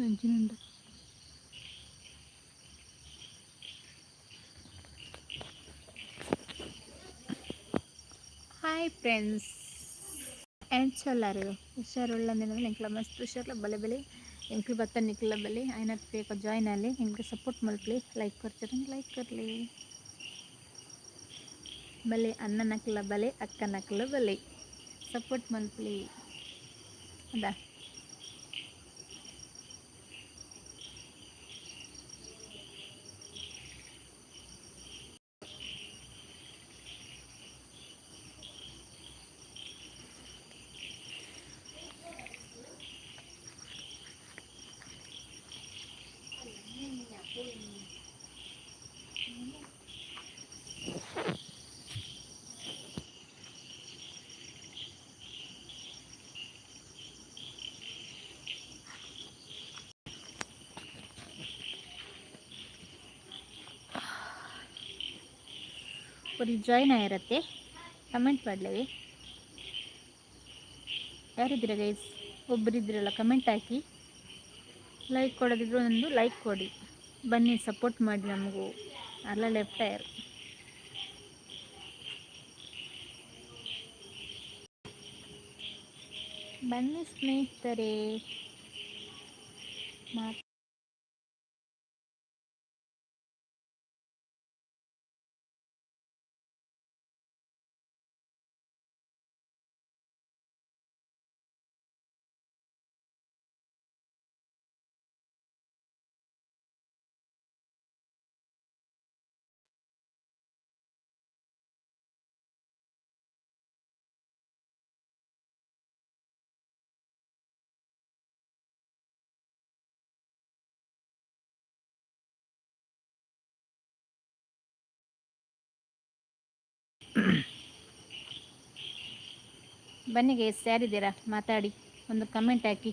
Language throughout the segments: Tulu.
ಅಂಚಿನ. Hi friends, ಎಂಚೊಲ್ಲರು? ಹುಷಾರುಳ್ಳ? ಎಂಕ್ಲ ಮಸ್ತ್ ಹುಷಾರ್ಲ. ಬಲೆ ಬಲೆ, ಎಂಕ್ಲು ಬತ್ತ ನಿಕ್ಲ ಬಲೆ. ಆಯ್ನತ್ ಬೇಗ ಜಾಯ್ನ್ ಆಲೆ, ಎಂಕ್ಲು ಸಪೋರ್ಟ್ ಮಲ್ಪಲೆ. ಲೈಕ್ ಕೊರ್ಚರ್, ಲೈಕ್ ಕೊರ್ಲಿ. ಬಲೆ ಅಣ್ಣನಕ್ಲ ಬಲೆ, ಅಕ್ಕನಕ್ಲ ಬಲೆ, ಸಪೋರ್ಟ್ ಮಲ್ಪಲಿ ಅದಾ. ಒರಿ ಜಾಯ್ನ್ ಆಗಿರತ್ತೆ, ಕಮೆಂಟ್ ಮಾಡಲೇವಿ. ಯಾರಿದ್ದೀರಾ ಗೈಸ್? ಒಬ್ಬರಿದ್ದೀರಲ್ಲ, ಕಮೆಂಟ್ ಹಾಕಿ. ಲೈಕ್ ಕೊಡೋದಿದ್ರು ಒಂದು ಲೈಕ್ ಕೊಡಿ. ಬನ್ನಿ, ಸಪೋರ್ಟ್ ಮಾಡಿ ನಮಗೂ. ಅಲ್ಲ, ಲೆಫ್ಟ್ ಟೈರ್. ಬನ್ನಿ ಸ್ನೇಹಿತರೆ, ಮಾತು. ಬನ್ನಿ ಗೈಸ್, ಯಾರಿದ್ದೀರಾ? ಮಾತಾಡಿ, ಒಂದು ಕಮೆಂಟ್ ಹಾಕಿ.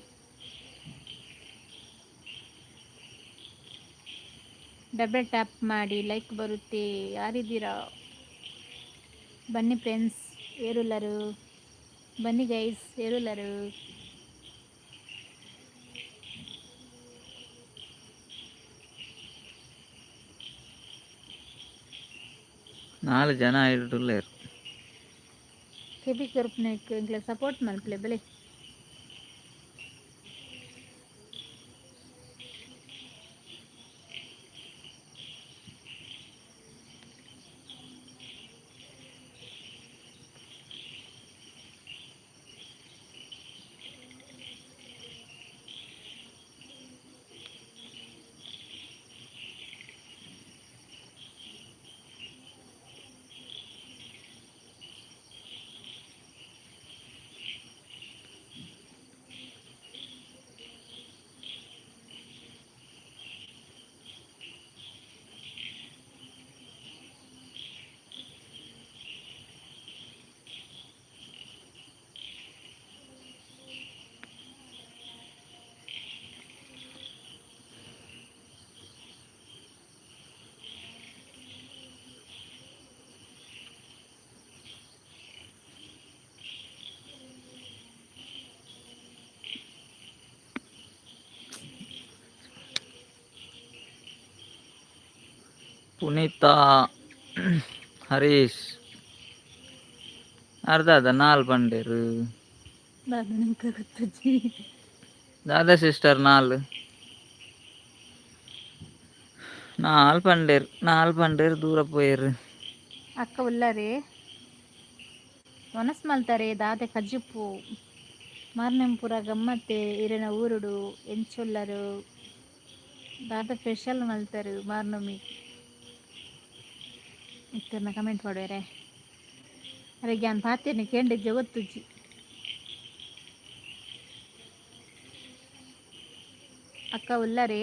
ಡಬಲ್ ಟ್ಯಾಪ್ ಮಾಡಿ, ಲೈಕ್ ಬರುತ್ತೆ. ಯಾರಿದ್ದೀರಾ? ಬನ್ನಿ ಫ್ರೆಂಡ್ಸ್, ಏರುಲ್ಲರು? ಬನ್ನಿ ಗೈಸ್, ಏರುಲ್ಲರು? ನಾಲ್ ಜನ ಇರುಲ್ಲೆರ್. ಕೆಬಿ ಕೊರ್ಪುನೆಕ್ ಎಂಕ್ಲೆ ಸಪೋರ್ಟ್ ಮಲ್ಪಲೆ ಬಲೆ. ಪುನೀತಾ ಹರೀಶ್ ಅರ್ಧ ನಾಲ್ ಪಂಡೇರು. ದಾದ ಗೊತ್ತುಜ್ಜಿ. ದಾದಾ ಸಿಸ್ಟರ್? ನಾಲ್ ನಾಲ್ ಪಂಡೇರ್, ನಾಲ್ ಪಂಡೇರ್, ದೂರ ಪೋಯೆರ್. ಅಕ್ಕ ಉಲ್ಲರೆ? ವನಸ್ ಮಲ್ತಾರೆ? ದಾದೆ ಕಜಿಪ್ಪು? ಮಾರ್ನೆಂ ಪೂರ ಗಮ್ಮತ್ತೆ ಇರೆನ ಊರುಡು. ಎಂಚೊಲ್ಲರು? ದಾದ ಸ್ಪೆಷಲ್ ಮಲ್ತಾರು ಮಾರ್ನಮಿ? ಇತ್ತರ್ನ ಕಮೆಂಟ್ ಮಾಡುವೆರೆ. ಅರೆ, ಯಾನ್ ಪಾತೆರ್ನಿ ಕೇಂಡಿಜ್ಜ, ಗೊತ್ತುಜ್ಜಿ. ಅಕ್ಕ ಉಲ್ಲರೆ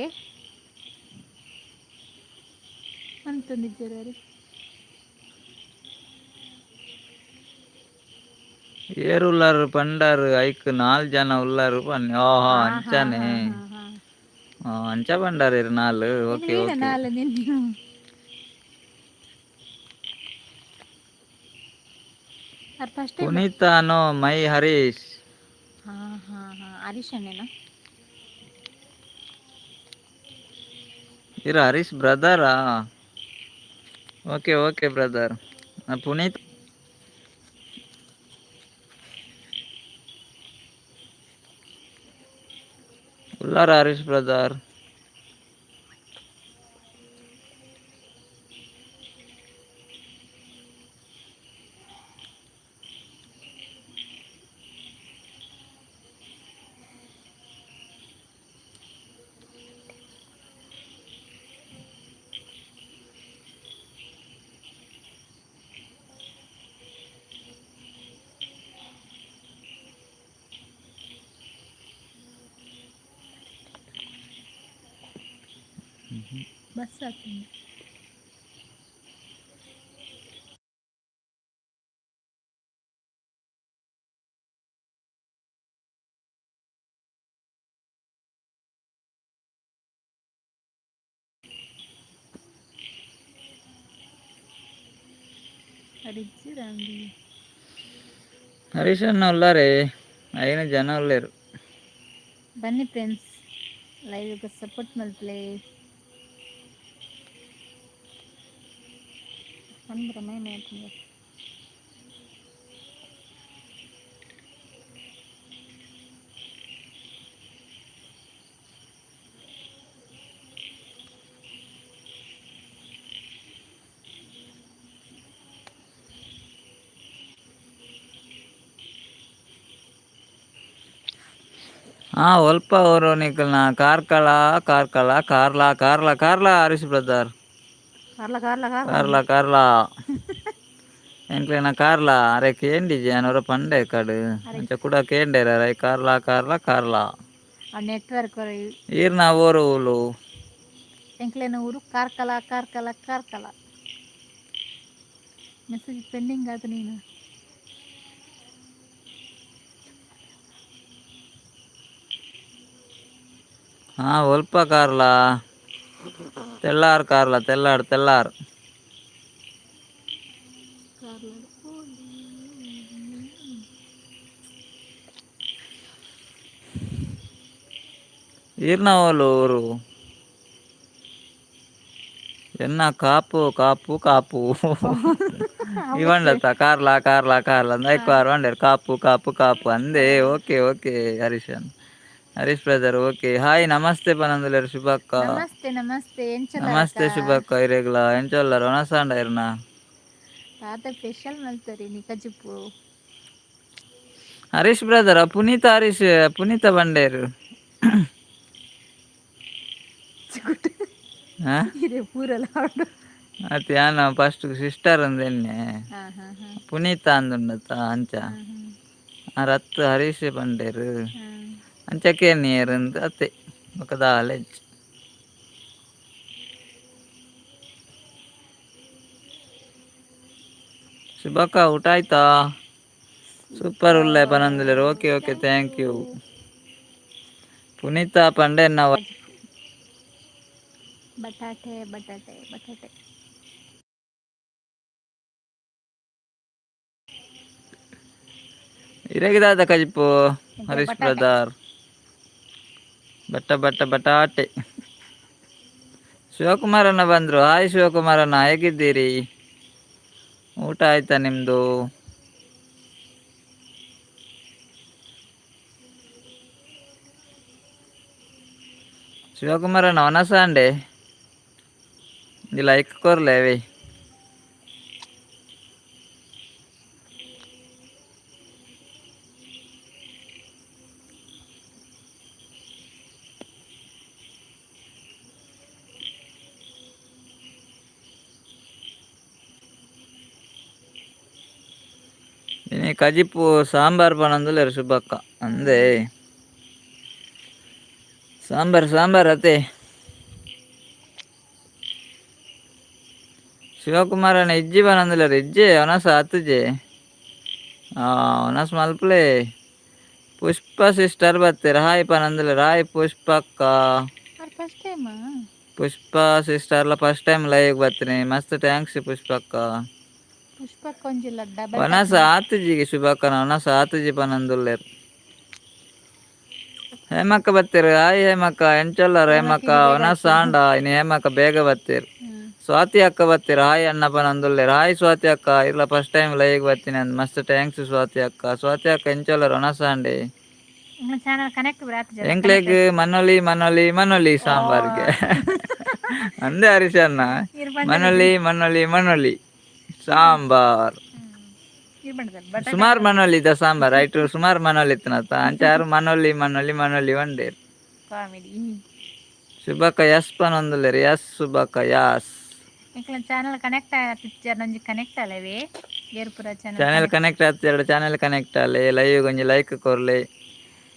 ಅಂತಂದಿಜ್ಜಾರೆ. ಏರ್ ಉಲ್ಲಾರು ಪಂಡಾರು, ಐಕ್ ನಾಲ್ ಜನ ಉಲ್ಲಾರು ಪನ್ನಿ. ಓಹೋ, ಅಂಚನೆ. ಅಂಚ ಪಂಡಾರು ನಾಲ್. Okay okay. ನಾಲ್ ನಿನ್ನ ಫಸ್ಟ್. ಪುನೀತಾ ನೋ ಮೈ ಹರೀಶ್. ಹಾಂ ಹಾಂ ಹಾಂ ಹರೀಶ್ ಅಣ್ಣೇನಾ? ಇರ Harish ಬ್ರದರಾ? Okay okay brother. Puneeth ಉಲ್ಲಾರ Harish brother? Bus ಆತಂಡ. ಅಡಿಜ್ಜಿ ರಂಡಿ. Harish ಅಣ್ಣ ಉಲ್ಲಾರೆ? ಐನು ಜನ ಉಲ್ಲೇರು. ಬನ್ನಿ ಫ್ರೆಂಡ್ಸ್, ಲೈವ್ಗೆ ಸಪೋರ್ಟ್ ಮಲ್ಪಲೆ. ಪಂದ್ರ ಮೈ ಮೈ. ಹಾಂ, ಒಲ್ಪ ಅವರು ನಿಕಲ್ನ? ಕಾರ್ಕಳ, ಕಾರ್ಕಳ, ಕಾರ್ಲಾ, ಕಾರ್ಲಾ, ಕಾರ್ಲಾ ಹರೀಶ್ ಬ್ರದರ್. ಕಾರ್ಲ, ಕಾರ್ಲ, ಕಾರ್ಲ. ಕಾರ್ಲಾ, ಕಾರ್ಲಾ. ಎಂಕ್ಲೆನ ಕಾರ್ಲಾ. ಅರೆ ಕೇಂಡಿಜಿ ಅನವರ ಪಂಡೆ ಕಡು ಅಂಚ ಕೂಡ ಕೇಂಡೇರ. ಅರೆ ಕಾರ್ಲಾ, ಕಾರ್ಲಾ, ಕಾರ್ಲಾ. ಆ ನೆಟ್ವರ್ಕ್. ಈರ್ನ ಓರು ಊಲು? ಎಂಕ್ಲೆನ ಊರು ಕಾರ್ಕಳ, ಕಾರ್ಕಳ, ಕಾರ್ಕಳ. ಮೆಸೇಜ್ ಪೆಂಡಿಂಗ್ ಆತು ನೀನು. ಹಾಂ, ಒಲ್ಪ ಕಾರ್ಲಾ? ತೆಳ್ಳಾರ್ ಕಾರ್ಲಾ, ತೆಲ್ಲಾರ್, ತೆಲ್ಲಾರ್. ಕಾರ್ಲ. ಈರ್ನ ಓಲು ಊರು? ಎನ್ನ ಕಾಪು, ಕಾಪು, ಕಾಪು ಇವಂಡತ್ತ. ಕಾರ್ಲಾ, ಕಾರ್ಲಾ, ಕಾರ್ಲಾ ಅಂದ್ ಐಕ್ ವಾರ ಕಾಪು, ಕಾಪು, ಕಾಪು ಅಂದೆ. Okay okay Harish, Harish brother, okay. Hi, namaste ಪನಂದುಲ್ಲೆರ್ ಶುಭಕ್ಕ. Namaste, namaste. ಎಂಚ? ನಮಸ್ತೆ ಶುಭಕ್ಕ, ಇರೆಗ್ಲ ಎಂಚೊಲ್ಲರ್? ಒನಸಾಂಡ ಇರ್ನ? ತಾತ ಸ್ಪೆಷಲ್ ಮಲ್ತರಿ ನಿಕಜಿಪ್ಪು. ಹರೀಶ್ ಬ್ರದರ್, ಪುನೀತ, ಹರೀಶ್, ಪುನೀತ ಬಂಡೇರು. ಹಾ. ಇರೆ ಪೂರಲ. ಅತ್ ಯಾನ ಫಸ್ಟ್ ಸಿಸ್ಟರ್ ಅಂದೆನ್ನೆ. ಹಾ ಹಾ ಹಾ ಪುನೀತ ಅಂದುಂಡತ ಅಂಚ. ಆ ರತ್ ಹರೀಶ್ ಬಂಡೇರು. ಅಂಚಕ್ಕೆ ನೀರು ಅಂದ್ ಅತ್ತೆ ಬೊಕ ದಾಲ ಇಜ್ಜಿ. ಶುಭಕ್ಕ, ಊಟ ಆಯ್ತಾ? ಸೂಪರ್ ಉಲ್ಲೆ ಪನಂದುಲ್ಲೆರ್. Okay okay, thank you. Punitha ಪಂಡೆನ್ನ. ಬಟಾಟೆ, ಬಟಾಟೆ, ಬಟಾಟೆ. ಇರೆಗಿದಾದ ಕಜಿಪು ಹರೀಶ್? ಬಟಾಟೆ. ಬ್ರದರ್, ಬಟ್ಟ ಬಟ್ಟ ಬಟಾಟೆ. ಶಿವಕುಮಾರಣ್ಣ ಬಂದ್ರು. ಹಾಯ್ ಶಿವಕುಮಾರಣ್ಣ, ಹೇಗಿದ್ದೀರಿ? ಊಟ ಆಯ್ತಾ ನಿಮ್ದು? ಶಿವಕುಮಾರಣ್ಣ, ವನಸಾಂಡೆ ಲೈಕ್ ಕೊರ್ಲೇವಿ. ಇನಿ ಕಜಿಪು ಸಾಂಬಾರ್ ಪನಂದುಲ್ಲೆರ್ ಶುಭಕ್ಕ ಅಂದೆ. ಸಾಂಬಾರ್, ಸಾಂಬಾರ್ ಅತೆ. ಶಿವಕುಮಾರಣ್ಣ ಇಜ್ಜಿ ಪನಂದುಲ್ಲೆರ್. ಇಜ್ಜೆ, ವನಸ್ ಆತುಜೆ. ವನಸ್ ಮಲ್ಪುಲೆ. ಪುಷ್ಪ ಸಿಸ್ಟರ್ ಬತ್ತೆರ್, ಹಾಯ್ ಪನಂದುಲ್ಲೆರ್. ಹಾಯ್ ಪುಷ್ಪಕ್ಕ. First time. ಪುಷ್ಪ ಸಿಸ್ಟರ್ಲ first time live ಬತ್ತಿನಿ. ಮಸ್ತ್ thanks ಪುಷ್ಪಕ್ಕ. ಪುಷ್ಪಕ್ಕ ಒಂಜಿಲ್ಲ ಡಬಲ್. ವನಸ್ ಆತುಜಿ ಶುಭಕ್ಕನ, ವನಸ್ ಆತುಜಿ ಪನಂದುಲ್ಲೆರ್. ಹೇಮಕ್ಕ ಬತ್ತೀರು. ಹಾಯ್ ಹೇಮಕ್ಕ, ಎಂಚೊಲ್ಲರು ಹೇಮಕ್ಕ? ಒನಸ್ ಆಂಡ ಇನಿ ಹೇಮಕ್ಕ ಬೇಗ ಬತ್ತೀರು. ಸ್ವಾತಿ ಅಕ್ಕ ಬತ್ತೀರು. ಹಾಯ್ ಅಣ್ಣಪ್ಪ ನಂದುಲ್ಲೇರು. ಹಾಯ್ ಸ್ವಾತಿ ಅಕ್ಕ, ಇಲ್ಲ ಫಸ್ಟ್ ಟೈಮ್ ಲೈವ್ ಬರ್ತೀನಿ ಅಂದ್. ಮಸ್ತ್ thanks Swati ಅಕ್ಕ. ಸ್ವಾತಿ ಅಕ್ಕ ಎಂಚೊಲ್ಲರು? ಒನಸ್ ಆಂಡೆ. Channel connect. ಎಂಕ್ಲೆಗ್ ಮನೊಲಿ ಮನೊಲಿ ಮನೊಲಿ ಸಾಂಬಾರ್ಗೆ ಅಂದೆ ಹರೀಶ್ ಅಣ್ಣ. ಮನೊಲಿ ಮನೊಲಿ ಮನೊಲಿ ಸಾಂಬಾರ್. ಸುಮಾರು ಮನೊಲಿ ಇದ್ದ ಸಾಂಬಾರ್ ಆಯ್ತು. ಸುಮಾರು ಮನೊಲಿ ಇತ್ತನತ್ತ ಅಂಚಾರು ಮನೊಲಿ ಮನೊಲಿ ಮನೊಲಿ ಒಂಡೇರು. ಕಾಮಿಡಿ. ಸುಬಕ್ಕ ಎಸ್ ಪನೊಂದುಲ್ಲೆರ್. ಎಸ್ ಸುಬಕ್ಕ, ಯಾಸ್. ಎಂಕ್ಲ ಚಾನಲ್ ಕನೆಕ್ಟ್ ಪಿಕ್ಚರ್ ನಂಜಿ ಕನೆಕ್ಟ್ ಅಲ್ಲವೇ ಏರ್ಪುರ ಚಾನಲ್. ಚಾನೆಲ್ ಕನೆಕ್ಟ್ ಆಗ್ತಿರ, ಚಾನೆಲ್ ಕನೆಕ್ಟ್ ಅಲ್ಲೇ ಲೈವ್ ಒಂಜಿ ಲೈಕ್ ಕೊರ್ಲೆ.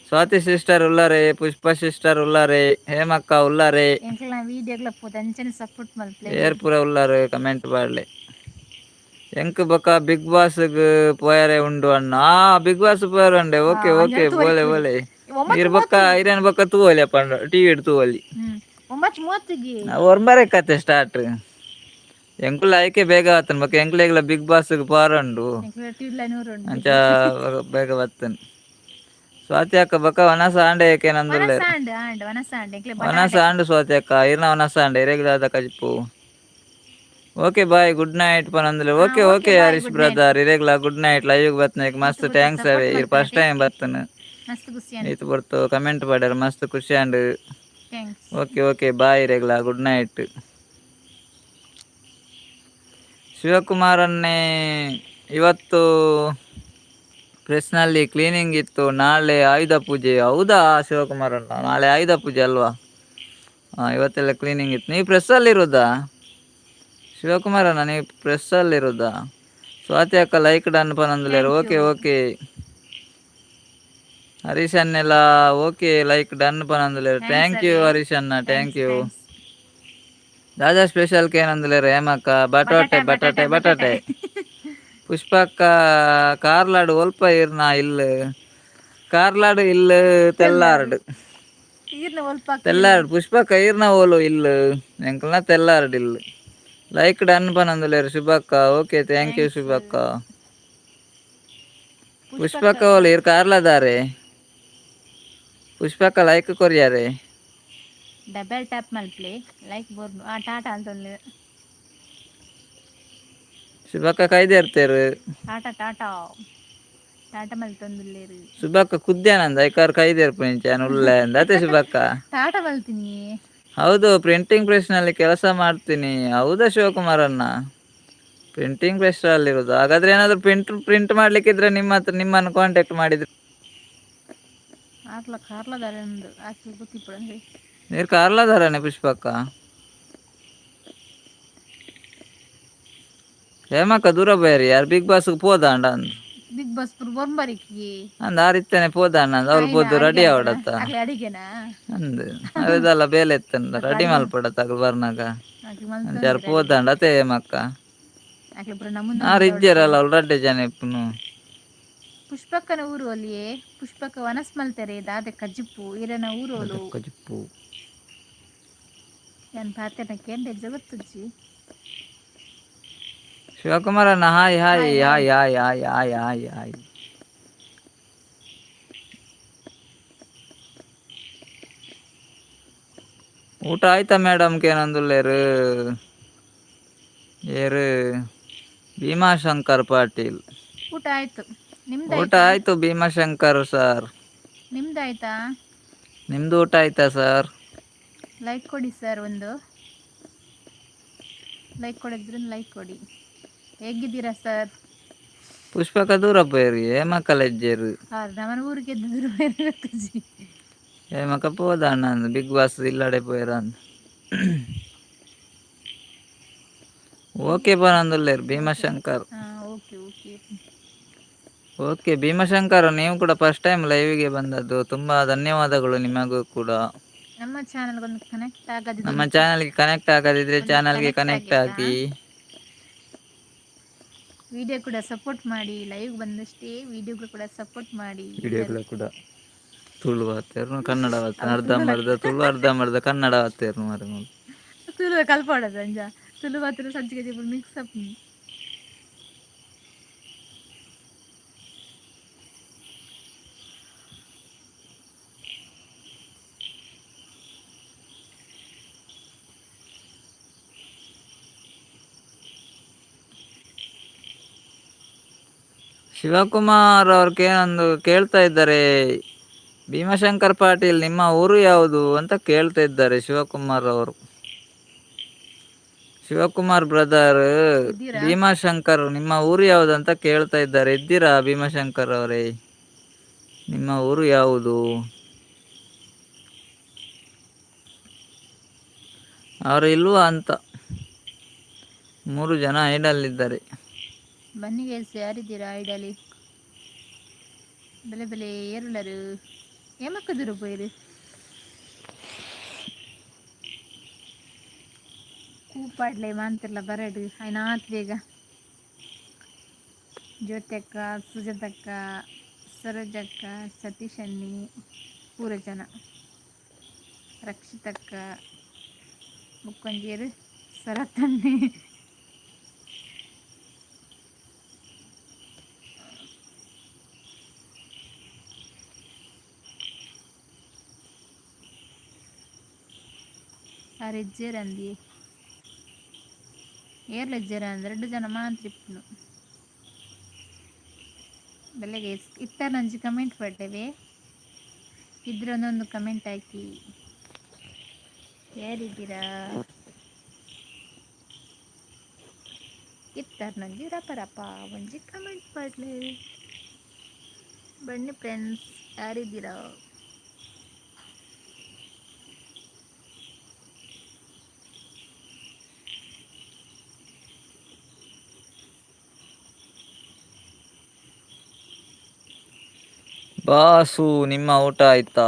ಸ್ವಾತಿ ಸಿಸ್ಟರ್ ಉಲ್ಲಾರೆ, ಪುಷ್ಪ ಸಿಸ್ಟರ್ ಉಲ್ಲಾರೆ, ಹೇಮಕ್ಕ ಉಲ್ಲಾರೆ. ಎಂಕ್ಲ ವಿಡಿಯೋಗ್ಲ ಪೂತ ಅಂಚನೆ ಸಪೋರ್ಟ್ ಮಲ್ಪಲೆ. ಏರ್ಪುರ ಉಲ್ಲಾರು ಕಮೆಂಟ್ ಪಾಡ್ಲೆ. ಎಂಕ್ ಬೊಕ ಬಿಗ್ ಬಾಸ್ ಪೋಯರೆ ಉಂಡು ಅಣ್ಣ. ಬಿಗ್ ಬಾಸ್ ಪೋಯರೆ ಉಂಡೆ. ಓಕೆ ಓಕೆ, ಬೋಲೆ ಬೋಲೆ. ಇರ್ ಬೊಕ್ಕ ಇರೇನ್ ಬೊಕ್ಕ ತೂವೊಲಿ ಅಪ್ಪ, ಟಿವಿ ತೂವೊಲಿ. 9:30ಗೆ. ಒರ್ಂಬರೆ ಕತೆ ಸ್ಟಾರ್ಟ್. ಎಂಕುಲ ಆಯ್ಕೆ ಬೇಗ ಆತನ್. ಬೊಕ್ಕ ಎಂಕ್ಲೆಗ್ಲ ಬಿಗ್ ಬಾಸ್ ಪೋರ ಉಂಡು. ಎಂಕ್ಲ ಟಿವಿ ನೂರು ಉಂಡು. ಅಂಚ ಬೇಗ ಬತ್ತನ್. ಸ್ವಾತಿ ಅಕ್ಕ ಬೊಕ್ಕ ವನಸ ಆಂಡೆ ಏಕೇನಂದುಲ್ಲೆರ್. ವನಸಾಂಡ್ ಆಂಡ್, ವನಸಾಂಡ್ ಎಂಕ್ಲೆ. ವನಸ ಆಂಡ್ ಸ್ವಾತಿ ಅಕ್ಕ, ಇರ್ನ ವನಸ ಆಂಡ್. ಇರೆಗ್ ದಾದ ಕಜಿಪು? ಓಕೆ ಬಾಯ್, ಗುಡ್ ನೈಟ್ ಪನಂದುಲ್ಲೆರ್. ಓಕೆ ಓಕೆ ಹರೀಶ್ ಬ್ರದರ್, ಇರೆಗ್ಲ ಗುಡ್ ನೈಟ್. ಲೈವ್ ಬತ್ನಾಕ್ ಮಸ್ತ್ thanks ಅವೇ. ಇರ್ ಫಸ್ಟ್ ಟೈಮ್ ಬತ್ತನ್. ಮಸ್ತ್ ಖುಷಿ ಆಂಡ್. ಈತ್ ಪೊರ್ತು ಕಮೆಂಟ್ ಪಾಡ್ಯಾರ, ಮಸ್ತ್ ಖುಷಿ ಆಂಡ್. Thanks. Okay okay bye, ಇರೆಗ್ಲ good night. ಶಿವಕುಮಾರನ್ನೇ, ಇವತ್ತು ಪ್ರೆಸ್ನಲ್ಲಿ ಕ್ಲೀನಿಂಗ್ ಇತ್ತು, ನಾಳೆ ಆಯುಧ ಪೂಜೆ. ಹೌದಾ ಶಿವಕುಮಾರಣ್ಣ? ನಾಳೆ ಆಯುಧ ಪೂಜೆ ಅಲ್ವಾ? ಹಾಂ, ಇವತ್ತೆಲ್ಲ ಕ್ಲೀನಿಂಗ್ ಇತ್ತು. ನೀವು ಪ್ರೆಸ್ಸಲ್ಲಿರೋದಾ ಶಿವಕುಮಾರಣ್ಣ? ನೀವು ಪ್ರೆಸ್ಸಲ್ಲಿರೋದಾ? ಸ್ವಾತಿ ಅಕ್ಕ ಲೈಕ್ ಡನ್ ಪನಂದುಲ್ಲೆರ್. Okay okay. ಹರೀಶ್ ಅನ್ನೆಲ್ಲ ಓಕೆ ಲೈಕ್ ಡನ್ ಪನಂದುಲ್ಲೆರ್. Thank you Harish ಅಣ್ಣ, thank you. Dada special ಏನಂದುಲ್ಲೆರ್ ಹೇಮಕ್ಕ? ಬಟಾಟೆ ಬಟಾಟೆ ಬಟಾಟೆ. ಪುಷ್ಪಕ್ಕ ಕಾರ್ಲಾಡು ಒಲ್ಪ ಇರ್ನ ಇಲ್ಲು? ಕಾರ್ಲಾಡು ಇಲ್ಲು ತೆಲ್ಲಾರ್ಡ್. ಈರ್ನ ಒಲ್ಪ? ತೆಲ್ಲಾರ್ಡ್. ಪುಷ್ಪಕ್ಕ ಇರ್ನ ಓಲು ಇಲ್ಲು? ಎಂಕಲ್ನ ತೆಲ್ಲಾರ್ಡ್ ಇಲ್ಲು. ಲೈಕ್ ಡನ್ ಪನಂದುಲ್ಲೆರ್ ಶುಭಕ್ಕ. ಓಕೆ, thank you ಶುಭಕ್ಕ. ಪುಷ್ಪಕ್ಕ ಓಲು ಇರ್? ಕಾರ್ಲದಾರೆ ಪುಷ್ಪಕ್ಕ? ಲೈಕ್ ಕೊರಿಯಾರೆ. ಡಬಲ್ ಟ್ಯಾಪ್ ಮಲ್ಪ್ಲೆ ಲೈಕ್ ಬೋರ್ಡ್. ಆ ಟಾಟಾ ಅಂತ. ಶುಭಕ್ಕ ಕೈದೇರ್ತೇರು. ಟಾಟಾ ಟಾಟಾ ಟಾಟಾ ಮಲ್ತೊಂದುಲ್ಲೇರು. ಸುಬ್ಬಕ್ಕ ಕುದ್ಯಾನಂದ ಐಕಾರ್ ಕೈದೇರ್ಪು ನಿಂಚೆ ಉಲ್ಲೆ ಅಂದ ಅತ್ತೆ ಶುಭಕ್ಕ. ಟಾಟಾ ಮಲ್ತೀನಿ. ಹೌದು, ಪ್ರಿಂಟಿಂಗ್ ಪ್ರೆಸ್ನಲ್ಲಿ ಕೆಲಸ ಮಾಡ್ತೀನಿ. ಹೌದಾ ಶಿವಕುಮಾರ್ ಅಣ್ಣ? ಪ್ರಿಂಟಿಂಗ್ ಪ್ರೆಸ್ ಅಲ್ಲಿರೋದು ಹಾಗಾದ್ರೆ ಏನಾದ್ರು ಪ್ರಿಂಟ್ ಪ್ರಿಂಟ್ ಮಾಡ್ಲಿಕ್ಕಿದ್ರೆ ನಿಮ್ಮ ಹತ್ರ ನಿಮ್ಮನ್ನು ಕಾಂಟ್ಯಾಕ್ಟ್ ಮಾಡಿದ್ರೆ. ಆರ್ಲ ಕಾರ್ಲದಾರೆ ಒಂದು ಆಕೆ ಗೊತ್ತಿಪ್ಪು. ನೀರು ಕಾರ್ಲದಾರನೆ ಪುಷ್ಪಕ್ಕ? ಹೇಮಕ್ಕ ದೂರ ಬೇರಿ ಯಾರು ಬಿಗ್ ಬಾಸ್ ಪೋದಾಂಡ ಅಂದ್. ಬಿಗ್ ಬಾಸ್ ಪುರ್ ಬೊಂಬರಿಕಿ. ಅಂದ್ ಆರಿತ್ತನೆ ಪೋದಾಂಡ ಅಂದ್ ಅವ್ರು ಪೋದು ರೆಡಿ ಆವಡತ್ತ. ಅಕ್ಲೆ ಅಡಿಗೆನಾ? ಅಂದ್ ಅವೆದಲ್ಲ ಬೇಲೆ ಎತ್ತಂದ ರೆಡಿ ಮಲ್ಪಡತ್ತ ಅಗಲ್ ಬರ್ನಾಗ. ಆಕೆ. ಅಂಚಾರು ಪೋದಾಂಡ ಅತ್ತೆ ಹೇಮಕ್ಕ. ಆಕೆ ಪುರ ನಮ್ಮನ್ನ. ಆರು ಇಜ್ಜರಲ್ಲ ಅವ್ಳು ರಡ್ಡೆ ಜನ ಇಪ್ಪುನು. ಪುಷ್ಪಕ್ಕನ ಊರು ಅಲ್ಲಿಯೇ. ಪುಷ್ಪಕ್ಕ ವನಸ್ ಮಲ್ತೆರೆ ದಾದೆ ಕಜ್ಜಿಪ್ಪು ಈರನ ಊರು ಓಲು? ಕಜಿಪ್ಪು. ಯಾನ್ ಪಾತೆರ್ನ ಕೇಂದ್ರ ಜಗತ್ತುಜ್ಜಿ. ಶಿವಕುಮಾರಣ್ಣ hi hi hi hi hi hi hi hi. ಊಟ ಆಯ್ತಾ ಮೇಡಮ್ ಕೇನಂದುಲ್ಲೇರು ಏರು ಭೀಮಾಶಂಕರ್ ಪಾಟೀಲ್. ಊಟ ಆಯ್ತು, ನಿಮ್ದು? ಊಟ ಆಯ್ತು ಭೀಮಾಶಂಕರ್ ಸರ್. ನಿಮ್ದು ಆಯ್ತಾ? ನಿಮ್ದು ಊಟ ಆಯ್ತಾ ಸರ್? ಲೈಕ್ ಕೊಡಿ ಸರ್ ಒಂದು. ಲೈಕ್ ಕೊಡಿದ್ರೆ ಲೈಕ್ ಕೊಡಿ. ಹೇಗಿದ್ದೀರಾ ಸರ್? ಪುಷ್ಪಕ ದೂರ ಪೋಯರು ಹೇಮಕ್ಕ ಲಜ್ಜೆರು. ನಮ್ಮನ ಊರಿಗೆ ದೂರ ಗೊತ್ತುಜ್ಜಿ. ಹೇಮಕ್ಕ ಪೋದಣ್ಣ ಅಂದ್ ಬಿಗ್ ಬಾಸ್ ಇಲ್ಲಡೆ ಪೋಯರ ಅಂದ್. ಓಕೆ ಪನಂದುಲ್ಲೇರು ಭೀಮಾಶಂಕರ್. ಹಾಂ, ಓಕೆ ಓಕೆ. ಓಕೆ ಭೀಮಾಶಂಕರ್, ನೀವು ಕೂಡ ಫಸ್ಟ್ ಟೈಮ್ ಲೈವ್ಗೆ ಬಂದದ್ದು. ತುಂಬಾ ಧನ್ಯವಾದಗಳು ನಿಮಗೂ ಕೂಡ. ನಮ್ಮ ಚಾನಲ್ಗೆ ಒಂದು ಕನೆಕ್ಟ್ ಆಗದಿದ್ರೆ ನಮ್ಮ ಚಾನಲ್ಗೆ ಕನೆಕ್ಟ್ ಆಗದಿದ್ರೆ ಚಾನಲ್ಗೆ ಕನೆಕ್ಟ್ ಆಗಿ. ವಿಡಿಯೋ ಕೂಡ ಸಪೋರ್ಟ್ ಮಾಡಿ. ಲೈವ್ ಬಂದಷ್ಟೇ ವಿಡಿಯೋಗಳು ಕೂಡ ಸಪೋರ್ಟ್ ಮಾಡಿ. ವಿಡಿಯೋಗಳು ಕೂಡ. ತುಳು ಬಾತೇರ್ನು ಕನ್ನಡ ಬಾತೇರು ಅರ್ಧಂಬರ್ಧ ತುಳು ಅರ್ಧಂಬರ್ಧ ಕನ್ನಡ ಬಾತೇರ್ನು ಮಾರೆ. ತುಳು ಕಲ್ಪೋಡದ ಅಂಜ ತುಳು ಮಾತ್ರ ಸಜ್ಜಿಗೆ ಮಿಕ್ಸ್ ಅಪ್. Shivakumar ಅವ್ರು ಏನೊಂದು ಕೇಳ್ತಾ ಇದ್ದಾರೆ. ಭೀಮಾಶಂಕರ್ ಪಾಟೀಲ್ ನಿಮ್ಮ ಊರು ಯಾವುದು ಅಂತ ಕೇಳ್ತಾ ಇದ್ದಾರೆ ಶಿವಕುಮಾರ್ ಅವರು. ಶಿವಕುಮಾರ್ ಬ್ರದರ್, ಇದ್ದೀರಾ? ಭೀಮಾಶಂಕರ್ ನಿಮ್ಮ ಊರು ಯಾವುದು ಅಂತ ಕೇಳ್ತಾ ಇದ್ದಾರೆ. ಇದ್ದೀರಾ ಭೀಮಾಶಂಕರ್ ಅವರೇ? ನಿಮ್ಮ ಊರು ಯಾವುದು? ಅವರು ಇಲ್ವಾ ಅಂತ. ಮೂರು ಜನ ಐಡಲ್ಲಿದ್ದಾರೆ. ಬನ್ನಿ ಗೈಸ್, ಯಾರಿದ್ದೀರಾ ಐಡಲಿ? ಬೆಲೆ ಬೆಲೆ ಏರುಲರು ಏಮಕ್ಕದಿರು ಪೋಯಿರು. ಕೂಪಾಡ್ಲೆ ಮಾಂತಿರ್ಲ ಬರಡು ಆಯ್ನಾತ್ ಬೇಗ. ಜ್ಯೋತಕ್ಕ, ಸುಜಾತಕ್ಕ, ಸರೋಜಕ್ಕ, ಸತೀಶ್ ಅನ್ನಿ, ಪೂರ ಜನ, ರಕ್ಷಿತಕ್ಕ, ಬೊಕ್ಕೊಂಜೇರು ಸರತನ್ನಿ. ಆರ್ ಇಜ್ಜೆರ್ ಅಂದಿ, ಏರ್ಲ ಇಜ್ಜೆರ್ ಅಂದ್ ರಡ್ಡ್ ಜನ ಮಾತ್ರ ಇಪ್ಪುನು. ಬೆಲೆಗೆ ಇತ್ತರಂಜಿ ಕಮೆಂಟ್ ಪಡ್ಡೇವೆ ಇದ್ರೆ ಒಂದೊಂದು ಕಮೆಂಟ್ ಹಾಕಿ. ಯಾರಿದ್ದೀರಾ? ಇತ್ತರ್ನೊಂಜಿ ರಪ ರಪ ಒಂಜಿ ಕಮೆಂಟ್ ಪಡ್ಲೆ. ಬನ್ನಿ ಫ್ರೆಂಡ್ಸ್, ಯಾರಿದ್ದೀರಾ? ಬಾಸು, ನಿಮ್ಮ ಊಟ ಆಯ್ತಾ?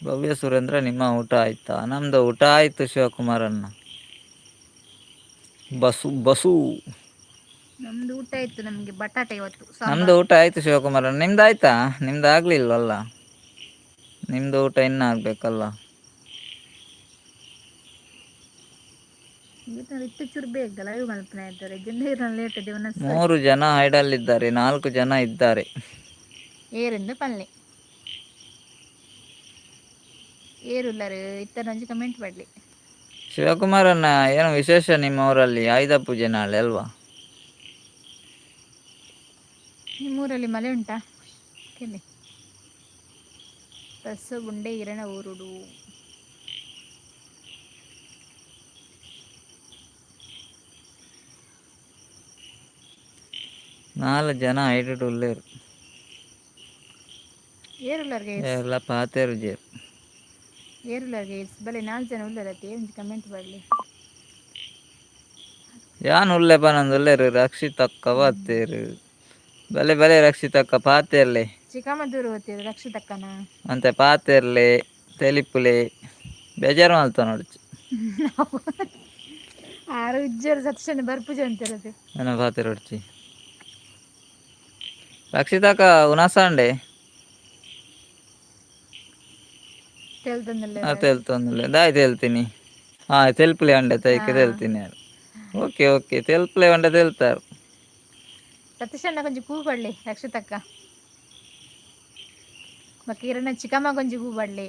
ಭವ್ಯ ಸುರೇಂದ್ರ, ನಿಮ್ಮ ಊಟ ಆಯ್ತಾ? ನಮ್ದು ಊಟ ಆಯ್ತು ಶಿವಕುಮಾರಣ್ಣ. ಬಸು ಬಸು. ನಮ್ದು ಊಟ ಆಯ್ತು. ನಮಗೆ ಬಟಾಟೆ ಇವತ್ತು ನಮ್ದು ಸಾಂಬಾರ್. ಊಟ ಆಯ್ತು ಶಿವಕುಮಾರಣ್ಣ. ನಿಮ್ದು ಆಯ್ತಾ? ನಿಮ್ದು ಆಗ್ಲಿಲ್ವಲ್ಲ? ನಿಮ್ದು ಊಟ ಇನ್ನೂ ಆಗ್ಬೇಕಲ್ಲ. ಇತ್ತು ಚೂರು ಬೇಗ ಲೈವ್ ಮಲ್ಪನೆ ಇದ್ದಾರೆ ಜನ ಲೇಟ್ ದೇವನ. ಮೂರು ಜನ ಐಡಲ್ಲಿದ್ದಾರೆ, ನಾಲ್ಕು ಜನ ಇದ್ದಾರೆ. ಏರಿಂದ ಪಲ್ಲೆ ಏರುಲ್ಲರು ಇತ್ತರಂಜಿ ಕಮೆಂಟ್ ಮಾಡಲಿ. ಶಿವಕುಮಾರಣ್ಣ, ಏನು ವಿಶೇಷ ನಿಮ್ಮ ಊರಲ್ಲಿ? ಆಯುಧ ಪೂಜೆ ನಾಳೆ ಅಲ್ವಾ? ನಿಮ್ಮೂರಲ್ಲಿ ಮಳೆ ಉಂಟಾ ಕೇಳಿ. ಬಸ್ಸು ಇರಣ ಊರುಡು. ನಾಲ್ಕು ಜನ ಐಡಿಡ್ ಉಲ್ಲೇರು. ಏರುಲ್ಲರ್ ಗೈಸ್? ಎಲ್ಲ ಪಾತೇರು ಜೇರು. ಏರುಲ್ಲರ್ ಗೈಸ್? ಬಲೆ ನಾಲ್ಕು ಜನ ಉಲ್ಲರತ್ತೆ, ಒಂಜಿ ಕಮೆಂಟ್ ಮಾಡಲಿ. ಯಾನ್ ಉಲ್ಲೆ ಪನೊಂದು ಉಲ್ಲೇರು. ರಕ್ಷಿತಕ್ಕ ಪಾತೇರು. ಬಲೆ ಬಲೆ ರಕ್ಷಿತಕ್ಕ, ಪಾತೇರ್ಲೆ. ಚಿಕ್ಕಮದೂರು ಓದ್ತೀರಿ ರಕ್ಷಿತಕ್ಕನ? ಅಂತೆ ಪಾತೇರ್ಲೆ, ತೆಲಿಪುಲೆ, ಬೇಜಾರು ಮಲ್ತ ನೋಡ್ಚಿ. ಆರು ಉಜ್ಜರು ಸತ್ಶನ ಬರ್ಪುಜ ಅಂತಿರೋದು. ನನ್ನ ಪಾತೇರು ಹೊಡ್ಚಿ. ರಕ್ಷಿತಕ್ಕ, ಉನಸಾಂಡೆ? ತೆಲ್ತಂದಲ್ಲ. ತೆಲ್ತೊಂದುಲ್ಲೆ. ದಾಯಿ ತೆಲ್ತೀನಿ? ಹಾಂ, ತೆಲ್ಪುಲೆ ಅಂಡೆ ತೈಕೆ ತೆಲ್ತೀನಿ. Okay okay, ತೆಲ್ಪುಲೆ ಅಂಡೆ ತೆಲ್ತಾರು. ಸತೀಶಣ್ಣ ಕೊಂಚ ಪೂ ಪಡ್ಲಿ. ರಕ್ಷಿತಕ್ಕ ಬೊಕ್ಕ ಇರನ ಚಿಕ್ಕಮ್ಮ ಕೊಂಚ ಪೂ ಪಡ್ಲಿ.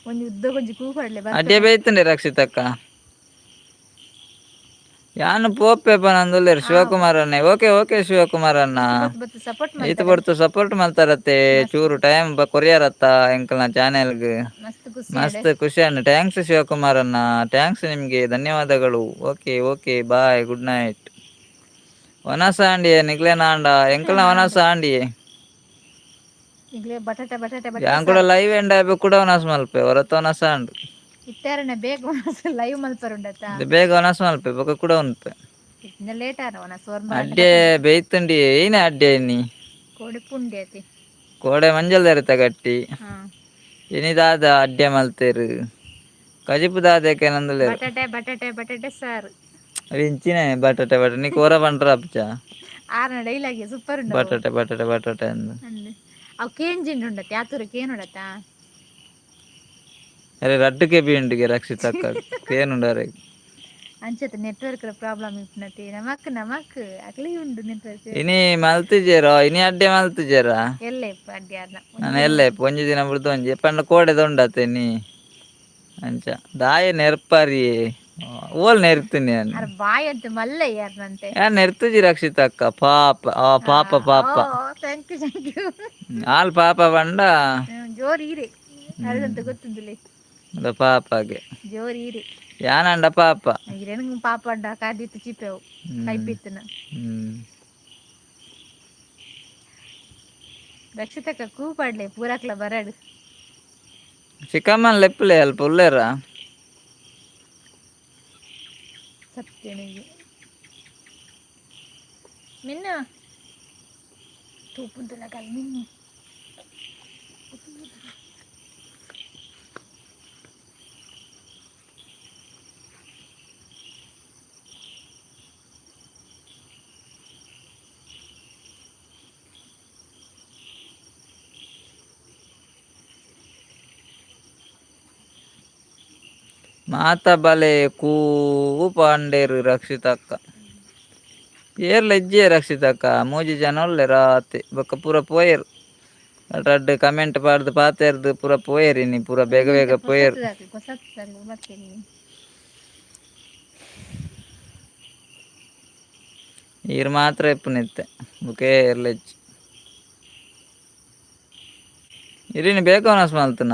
ಒಂಜಿ ಉದ್ದ ಕೊಂಚ ಪೂ ಪಡ್ಲಿ. ಅಡ್ಡೆ ಬೇಯ್ತಂಡೆ ರಕ್ಷಿತಕ್ಕ. ಯಾನು ಪೋಪೆ ಪನೊಂದುಲ್ಲೆರ್ ಶಿವಕುಮಾರ್ ಅಣ್ಣೆ. ಓಕೆ ಓಕೆ ಶಿವಕುಮಾರ್ ಅಣ್ಣ. ಸಪೋರ್ಟ್. ಈತ್ ಬಡ್ತು ಸಪೋರ್ಟ್ ಮಲ್ತಾರತ್ತೆ. ಚೂರು ಟೈಮ್ ಕೊರಿಯರತ್ತ ಎಂಕಲ್ನ ಚಾನೆಲ್ಗ್. ಮಸ್ತ್ ಖುಷಿ. ಮಸ್ತ್ ಖುಷಿ ಅಣ್ಣ. Thanks Shivakumar ಅಣ್ಣ, thanks, ನಿಮಗೆ ಧನ್ಯವಾದಗಳು. Okay okay, bye, good night. ವನಸ ಆಂಡಿಯೇ ನಿಗ್ಲೇನ ಆಂಡ? ಎಂಕಲ್ನ ವನಸ ಆಂಡಿಯೇ. ಈಗಲೇ ಬಟಾಟೆ ಬಟಾಟೆ. ಯಾನ್ ಬಟಾಟೆ. ಕೂಡ ಲೈವ್ ಎಂಡ್ ಆಯ್ಬೆ ಕೂಡ ವನಸ್ ಮಲ್ಪೆ ಹೊರತ ವನಸ ಆಂಡ್. ಇತ್ತಾರಣ ಬೇಗ ಲೈವ್ ಮಲ್ಪರುಂಡತ್ತ. ಬೇಗ ವನಸ್ ಮಲ್ಪೆ ಬೊಕ ಕೂಡ ಉನ್ಪೆ. ಲೇಟ್ ಆನವನ ಸೋರ್ಮ. ಅಡ್ಡೆ ಬೇಯ್ತುಂಡಿ. ಏನೇ ಅಡ್ಡೆ ನೀ? ಕೋಡಿ ಪುಂಡಿ ಅತಿ. ಕೋಡೆ ಮಂಜಲ್ ದರಿತ ಗಟ್ಟಿ. ಹಾ. ಇನಿದಾದ ಅಡ್ಡೆ ಮಲ್ತೇರು? ಕಜಿಪು ದಾದಕ್ಕೆ ನಂದುಲೇರು? ಬಟಾಟೆ ಬಟಾಟೆ ಬಟಾಟೆ ಸಾರು. ಇಂಚಿನ ಬಟಾಟೆ ಬಟಾಟೆ ನೀ ಕೋರ ಬಂಟ್ರ ಅಪ್ಚ. ಆರ್ನ ಡೈಲಾಗಿ ಸೂಪರ್ ಉಂಡು. ಬಟಾಟೆ ಬಟಾಟೆ ಬಟಾಟೆ ಅಂದು. ಅಂದ್ ಅವು ಕೇಂಜಿಂಡು ಉಂಡತ್ತೆ ಯಾತೂರು ಕೇನುಡತ್ತ. ಅರೆ, ರಡ್ಡು ಕೆಬಿ ಉಂಡಿಗೆ ರಕ್ಷಿತಕ್ಕ ಕೇನುಂಡು ಅರೆ. ಅಂಚತೆ ನೆಟ್ವರ್ಕ್ ಪ್ರಾಬ್ಲಮ್ ಇಪ್ಪನತಿ. ನಮಕ್ ನಮಕ್ ಅಕ್ಲಿ ಉಂಡು ನೆಟ್ವರ್ಕ್. ಇನಿ ಮಲ್ತಿಜೇರೋ? ಇನಿ ಅಡ್ಡೆ ಮಲ್ತಿಜೇರಾ? ಎಲ್ಲೆ ಇಪ್ಪ ಅಡ್ಡೆ ಆರ್ನ. ನಾನು ಎಲ್ಲೆ ಒಂಜಿ ದಿನ ಬುಡ್ದು ಒಂಜಿ ಪಂಡ ಕೋಡೆ ದೊಂಡತೆ ನೀ ಅಂಚ ದಾಯ ನೆರ್ಪರಿಯೇ. ಓಲ್ ನೆರ್ತೀನಿ. ಅರ್ ಬಾಯ್ ಅಂತ ಮಲ್ಲ ಯಾರನಂತೆ. ಯಾನ್ ನೆರ್ತುಜಿ ರಕ್ಷಿತಕ್ಕ. ಪಾಪ, ಆ ಪಾಪ ಪಾಪ. Thank you, thank you. ಆಲ್ ಪಾಪ ಪಂಡ. ಜೋರ್ ಈರೆ ಅರದಂತ ಗೊತ್ತುಂದಿಲ್ಲ. ಪಾಪಗೆ. ಜೋರ್ ಈರೆ. ಯಾನಂಡ ಪಾಪ. ಇರೇನು ಪಾಪ ಅಂಡ ಕಾದಿತ್ತು ಚಿಪ್ಪೆವು ಕೈಪಿತ್ತನ. ರಕ್ಷಿತಕ್ಕ ಕೂಪಾಡ್ಲೆ ಪೂರಾಕ್ಲ ಬರಡು. ಚಿಕ್ಕಮ್ಮನ ಲೆಪ್ಪುಲೆ ಅಲ್ಪ ಉಲ್ಲೇರ. ಸತ್ಯನಿಗೆ ಮಿನ್ನ ತೂಪುಂತುಲಗಲ್ ಮಿನ್ನು. ಮಾತ ಬಲೆ ಕೂ ಪಾಂಡೇರು ರಕ್ಷಿತಕ್ಕ. ಏರ್ಲ ಇಜ್ಜೆ ರಕ್ಷಿತಕ್ಕ. ಮೂಜಿ ಜನ ಉಲ್ಲೆ ರಾತಿ ಬೊಕ್ಕ ಪೂರ ಪೋಯೆರ್. ರಡ್ಡ್ ಕಮೆಂಟ್ ಪಾಡ್ದು ಪಾತೆರ್ದು ಪೂರ ಪೋಯೆರ್. ಇನಿ ಪೂರ ಬೇಗ ಬೇಗ ಪೋಯೆರ್. ಹೊಸತ್ತಾಗಲಿ ಬರ್ತೇನೆ. ಈರ್ ಮಾತ್ರ ಇಪ್ಪುನಿತ್ತೆ, ಬೊಕ ಏರ್ಲ ಇಜ್ಜಿ. ಇರಿನಿ ಬೇಗ ವನಸ್ ಮಲ್ತುನ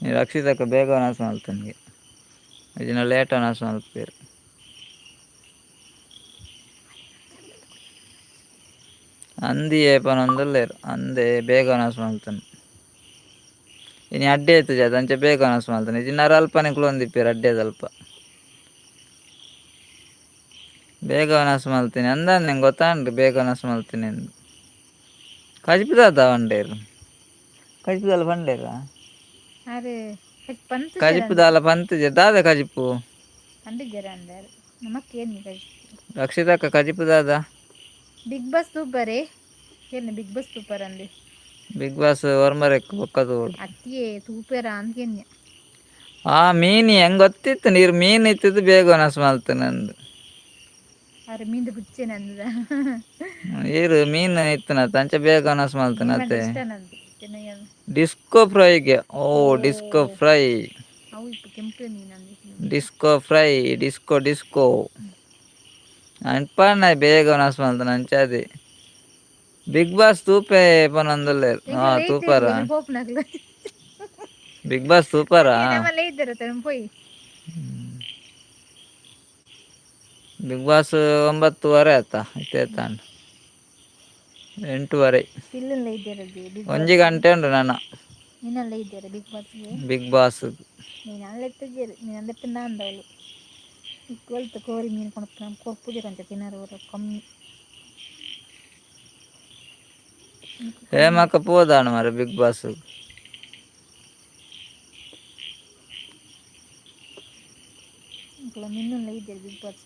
ಈ ರಕ್ಷಿತಕ್ಕ. ಬೇಗ ವನಸ್ ಮಲ್ತುನ್ಗೆ ಇಜಿನ ಲೇಟ್ ವನಸ್ ಮಲ್ಪೆರ್. ಅಂದಿಯೇ ಪನೊಂದುಲ್ಲೆರ್. ಅಂದೆ ಬೇಗ ವನಸ್ ಮಲ್ತುನು. ಇನಿ ಅಡ್ಡೆ ಇತ್ತುಜಿ ಅಂಚ ಬೇಗ ವನಸ್ ಮಲ್ತುನು. ಇಜಿನಾರ್ ಅಲ್ಪ ನಿಕುಲು ಅಡ್ಡೆದಲ್ಪ ಬೇಗ ವನಸ್ ಮಲ್ತೀನಿ ಅಂದಾನ್. ನಿಂಗೆ ಗೊತ್ತಾಂಡ್ ಬೇಗ ವನಸ್ ಮಲ್ತೀನಿ ಅಂದ್. ಕಜಿಪುದಾದ ಪಂಡೇರ್? ಕಜಿಪುದಾಲ ಪಂಡೇರಾ? ಅರೆ ಪಂತ. ಕಜಿಪುದಾಲ ಪಂತುಜೆ. ದಾದ ಕಜಿಪು? ಪಂಡಿಜರ ಅಂದಾರೆ ನಮಕ್ಕೇನು. ರಕ್ಷಿತಕ್ಕ, ಕಜಿಪುದಾದ? ಬಿಗ್ ಬಾಸ್ ಸೂಪರೇ ಏನು? Big boss super ಅಂದೆ. ಬಿಗ್ ಬಾಸ್ ಒರ್ಮರೆಕ್ ಬೊಕ್ಕ ತೂವೊಡು. ಅತ್ತಿಯೇ ತೂಪೆರ ಅಂದ್ಕೆನ್ಯ. ಆ ಮೀನಿ ಹೆಂಗ್ ಗೊತ್ತಿತ್ತು ನೀರು ಮೀನು ಇತ್ತಿದ್ದು ಬೇಗ ವನಸ್ ಮಲ್ತನಂದು. ಅರೆ ಮೀಂದು ಹುಚ್ಚೆ ನಂದ. ಈರು ಮೀನು ಇತ್ತನತ್ತ, ಅಂಚ ಬೇಗ ವನಸ್ ಮಲ್ತನತ್ತೆ. ಇಷ್ಟ ನಂದು ತಿನ್ನಯ್ಯ. ಡಿಸ್ಕೋ ಫ್ರೈಗೆ. ಓ, ಡಿಸ್ಕೋ ಫ್ರೈ. ಅವು ಇಪ್ಪ ಕೆಂಪು ಮೀನು. Disco fry, disco disco ಅನ್ಪಣ್ಣ. ಬೇಗ ವನಸ್ ಮಲ್ತನ ಅಂಚಾದಿ. ಬಿಗ್ ಬಾಸ್ ತೂಪೆ ಪನೊಂದುಲ್ಲೆರ್. ಹಾ, ತೂಪರ? ಪೋಪುನಕ್ಲು. ಬಿಗ್ ಬಾಸ್ ತೂಪರಾ? ನಮ್ಮಲ್ಲೇ ಇದ್ದಾರೆ ಪೋಯಿ. ಬಿಗ್ ಬಾಸ್ 9:30 ಆಯ್ತಾ? ಇತ್ತೆ ಎತ್ತಾಂಡ್ 8:30. ಇಲ್ಲೆಲ್ಲ ಇದ್ದಾರೆ ಬಿಗ್. ಒಂಜಿ ಗಂಟೆ ಉಂಡು ನನ್ನ. ನಿನ್ನೆಲ್ಲ ಇದ್ದಾರೆ ಬಿಗ್ ಬಾಸ್ಗೆ. Big boss. ನೀನು ಅಲ್ಲೆತ್ತಿದ್ದೀರಿ, ನೀನು ಅಲ್ಲೆತ್ತಿನ ಅಂದವಳು ಇಕ್ಕೊಲ್ತು ಕೋರಿ ಮೀನು ಕೊಣಪ್ಪ ಕೊರ್ಪುಜಿರಂತೆ ತಿನ್ನರು ಕಮ್ಮಿ. ಹೇಮಕ್ಕ ಪೋದಾಣ ಮಾರೆ ಬಿಗ್ ಬಾಸ್. ಮಿನ್ನುಲ್ಲ ಇದ್ದಾರೆ ಬಿಗ್ ಬಾಸ್.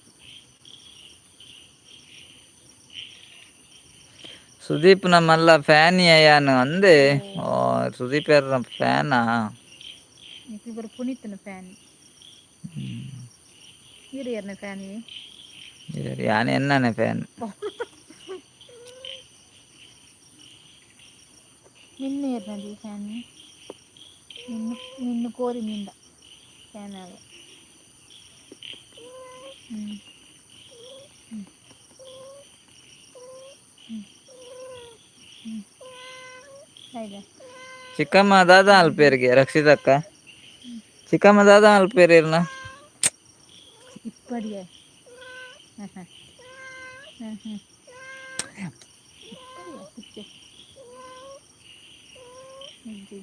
ಸುದೀಪ್ ನಮ್ಮಲ್ಲ ಫ್ಯಾನ್ ಯಾನು ಅಂದೆ. ಓ, ಸುದೀಪ್ ಯಾರ ಫ್ಯಾನಾ? ಇಬ್ಬರು ಪುನೀತ್ನ ಫ್ಯಾನ್. ಇರು ಯಾರನ್ನ ಫ್ಯಾನ್? ಯಾನ್ ಎನ್ನನೆ ಫ್ಯಾನ್. ಮಿನ್ನು ಯಾರನ್ನದಿ ಫ್ಯಾನ್? ಮಿನ್ನು ಮಿನ್ನು ಕೋರಿ ಮೀಂದ ಫ್ಯಾನ್ ಆಗ. ಹ್ಞೂ ಹ್ಞೂ ಹ್ಞೂ ಹ್ಞೂ ಆಯ್ತಾ? ಚಿಕ್ಕಮ್ಮ ದಾದಾ ಅಲ್ಪೇರಿಗೆ ರಕ್ಷಿತಕ್ಕ? ಚಿಕ್ಕಮ್ಮ ದಾದಾ ಅಲ್ಪೇರು ಇರ್ನ? ಇಪ್ಪಡಿಯ ಹಾಂ ಹಾಂ ಹಾಂ ಹಾಂ ಇಪ್ಪಡಿಯ ಪುಚ್ಚೆ. ಇಜ್ಜಿ.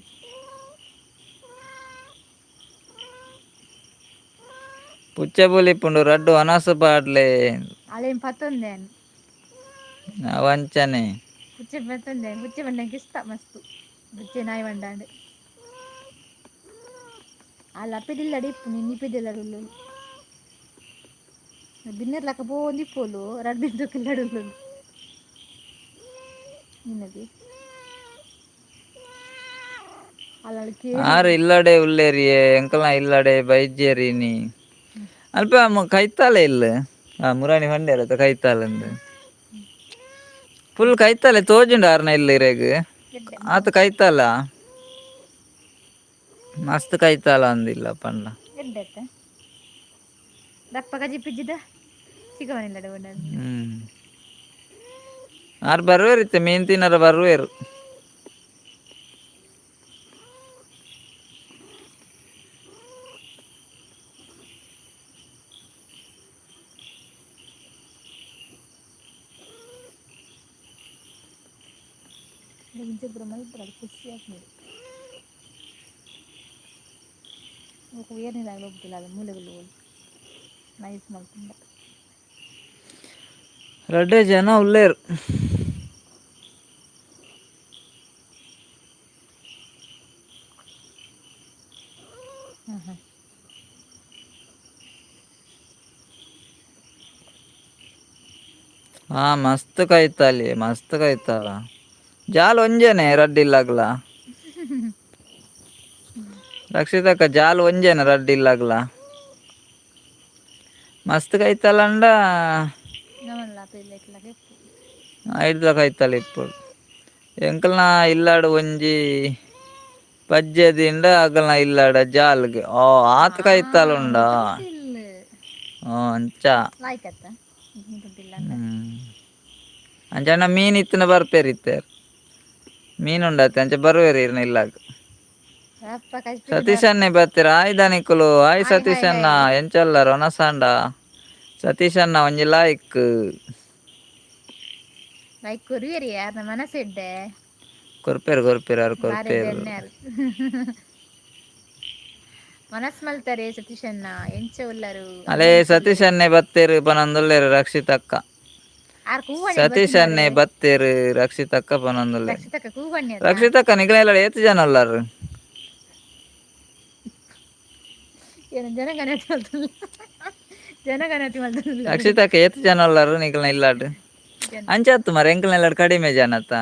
ಪುಚ್ಚೆ ಬುಲಿಪುಂಡು. ರಡ್ಡು ವನಸು ಪಾಡ್ಲೆ. ಅಲೇನು ಪತ್ತೊಂದೆ. ವಂಚನೆ. ಪುಚ್ಚೆ ಪತ್ತೊಂದೆ. ಪುಚ್ಚೆ ಬಂಡಂಗೆ ಇಷ್ಟ ಮಸ್ತು. ಪುಚ್ಚೆ ನಾಯಿ ಬಂಡಾಂಡ್ ಅಲ್ಲ ಅಪ್ಪೆದಿಲ್ಲಡಿ ಇಪ್ಪು ನಿನ್ನ ಇಪ್ಪೆದಿಲ್ಲಡು ಬಿನ್ನೆರ್ಲಕ್ಕ ಪೋಂದಿಪ್ಪೋಲು ರಡ್ಡು ಬಿದ್ದಕ್ಕಿಲ್ಲಡು ನಿನ್ನದಿ ಅಲ್ಲ. ಆರು ಇಲ್ಲಡೆ ಉಲ್ಲೇರಿಯೇ ಎಂಕಲ್ನ ಇಲ್ಲಡೆ ಬೈಜೇರಿ ನೀ ಅಲ್ಪ ಕೈತಾಲೆ ಇಲ್ಲ. ಆ ಮುರಾಣಿ ಬಂಡೇರ ಕೈತಾಲಂದು ಫುಲ್ ಕೈತಾಲೆ ತೋಜುಂಡು ಆರ್ನ ಇಲ್ಲ ಇರೆಗ್. ಆತ ಕೈತಾಲ. ಮಸ್ತ್ ಕೈತಾಲ ಅಂದಿಲ್ಲ ಪಂಡ. ಎಡ್ಡೆತ್ತ ದಪ್ಪ ಕಜಿ ಪಿಜ್ಜಿದ ಚಿಕ್ಕವನಿಲ್ಲಡ. ಆರ್ ಬರ್ವೇರು ಇತ್ತೆ ಮೀನು ತಿನ್ನರ ಬರ್ವೇರು. ಇಂಚ ಪೂರ ಮಲ್ಪುರ ಖುಷಿ ಆಗ್ತದೆ. ಬೊಕ ಏರ್ನಿದಾಗಲ ಒಪ್ಪುದಿಲ್ಲ ಅದು ಮೂಲೆಗುಲ್ಲು ನೈಸ್ ಮಲ್ಪುಂಡ. ರಡ್ಡೆ ಜನ ಉಲ್ಲೇರು. ಹಾಂ ಹಾಂ. ಹಾ, ಮಸ್ತ್ ಕೈತಾಲಿ, ಮಸ್ತ್ ಕೈತಾಲ. ಜಾಲ್ ಒಂಜೇನೆ ರಡ್ಡಿಲ್ಲಾಗ್ಲ ರಕ್ಷಿತಕ್ಕ, ಜಾಲ್ ಒಂಜೇನೆ ರಡ್ಡಿಲ್ಲಾಗ್ಲ ಮಸ್ತ್ ಕೈತಾಲಂಡ. ನಮಲ್ಲ ಪಿಲ್ಲೆಟ್ಲಾಗ. ಐಡ್ದ ಕೈತಾಲ ಇಪ್ಪೊಡು. ಎಂಕಲ್ನ ಇಲ್ಲಾಡು ಒಂಜಿ ಪಜ್ಜೆ ದಿಂಡ ಅಗಲ್ನ ಇಲ್ಲಾಡ ಜಾಲ್ಗೆ. ಓ, ಆತ್ ಕೈತಾಲ ಉಂಡ. ಓ, ಅಂಚ. ಲಾಯ್ಕ್ ಅತ್ತ. ಅಂಚ ಮೀನ್ ಇತ್ತಿನ ಬರ್ಪೇರು ಇತ್ತೇರು. ಮೀನು ಉಂಡತ್ತೆ, ಅಂಚ ಬರುವೇರು ಇರ್ನ ಇಲ್ಲಾಗ. ಸತೀಶ್ ಅಣ್ಣೆ ಬರ್ತೀರ? ಹಾಯ್ ದಾನಿಕುಲು, ಹಾಯ್. ಹಾಯ್. ಸತೀಶ್ ಹಾಯ್. ಅಣ್ಣ. ಹಾಯ್. ಎಂಚಲ್ಲರ್ ಒನಸಾಂಡ? ಸತೀಶ್ ಅಣ್ಣ, ಒಂಜಿ ಲಾಯ್ಕ್. ಲೈಕ್ ಕೊರುವೆರಿ ಯಾರನ ಮನಸ್ಸೆಡ್ಡೆ. ಕೊರ್ಪೇರು, ಕೊರ್ಪೇರು ಯಾರು. ಬಾರಿ. ಕೊರ್ಪೇರು. ಬೆಣ್ಣೆರ್ ಮನಸ್ ಮಲ್ತಾರೆ ಸತೀಶಣ್ಣ, ಎಂಚ ಉಲ್ಲರು? ಅಲೇ, ಸತೀಶ್ ಅಣ್ಣೆ ಬತ್ತೇರು ಪನೊಂದುಲ್ಲೇರು ರಕ್ಷಿತಕ್ಕ. ಆರ್ ಕೂವಣಿ. ಸತೀಶ್ ಅಣ್ಣೆ ಬತ್ತೇರು ರಕ್ಷಿತಕ್ಕ ಪನೊಂದುಲ್ಲೇರು. ರಕ್ಷಿತಕ್ಕ ಕೂವಣ್ಣಿ. ರಕ್ಷಿತಕ್ಕ, ನಿಗಲೆಲ್ಲ ಏತ್ ಜನ ಉಲ್ಲರು? ಏನು ಜನಗಣತಿ ಮಲ್ತಲ್ಲ, ಜನಗಣತಿ ಮಲ್ತಲ್ಲ. ರಕ್ಷಿತಕ್ಕ, ಏತ್ ಜನ ಉಲ್ಲರು ನಿಗಲ್ನ ಇಲ್ಲಾಡ್? ಅಂಚತ್ತು ಮರ, ಎಂಕಲ್ನ ಇಲ್ಲಾಡ್ ಕಡಿಮೆ ಜನ ಅತ್ತ.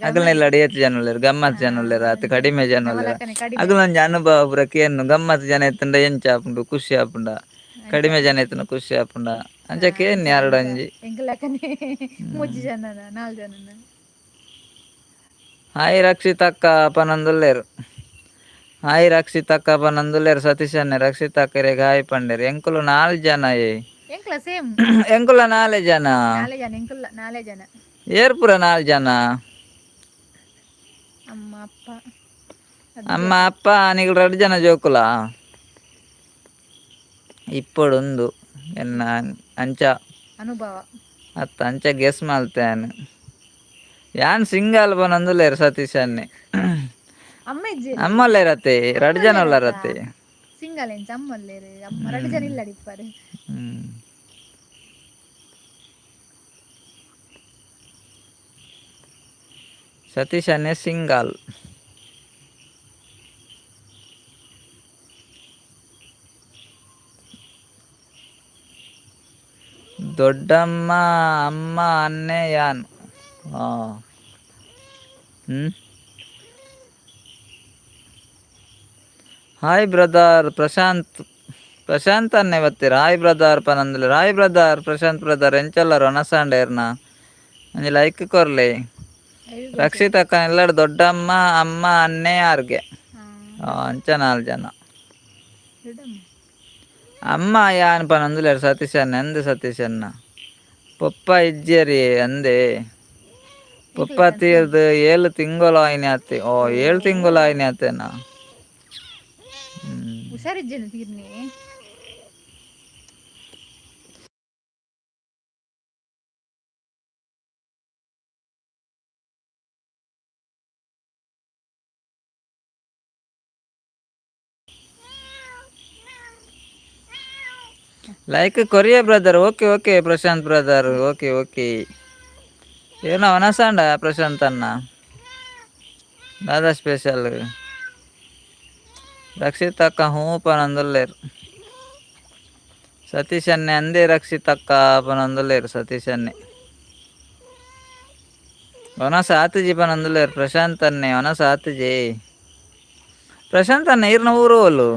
ಅಗಲ್ನ ಇಲ್ಲಾಡ್ ಏತ್ ಜನ ಉಲ್ಲೇರು? ಗಮ್ಮತ್ ಜನ ಉಲ್ಲೇರು ಆತ್, ಕಡಿಮೆ ಜನ ಉಲ್ಲೇರು. ಅಗಲೊಂಜಿ ಅನುಭವ ಪೂರ ಕೇನು. ಗಮ್ಮತ್ ಜನ ಎತ್ತುಂಡ ಎಂಚ ಆಪುಂಡು, ಖುಷಿ ಆಪುಂಡ? ಕಡಿಮೆ ಜನ ಎತ್ತುಂಡ ಖುಷಿ ಆಪುಂಡ? ಅಂಚ ಕೇನ್ ಯಾರಡೊಂಜಿ. ಎಂಕಲಕ್ಕನೆ ಮೂಜಿ ಜನನ, ನಾಲ್ ಜನನ. ಹಾಯ್ ರಕ್ಷಿತಕ್ಕ ಪನೊಂದುಲ್ಲೇರು. ಹಾಯ್ ರಕ್ಷಿತಕ್ಕ ಪನೊಂದುಲ್ಲೇರು ಸತೀಶ್ ಅಣ್ಣೆ. ರಕ್ಷಿತಕ್ಕರೆಗ್ ಹಾಯ್ ಪಂಡೇರು. ಎಂಕುಲು ನಾಲ್ ಜನ ಏ. ಎಂಕ್ಲ ಸೇಮ್. ಎಂಕುಲ ನಾಲೆ ಜನ. ನಾಲೆ ಜನ, ಎಂಕುಲ್ಲ ನಾಲೆ ಜನ. ಏರ್ ಪೂರ ನಾಲ್ ಜನ? ಅಮ್ಮ, ಅಪ್ಪ. ಅಮ್ಮ, ಅಪ್ಪ, ನಿಗಲ್ ರಡ್ಡ್ ಜನ ಜೋಕುಲ ಇಪ್ಪೊಡುಂದು ಎನ್ನ ಅಂಚ. ಅನುಭವ. ಅತ್ತ, ಅಂಚ ಗೆಸ್ ಮಲ್ತೆ. ಯಾನ್ ಸಿಂಗಲ್ ಪನೊಂದುಲ್ಲೇರು ಸತೀಶ್ ಅಣ್ಣೆ. ಅಮ್ಮ ಇಜ್ಜೆರ್. ಅಮ್ಮ ಉಲ್ಲೇರತ್ತೆ, ರಡ್ಡ್ ಜನ ಉಲ್ಲರತ್ತೆ. ಸಿಂಗಲ್ ಎಂಚ? ಅಮ್ಮ ಉಲ್ಲೇರು. ಅಮ್ಮ ರಡ್ಡ್ ಜನ ಇಲ್ಲಡಿಪ್ಪರು. ಸತೀಶ್ ಅಣ್ಣೆ ಸಿಂಗಲ್. ದೊಡ್ಡಮ್ಮ, ಅಮ್ಮ, ಅಣ್ಣೆ, ಯಾನ್. ಹ್ಞೂ. ಹಾಯ್ ಬ್ರದರ್ ಪ್ರಶಾಂತ್, ಪ್ರಶಾಂತ್ ಅನ್ನೆ ಬತ್ತೀರ. ಹಾಯ್ ಬ್ರದರ್ ಪನಂದುಲ್ಲೇರ್. ಹಾಯ್ ಬ್ರದರ್, ಪ್ರಶಾಂತ್ ಬ್ರದರ್, ಎಂಚಲ್ಲರ್? ಒನಸಾಂಡೇರ್ನ? ಒಂಜಿ ಲೈಕ್ ಕೊರ್ಲೆ. ರಕ್ಷಿತ್ ಅಕ್ಕ ಎಲ್ಲಾರು ದೊಡ್ಡಮ್ಮ, ಅಮ್ಮ, ಅಣ್ಣೆ, ಆರ್ಗೆ. ಅಂಚ ನಾಲ್ ಜನ. ಅಮ್ಮ ಯಾನ್ ಪನೊಂದುಲ್ಲೇರು ಸತೀಶ್ ಅಣ್ಣ ಅಂದ್. ಸತೀಶ್ ಅಣ್ಣ, ಪೊಪ್ಪ ಇಜ್ಜೆರಿ ಅಂದೆ. ಪೊಪ್ಪ ತೀರ್ದು 7 ತಿಂಗಳು ಆಯ್ನೆ ಅತ್ತೆ. ಓ, 7 ತಿಂಗಳು ಆಯ್ನೆ ಅತ್ತೇನಾ? ಹುಷಾರಿಜ್ಜೇನು ತೀರ್ನಿ? ಲೈಕ್ ಕೊರಿಯಾ brother. Okay okay Prashant brother, okay okay. ಏನೋ ಒನಸಾಂಡ ಪ್ರಶಾಂತ್ ಅಣ್ಣ? ದಾದಾ ಸ್ಪೆಷಲ್? ರಕ್ಷಿತ್ ಅಕ್ಕ ಹೂ ಪನೊಂದುಲ್ಲೇರು. ಸತೀಶ್ ಅಣ್ಣೆ ಅಂದೇ. ರಕ್ಷಿತ್ ಅಕ್ಕ ಪನೊಂದುಲ್ಲೇರು ಸತೀಶ್ ಅಣ್ಣೆ. ಒನಸ ಆತುಜಿ ಪನೊಂದುಲ್ಲೇರು ಪ್ರಶಾಂತ್ ಅಣ್ಣೆ. ಒನಸ ಆತುಜಿ ಪ್ರಶಾಂತ್ ಅಣ್ಣ. ಈರ್ನ ಊರು ಓಲು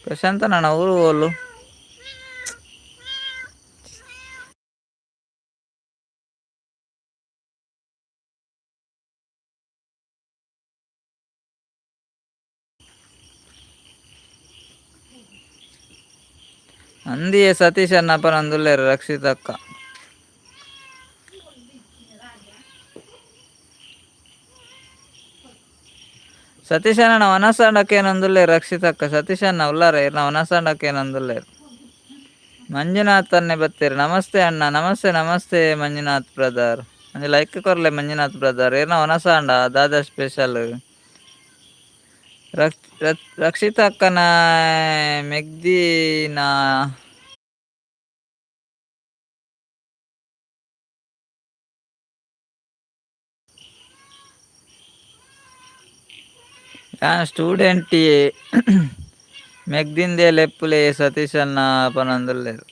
ಪ್ರಶಾಂತ್ ಅಣ್ಣ? ಊರು ಓಲು? ಅಂದಿಯೇ ಸತೀಶ್ ಅನ್ನ ಪನೊಂದುಲ್ಲೆರ್ ರಕ್ಷಿತಕ್ಕ. ಸತೀಶ್ ಅಣ್ಣ ವನಸಂಡಕ್ಕೇನೊಂದುಲ್ಲೆರ್ ರಕ್ಷಿತಕ್ಕ. ಸತೀಶ್ ಅಣ್ಣ ಉಲ್ಲಾರ ಇರ್ನ ವನಸಂಡಕ್ಕೇನೊಂದುಲ್ಲೆರ್. ಮಂಜುನಾಥ್ ಅನ್ನೆ ಬತ್ತೆರ್. ನಮಸ್ತೆ ಅಣ್ಣ. ನಮಸ್ತೆ ನಮಸ್ತೆ ಮಂಜುನಾಥ್ ಬ್ರದರ್. ಒಂಜಿ ಲೈಕ್ ಕೊರ್ಲೆ ಮಂಜುನಾಥ್ ಬ್ರದರ್. ಇರ್ನ ವನಸಾಂಡ ದಾದಾ ಸ್ಪೆಷಲ್? ರಕ್ಷಿತಕ್ಕನ ಮೆಗ್ದಿನ ಯಾನ್ ಸ್ಟೂಡೆಂಟ್ ಮೆಗ್ದಿಂದೆ ಲೆಪ್ಪುಲೆ ಸತೀಶಣ್ಣ ಪನೊಂದುಲ್ಲೆರ್.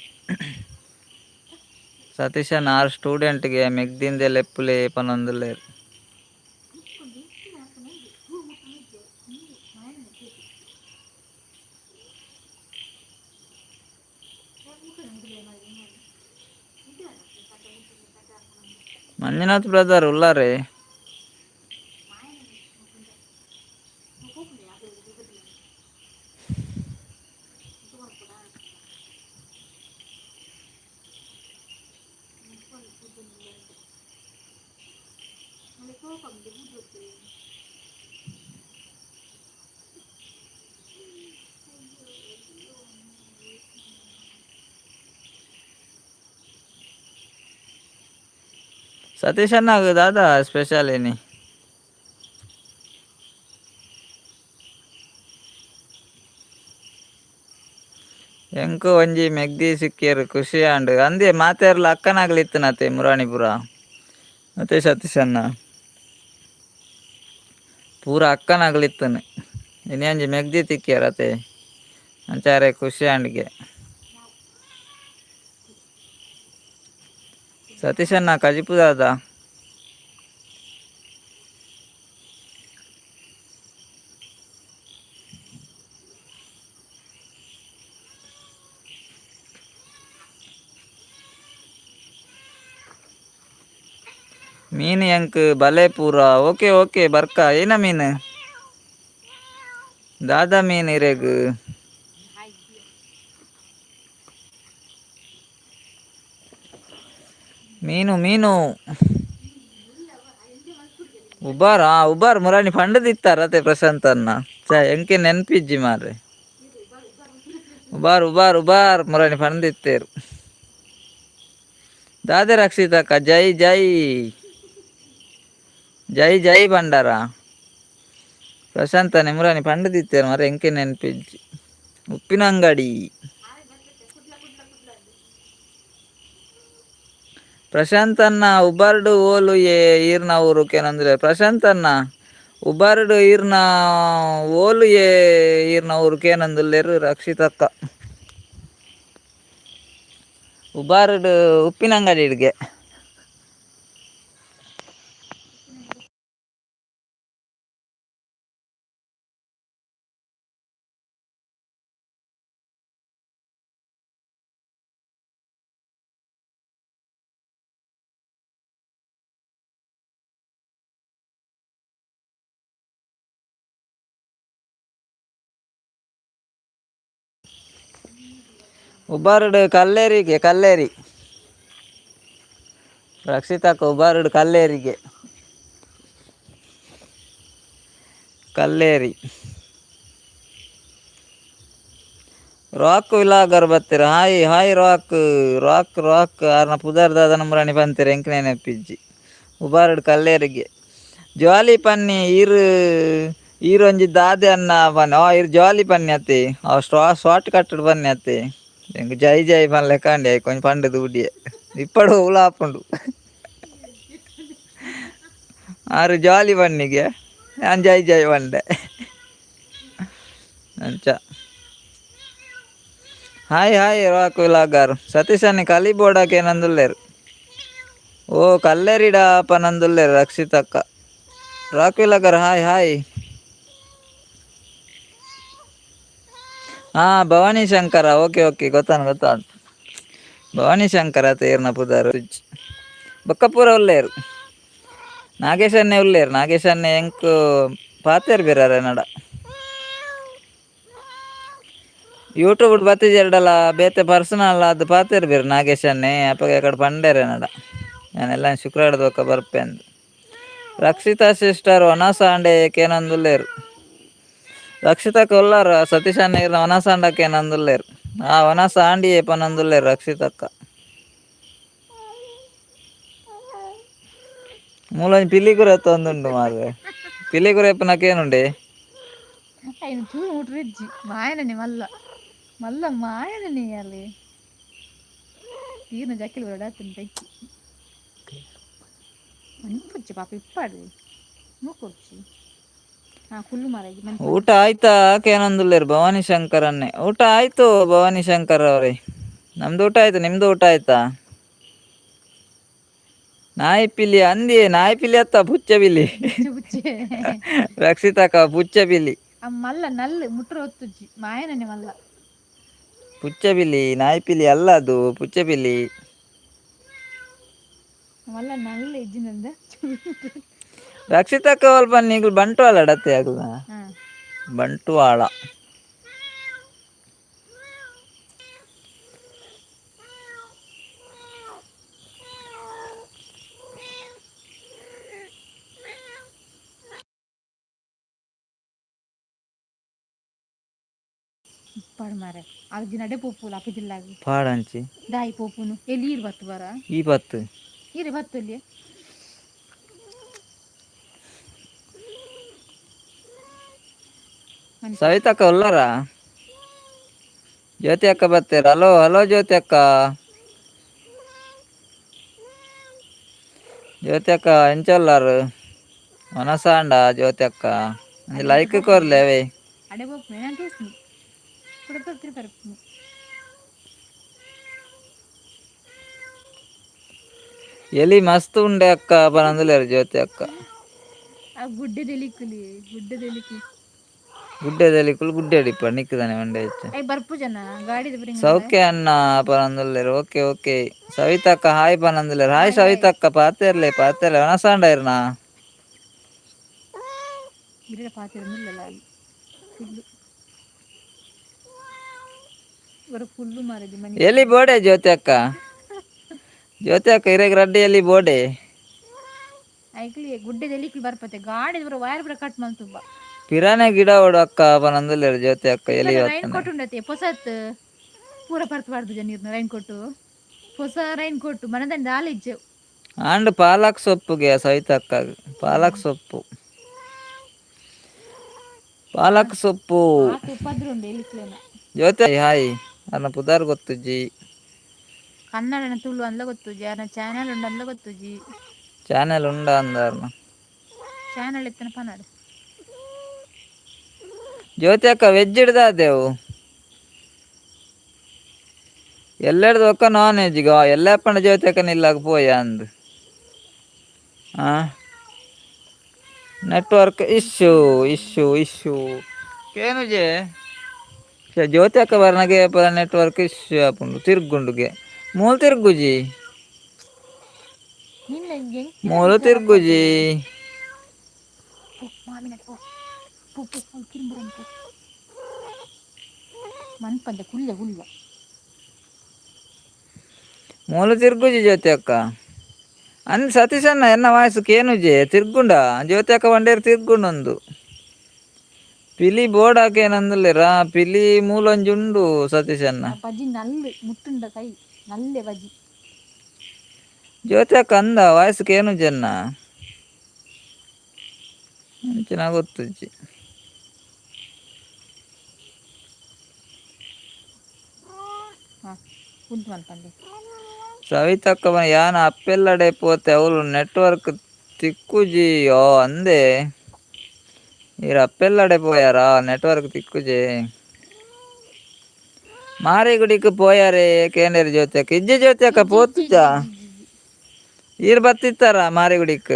ಸತೀಶಣ್ಣ ಆರ್ ಸ್ಟೂಡೆಂಟ್ಗೆ ಮೆಗ್ದಿಂದೆ ಲೆಪ್ಪುಲೆ ಪನೊಂದುಲ್ಲೆರ್. ಮಂಜುನಾಥ್ ಬ್ರದರ್ ಉಲ್ಲಾರೆ. ಸತೀಶ್ ಅಣ್ಣ ದಾದಾ ಸ್ಪೆಷಲ್ ಇನಿ? ಎಂಕ್ ಒಂಜಿ ಮೆಗ್ದಿ ಸಿಕ್ಕಿಯರ್ ಖುಷಿ ಆಂಡ್. ಅಂದೆ ಮಾತೆರ್ಲ ಅಕ್ಕನಾಗ್ಲಿತ್ತನತೆ ಮುರಾಣಿಪುರ ಮತ್ತೆ ಸತೀಶ್ ಅಣ್ಣ ಪೂರ ಅಕ್ಕನಾಗ್ಲಿತ್ತನು. ಇನಿ ಒಂಜಿ ಮೆಗ್ದಿ ತಿಕ್ಕಿಯರ್ ಅತೆ ಅಂಚಾರೆ ಖುಷಿ ಆಂಡ್ಗೆ. ಸತೀಶ್ ಅಣ್ಣ ಕಜಿಪು ದಾದಾ? ಮೀನು ಎಂಕ್ ಬಲೆ ಪೂರ. ಓಕೆ ಓಕೆ ಬರ್ಕ. ಏನ ಮೀನು? ದಾದಾ ಮೀನು ಇರೆಗ್? ಮೀನು ಮೀನು ಉಬಾರ್. ಆ ಉಬಾರ್ ಮುರಾಣಿ ಪಂಡದಿತ್ತಾರ ಅತೆ ಪ್ರಶಾಂತ್ ಅಣ್ಣ. ಛೆ ಎಂಕೆ ನೆನ್ಪಿಜ್ಜಿ ಮಾರ್ರೆ. ಉಬಾರ್ ಉಬಾರ್ ಉಬಾರ್ ಮುರಾಣಿ ಪಂಡಿತ್ತೇರು. ದಾದೆ ರಕ್ಷಿತಕ್ಕ? ಜೈ ಜೈ ಜೈ ಜೈ ಭಂಡಾರ. ಪ್ರಶಾಂತ ಮುರಾಣಿ ಪಂಡದಿತ್ತೇರು ಮಾರ್ರೆ, ಎಂಕೆ ನೆನ್ಪಿಜ್ಜಿ. ಉಪ್ಪಿನಂಗಡಿ. ಪ್ರಶಾಂತ್ ಅಣ್ಣ ಉಬಾರ್ಡು ಓಲು ಏ ಈರ್ನ ಊರು ಕೇನಂದ್ರೆ. ಪ್ರಶಾಂತ್ ಅಣ್ಣ ಉಬಾರ್ಡು ಈರ್ನ ಓಲು ಏ ಈರ್ನ ಊರು ಕೇನಂದುಲ್ಲೆರ್ ರಕ್ಷಿತಕ್ಕ. ಉಬಾರ್ಡು ಉಪ್ಪಿನಂಗಡಿ ಇಡ್ಗೆ. ಉಬಾರ್ಡು ಕಲ್ಲೇರಿಗೆ ಕಲ್ಲೇರಿ ರಕ್ಷಿತಕ್ಕ. ಉಬಾರ್ಡು ಕಲ್ಲೇರಿಗೆ ಕಲ್ಲೇರಿ. ರಾಕ್ ವಿಲಾಗರ್ ಬತ್ತೆರ್. Hi hi rock rock rock. ಆರ್ನ ಪುದರ್ ದಾದ ನಮ್ಮರಾಣಿ ಪಂತೆರ್ ಎಂಕ್ ನೆನಪಿಜ್ಜಿ. ಉಬಾರ್ಡ್ ಕಲ್ಲೇರಿಗೆ. ಜಾಲಿ ಪನ್ನಿ ಈರ್ ಈರೊಂಜಿ ದಾದೆ ಅನ್ನ ಪನ್ನಿ. ಆ ಇರ್ ಜಾಲಿ ಪನ್ನಿ ಅತ್ತೆ. ಆ ಶಾರ್ಟ್ ಕಟ್ಟಡ್ ಪನ್ನಿ ಅತ್ತೆ. ಎಂಕ್ ಜೈ ಜೈ ಪನ್ಲೆಕ್ಕ ಅಂಡಿ ಐಕ್ ಒಂಜಿ ಪಂಡದು ಬುಡಿಯೆ. ಇಪ್ಪಡು ಉಲ ಆಪುಂಡು. ಆರು ಜಾಲಿ ಪನ್ನಿಗೆ ಯಾನ್ ಜೈ ಜೈ ಪಂಡೆ ಅಂಚ. Hi hi rock vlogger. Satish ಅಣ್ಣೆ ಕಲಿ ಬೋಡಾಕ ಏನಂದುಲ್ಲೆರ್. ಓ ಕಲ್ಲೇರಿಡ ಪನಂದುಲ್ಲೆರ್ ರಕ್ಷಿತಕ್ಕ. Rock vlogger hi hi. ಹಾ ಭವಾನಿ ಶಂಕರ ಓಕೆ ಓಕೆ ಗೊತ್ತಾನು ಗೊತ್ತಾನು. ಭವಾನಿ ಶಂಕರ ತೇರ್ನ ಪುದರ್. ಬೊಕ್ಕ ಪೂರ ಉಲ್ಲೇರು. ನಾಗೇಶನ್ನೇ ಉಲ್ಲೇರು. ನಾಗೇಶನ್ನೇ ಎಂಕ್ ಪಾತೆರ್ ಬಿರಾರೆ ನಡ. ಯೂಟ್ಯೂಬ್ ಬತ್ತಿಜೆರಡಲ ಬೇತೆ ಪರ್ಸನಲ್ ಅದು ಪಾತೆರ್ ಬೇರೆ ನಾಗೇಶನ್ನೇ ಅಪ್ಪಗೆ ಕಡೆ ಪಂಡೇರೆ ನಡ ನಾನೆಲ್ಲ ಶುಕ್ರವಾರದ ಬೊಕ್ಕ ಬರ್ಪೆ ಅಂದು. ರಕ್ಷಿತಾ ಸಿಸ್ಟರ್ ವನಸಾಂಡೆ ಕೇನಂದುಲ್ಲೇರು. ರಕ್ಷಿತಕ್ಕ ಉಲ್ಲಾರ ಸತೀಶ್ ಅಣ್ಣ ಇರ್ನ ವನಸಾಂಡಕ್ಕೆ ಏನಂದುಲ್ಲೇರು. ಆ ವನಸಾಂಡಿಯೇ ಪನಂದುಲ್ಲೇರು ರಕ್ಷಿತಕ್ಕ. ಮೂಲೊಂಜಿ ಪಿಲಿಕುರೆ ಒಂದುಂಡು ಮಾರ್ರೆ. ಪಿಲಿಕುರೆ ಇಪ್ಪುನಕೇನುಂಡೆ? ಐನ್ ತೂ ಮುಟ್ರಿಜ್ಜಿ ಮಾಯನನೆ ಮಲ್ಲ ಮಲ್ಲ ಮಾಯನನೆ ಅಲ್ಲಿ ತೀರ್ನ ಜಕ್ಕಿಲ್ ಬರಡಾತನ ತೆಕ್ಕಿ ಮನ್ಪುಚ್ಚಿ ಪಾಪ ಇಪ್ಪಾಡು ಮೂಕೊರ್ಚಿ ಹಾ ಕುಲ್ಲು ಮಾರಾಗಿ. ಊಟ ಆಯ್ತಾ ಕೇನಂದುಲ್ಲೇರು ಭವಾನಿ ಶಂಕರನ್ನೇ. ಊಟ ಆಯ್ತು ಭವಾನಿ ಶಂಕರ್ ಅವರೇ, ನಮ್ದು ಊಟ ಆಯ್ತು, ನಿಮ್ದು ಊಟ ಆಯ್ತಾ? ನಾಯಿ ಪಿಲಿ ಅಂದಿ, ನಾಯಿ ಪಿಲಿ ಅತ್ತ ಪುಚ್ಚ ಪಿಲಿ. ಬುಚ್ಚೆ ಬುಚ್ಚೆ. ರಕ್ಷಿತಕ್ಕ ಪುಚ್ಚ ಪಿಲಿ. ಆ ಮಲ್ಲ ನಲ್ಲು ಮುಟ್ರ ಹೊತ್ತುಜ್ಜಿ ಮಾಯನನೆ ಮಲ್ಲ. ಪುಚ್ಚ ಪಿಲಿ, ನಾಯಿ ಪಿಲಿ ಅಲ್ಲ ಅದು, ಪುಚ್ಚ ಪಿಲಿ. ಮಲ್ಲ ನಲ್ಲು ಇಜ್ಜಿನಂದ. ರಕ್ಷಿತಕ್ಕ ಅಲ್ಪ ನೀಗಳು ಬಂಟ್ವಾಳ ಅಡತ್ತೆ ಆಗಲ್ಲ. ಹಾ. ಬಂಟ್ವಾಳ. ಇಪ್ಪಾಡು ಮಾರೆ ಅದು ನಡೆ ಪೋಪುಲ ಅಪ್ಪ ಪಾಡಂಚಿ. ದಾಯಿ ಪೋಪುನು ಎಲ್ಲಿ ಈರು ಬತ್ತು ಬರ. ಈ ಬತ್ತು. ಈರು ಬತ್ತು ಅಲ್ಲಿ. ಸವಿತಕ್ಕ ಉಲ್ಲಾರ? ಜ್ಯೋತಿ ಅಕ್ಕ ಬರ್ತೀರ? ಹಲೋ ಹಲೋ ಜ್ಯೋತಿ ಅಕ್ಕ, ಜ್ಯೋತಿ ಅಕ್ಕ ಎಂಚೊಲ್ಲಾರು? ಮನಸಾಂಡ ಜ್ಯೋತಿ ಅಕ್ಕ ಒಂಜಿ ಲೈಕ್ ಕೊರ್ಲೆ ಅವೇ. ಅಡೆ ಪೋಪುನು ನಾನು ತೂಸ್ನಿ ಕುಡ ಬರ್ಪುನು. ಎಲಿ ಮಸ್ತ್ ಉಂಡೆ ಅಕ್ಕ ಪನಂದುಲ್ಲೇರು ಜ್ಯೋತಿ ಅಕ್ಕ. ಆ ಗುಡ್ಡೆ ದೆಲಿಕುಲಿ ಗುಡ್ಡೆ ದೆಲಿಕಿ. ಗುಡ್ಡೆ ದೆಲಿಕುಲು ಗುಡ್ಡೆ ಅಡಿಪ ನಿಕ್ಕದಾನೆ ಮಂಡೆ ಹೆಚ್ಚು. I ಬರ್ಪು ಜನ ಗಾಡಿದ ಬರಿಂಗ. ಸೌಖ್ಯ ಅಣ್ಣ ಪನಂದುಲ್ಲೇರು. ಓಕೆ ಓಕೆ ಸವಿತಕ್ಕ ಹಾಯ್ ಪನಂದುಲ್ಲೇರು. ಹಾಯ್ ಸವಿತಕ್ಕ, ಪಾತೆರ್ಲೆ ಪಾತೆರ್ಲೆ. ವನಸಾಂಡ ಇರ್ನಾ? ಇರಡ ಪಾತಿರ ನಿಲ್ಲಲ್ಲ ಅಲ್ಲಿ ಫುಲ್ಲು ಬರ ಫುಲ್ಲು ಮಾರದಿ ಮನೆ. ಎಲ್ಲಿ ಬೋಡೆ ಜ್ಯೋತಿ ಅಕ್ಕ? ಜ್ಯೋತಿ ಅಕ್ಕ ಇರೆಗ್ ರಡ್ಡಿ ಎಲ್ಲಿ ಬೋಡೆ? ಐಕ್ಲಿ ಗುಡ್ಡೆ ದೆಲಿಕುಲು ಬರ್ಪತೆ ಗಾಡಿದ ಬರ ವೈರ್ ಬರ ಕಟ್ ಮಲ್ತುಬ್ಬ. ಪಿರಾನೆ ಗಿಡ ಓಡು ಅಕ್ಕ ಪನಂದುಲ್ಲೇರು ಜ್ಯೋತಿ ಅಕ್ಕ ಎಲ್ಲಿ. ರೈನ್ ಕೋಟ್ ಉಂಡತೆ ಪೊಸತ್ ಪೂರ ಪರ್ತ್ ಬಾರ್ದು ಜನ ನೀರ್ನ ರೈನ್ ಕೋಟು ಹೊಸ ರೈನ್ ಕೋಟು ಮನದಂಡ ಆಲಿಜ್ಜು. ಆಂಡ್ ಪಾಲಕ್ ಸೊಪ್ಪುಗೆ ಸವಿತಕ್ಕ, ಪಾಲಕ್ ಸೊಪ್ಪು ಪಾಲಕ್ ಸೊಪ್ಪು. ಆತು ಉಪದ್ರ ಉಂಡು ಎಲಿಕ್ಲೇನ. ಜ್ಯೋತಿ ಹಾಯ್, ಅನ್ನ ಪುದಾರ್ ಗೊತ್ತುಜ್ಜಿ. ಕನ್ನಡನ ತುಳು ಅಂದ್ಲ ಗೊತ್ತುಜಿ, ಯಾರನ ಚಾನೆಲ್ ಉಂಡು ಅಂದ್ಲ ಗೊತ್ತುಜಿ. ಚಾನೆಲ್ ಉಂಡ ಅಂದಾರ್ನ. ಚಾನೆಲ್ ಇತ್ತನ ಪನಾಡು. ಜ್ಯೋತಿ ಅಕ್ಕ ವೆಜ್ ಹಿಡ್ದಾದೆವು ಎಲ್ಲೆಡ್ದು ಒಕ್ಕ ನಾನ್ ವೆಜ್ ಎಲ್ಲಪ್ಪಂಡ ಜ್ಯೋತಿ ಅಕ್ಕ ನಿಲ್ಲಾಗ ಪೋಯ ಅಂದ್. ಆ ನೆಟ್ವರ್ಕ್ ಇಶ್ಯೂ ಇಶ್ಯೂ ಇಶ್ಯೂ ಕೇನುಜೆ ಜ್ಯೋತಿ ಅಕ್ಕ ಬರ್ನಗೆ ಪೂರ ನೆಟ್ವರ್ಕ್ ಇಶ್ಯೂ ಆಪುಂಡು. ತಿರ್ಗುಂಡುಗೆ ಮೂಲು ತಿರ್ಗುಜಿ. ನಿನ್ನ ಮೂಲು ತಿರ್ಗುಜಿ. ಮಾಮಿನ ಪೋ ಪೋ ಪೋ ಅವ್ಳು ಕಿರುಂಬುರನ್ ಪೋ ಮನ್ಪಂದೆ ಕುಲ್ಲ ಕುಲ್ಲ. ಮೂಲು ತಿರ್ಗುಜಿ ಜ್ಯೋತಿ ಅಕ್ಕ ಅಂದ್. ಸತೀಶಣ್ಣ ಎನ್ನ ವಾಯ್ಸ್ ಕೇನುಜೆ? ತಿರ್ಗುಂಡ ಜ್ಯೋತಿ ಅಕ್ಕ ಬಂಡೇರು ತಿರ್ಗುಂಡೊಂದು. ಪಿಲಿ ಬೋರ್ಡ್ ಹಾಕೇನಂದುಲ್ಲೇರಾ? ಪಿಲಿ ಮೂಲೊಂಜಿ ಉಂಡು ಸತೀಶಣ್ಣ. ಆ ಬಜ್ಜಿ ನಲ್ಲು ಮುಟ್ಟುಂಡ ಕೈ ನಲ್ಲೆ ಬಜ್ಜಿ. ಜ್ಯೋತಿ ಅಕ್ಕ ಅಂದ ವಾಯ್ಸ್ ಕೇನುಜೆನ್ನ ಅಂಚಿನ ಗೊತ್ತುಜ್ಜಿ. ಹಾ ಉಂಟು ಮನ್ಪಂದೆ. ಸವಿತಕ್ಕ ಯಾನ ಅಪ್ಪೆಲ್ಲಡೆ ಪೋತೆ ಅವ್ಲು ನೆಟ್ವರ್ಕ್ ತಿಕ್ಕುಜಿ. ಓ ಅಂದೆ, ಈರ್ ಅಪ್ಪೆಲ್ಲಡೆ ಪೋಯಾರಾ? ನೆಟ್ವರ್ಕ್ ತಿಕ್ಕುಜೆ. ಮಾರಿಗುಡಿಕ್ ಪೋಯಾರೆ ಕೇಂದ್ರ ಜ್ಯೋತಿ ಅಕ್ಕ. ಇಜ್ಜಿ ಜ್ಯೋತಿ ಅಕ್ಕ, ಪೋತುಜ. ಈರ್ ಬತ್ತಿತ್ತಾರ ಮಾರಿಗುಡಿಕ್?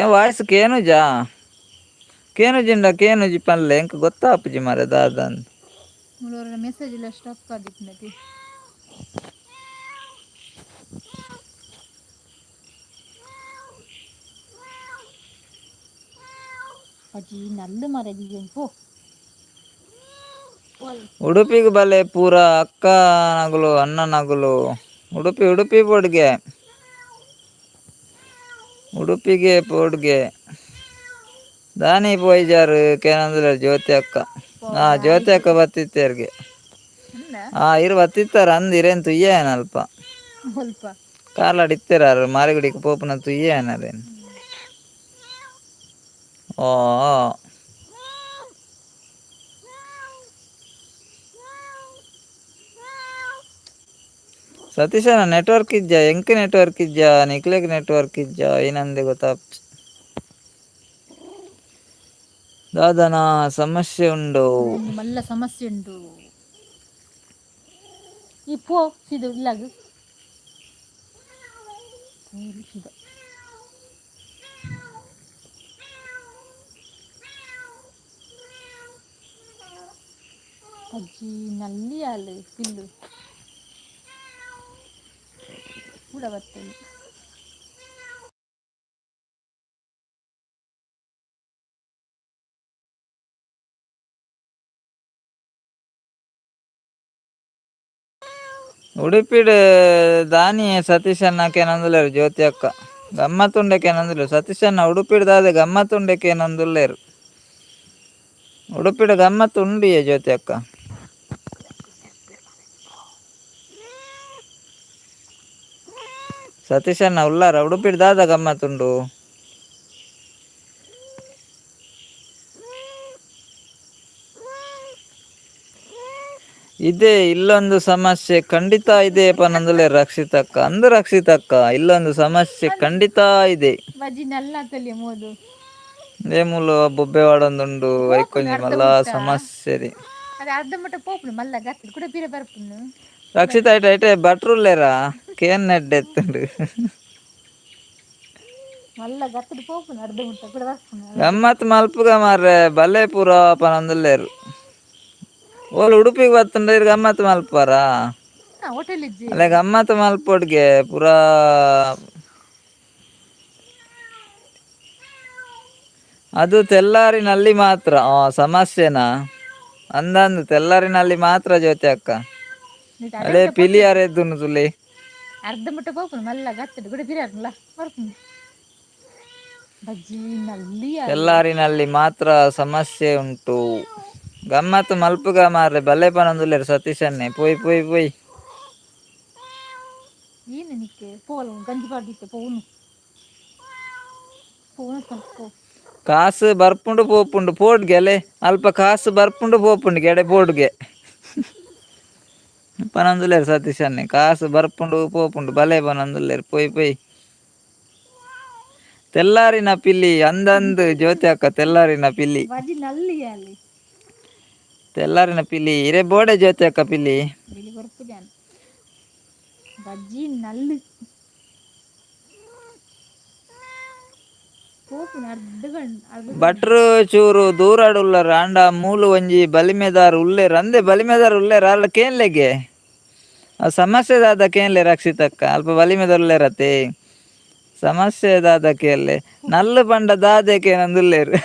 ಏ ವಾಯ್ಸ್ ಕೇನುಜಾ? ಕೇನುಜಿಂಡ ಕೇನುಜಿ ಪನ್ಲೆ, ಎಂಕ್ ಗೊತ್ತಾಪುಜಿ ಮಾರೆ ದಾದಂದ್. ಮುಲೋರ ಮೆಸೇಜ್ ಎಲ್ಲ ಸ್ಟಾಪ್ ಆದಿಪ್ಪುನತಿ. ಅಜ್ಜಿ ನಲ್ಲು ಮರ ಪೋ. ಉಡುಪಿಗೆ ಬಲೆ ಪೂರ ಅಕ್ಕ ನಗುಲು ಅಣ್ಣ ನಗುಲು. ಉಡುಪಿ ಉಡುಪಿ ಪೋಡ್ಗೆ, ಉಡುಪಿಗೆ ಪೋಡ್ಗೆ. ದಾನಿ ಪೋಯ್ಜಾರು ಕೇನಂದ್ರೆ ಜ್ಯೋತಿ ಅಕ್ಕ. ಹಾ, ಜ್ಯೋತಿ ಅಕ್ಕ ಬತ್ತಿತ್ತೇರ್ಗೆ. ಹಾ, ಇರು ಬತ್ತಿತ್ತಾರ ಅಂದ್ ಇರೇನ್ ತುಯ್ಯ ಅಲ್ಪ. ಸ್ವಲ್ಪ ಕಾರ್ಲಾಡ್ ಇತ್ತೆರಾರು ಮಾರಿಗುಡಿಗೆ ಪೋಪುನ ತುಯ್ಯ ಏನರೇನು. ಓ, ಸತೀಶನ ನೆಟ್ವರ್ಕ್ ಇಜ್ಜ? ಎಂಕ್ ನೆಟ್ವರ್ಕ್ ಇಜ್ಜ? ನಿಕ್ಲೆಗ್ ನೆಟ್ವರ್ಕ್ ಇಜ್ಜ? ಏನಂದೆ ಗೊತ್ತಾಪ್ ದಾದನ ಸಮಸ್ಯೆ ಉಂಡು. ಒಂಜಿ ಮಲ್ಲ ಸಮಸ್ಯೆ ಉಂಡು. ಈ ಪೋ ಸೀದ ಇಲ್ಲಾಗ ಸೀದ. ಅಜ್ಜಿ ನಲ್ಲಿ ಅಲ್ಲ ಪಿಲ್ಲು ಕೂಡ ಬರ್ತೇನೆ. ಉಡುಪಿಡ್ ದಾನಿ ಸತೀಶನ್ನ ಕೇನಂದುಲ್ಲೇರು ಜ್ಯೋತಿ ಅಕ್ಕ. ಗಮ್ಮತ್ತುಂಡೆ ಕೇನಂದುಲ್ಲೇರು ಸತೀಶನ್ನ. ಉಡುಪಿಡ್ ದಾದೆ ಗಮ್ಮತ್ತುಂಡೆ ಕೇನಂದುಲ್ಲೇರು. ಉಡುಪಿಡ್ ಗಮ್ಮತ್ತು ಉಂಡಿಯೇ ಜ್ಯೋತಿ ಅಕ್ಕ. ಸತೀಶನ್ನ ಉಲ್ಲಾರ? ಉಡುಪಿಡ್ ದಾದ ಗಮ್ಮತ್ತುಂಡು? ಇದೆ, ಇಲ್ಲೊಂದು ಸಮಸ್ಯೆ ಖಂಡಿತ ಇದೆ ಪನಂದುಲ್ಲೇರು ರಕ್ಷಿತಕ್ಕ. ಅಂದು ರಕ್ಷಿತಕ್ಕ, ಇಲ್ಲೊಂದು ಸಮಸ್ಯೆ ಖಂಡಿತ ಇದೆ. ಬಜ್ಜಿ ನಲ್ಲ ತಲೆ ಮೋದು. ಇದೇ ಮೂಲು ಬೊಬ್ಬೆ ವಾಡೊಂದುಂಡು. ಐಕೊಂಜಿ ಮಲ್ಲ ಸಮಸ್ಯೆ ರೀ. ಅದು ಅರ್ಧ ಮಟ್ಟ ಪೋಪುಂಡು ಮಲ್ಲ ಗತ್ತು ಕೂಡ ಬೀರ ಬರ್ಪುಂಡು. ರಕ್ಷಿತ, ಐಟ್ ಐಟೆ ಭಟ್ರುಲ್ಲೇರಾ? ಕೇನ್ ನೆಡ್ಡೆತ್ತುಂಡು. ಮಲ್ಲ ಗತ್ತದ ಪೋಪುಂಡು, ಅರ್ಧ ಮುಟ್ಟ ಕೂಡ ಬರ್ಪುಂಡು. ಗಮ್ಮತ್ ಮಲ್ಪುಗ ಮಾರ್ರೆ, ಬಲ್ಲೆ ಪೂರ ಪನಂದುಲ್ಲೇರು. ಓಲು ಉಡುಪಿಗೆ ಬತ್ತುಂಡ ಇರ್ ಗಮ್ಮತ್ ಮಲ್ಪುವರಾ? ಹೋಟೆಲ್ ಇಜ್ಜಿ. ಅಲ್ಲ, ಗಮ್ಮತ್ ಮಲ್ಪೊಡ್ಗೆ ಪೂರಾ. ಅದು ತೆಲ್ಲಾರಿನಲ್ಲಿ ಮಾತ್ರ ಸಮಸ್ಯೆನಾ? ಅಂದಂದು ತೆಲ್ಲಾರಿನಲ್ಲಿ ಮಾತ್ರ ಜ್ಯೋತಿ ಅಕ್ಕ. ಅಲ್ಲೇ ಪಿಲಿ ಯಾರೆದ್ದುನು ತುಲಿ. ಅರ್ಧ ಮುಟ್ಟ ಪೋಪುಂಡು ಮಲ್ಲ ಗತ್ತದ ಕೂಡ ಬೀರ ಬರ್ಪುಂಡು. ಬಜ್ಜಿ ನಲ್ಲಿ. ತೆಲ್ಲಾರಿನಲ್ಲಿ ಮಾತ್ರ ಸಮಸ್ಯೆ ಉಂಟು. ಗಮ್ಮತ್ ಮಲ್ಪುಗ ಮಾರ್ರೆ, ಬಲ್ಲೆ ಪನೊಂದುಲ್ಲೇರು ಸತೀಶನ್ನೇ. ಪೋಯ್ ಪೋಯ್ ಪೋಯ್. ಏನು ನಿಕ್ಕೆ ಪೋಲ ಗಂಜಿ ಪಾಡ್ದಿತ್ತೆ. ಪೋನು ಪೋನು ಸ್ವಲ್ಪ. ಕಾಸು ಬರ್ಪುಂಡು ಪೋಪುಂಡು ಪೋಡ್ಗೆ. ಅಲೆ ಅಲ್ಪ ಕಾಸು ಬರ್ಪುಂಡು ಪೋಪುಂಡು ಗೆಡೆ ಪೋಡ್ಗೆ ಪನೊಂದುಲ್ಲೇರು ಸತೀಶನ್ನೇ. ಕಾಸು ಬರ್ಪುಂಡು ಪೋಪುಂಡು ಬಲೆ ಪನೊಂದುಲ್ಲೇರು. ಪೋಯ್ ಪೋಯ್. ತೆಲ್ಲಾರಿನ ಪಿಲಿ ಅಂದಂದು ಜ್ಯೋತಿ ಅಕ್ಕ, ತೆಲ್ಲಾರಿನ ಪಿಲಿ. ಬಜ್ಜಿ ನಲ್ಲಿ ಅಲ್ಲಿ. ತೆಲ್ಲಾರಿನ ಪಿಲಿ ಇರೆ ಬೋಡೆ ಜ್ಯೋತಿ ಅಕ್ಕ ಪಿಲಿ. ಬಿಳಿ ಬರ್ಪು ಜಾನ ಬಜ್ಜಿ ನಲ್ಲಿ ಪೋಪುಂಡು ಅರ್ಧ ಗಂಟೆ ಅರ್ಧ. ಭಟ್ರು ಚೂರು ದೂರಾಡುಲ್ಲರ್ ಆಂಡ ಮೂಲು ಒಂಜಿ ಬಲಿಮೆದಾರ್ ಉಲ್ಲೇರ್ ಅಂದೆ. ಬಲಿಮೆದಾರ್ ಉಲ್ಲೇರ್ ಅಲ್ಲ ಕೇನ್ಲೆಗೆ. ಆ ಸಮಸ್ಯೆ ದಾದ ಕೇನ್ಲೆ ರಕ್ಷಿತಕ್ಕ. ಅಲ್ಪ ಬಲಿಮೆದಾರ್ ಉಲ್ಲೇರತೆ, ಸಮಸ್ಯೆ ದಾದ ಕೇನ್ಲೆ. ನಲ್ಲು ಪಂಡ ದಾದೆ ಕೇನಂದುಲ್ಲೇರು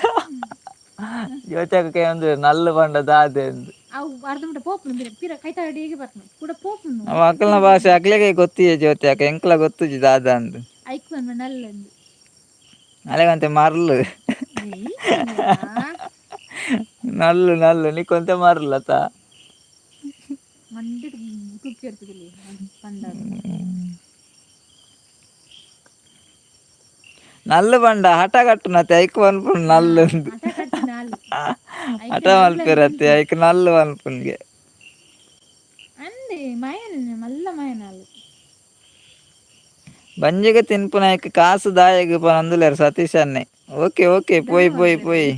ಜ್ಯೋತಿ ಕೇನಂದುಲ್ಲೇರು, ನಲ್ಲು ಪಂಡ ದಾದೆ ಅಂದ್. ಅವು ಅರ್ಧ ಮುಟ್ಟ ಪೋಪುಂಡು ಪಿರ ಪಿರ ಕೈತ ಅಡಿಗೆ ಬರ್ಪುಂಡು ಕೂಡ ಪೋಪುಂಡು. ಅವ ಅಕಲ್ನ ಭಾಷೆ ಅಕ್ಲೆಗೆ ಗೊತ್ತಿಯೆ ಜ್ಯೋತಿ ಅಕ್ಕ, ಎಂಕ್ಲ ಗೊತ್ತುಜಿ ದಾದ ಅಂದ್. ಐಕ್ ಬಂದ ನಲ್ಲಂದು. ಅಲೆಗಂತೆ ಮರ್ಲು. ನಲ್ಲು ನಲ್ಲು ನಿಕ್ಕೊಂತೆ ಮರ್ಲತ. ಮಂಡಿ ಕುಕ್ಕಿ ಇರ್ತದಿಲ್ಲ ಪಂಡ. ನಲ್ಲು ಬಂಡ ಹಠ ಕಟ್ಟುನತೆ, ಐಕ್ ಪನ್ಪುಂಡು ನಲ್ಲು ಅಂದ್. ಹಠ ಕಟ್ಟಿ ನಾಲ್. ಹಠ ಮಲ್ಪೆರತ್ತೆ, ಐಕ್ ನಲ್ಲು ಪನ್ಪುನ್ಗೆ. ಅಂದೆ ಮಾಯನ ಮಲ್ಲ ಮಾಯನಾಲು. ಬಂಜಿಗೆ ತಿನ್ಪುನ ಐಕ್ ಕಾಸು ದಾಯಗ್ ಪನೊಂದುಲ್ಲೆರ್ ಸತೀಶ್ ಅಣ್ಣೆ. ಓಕೆ ಓಕೆ, ಪೋಯ್ ಪೋಯ್ ಪೋಯ್.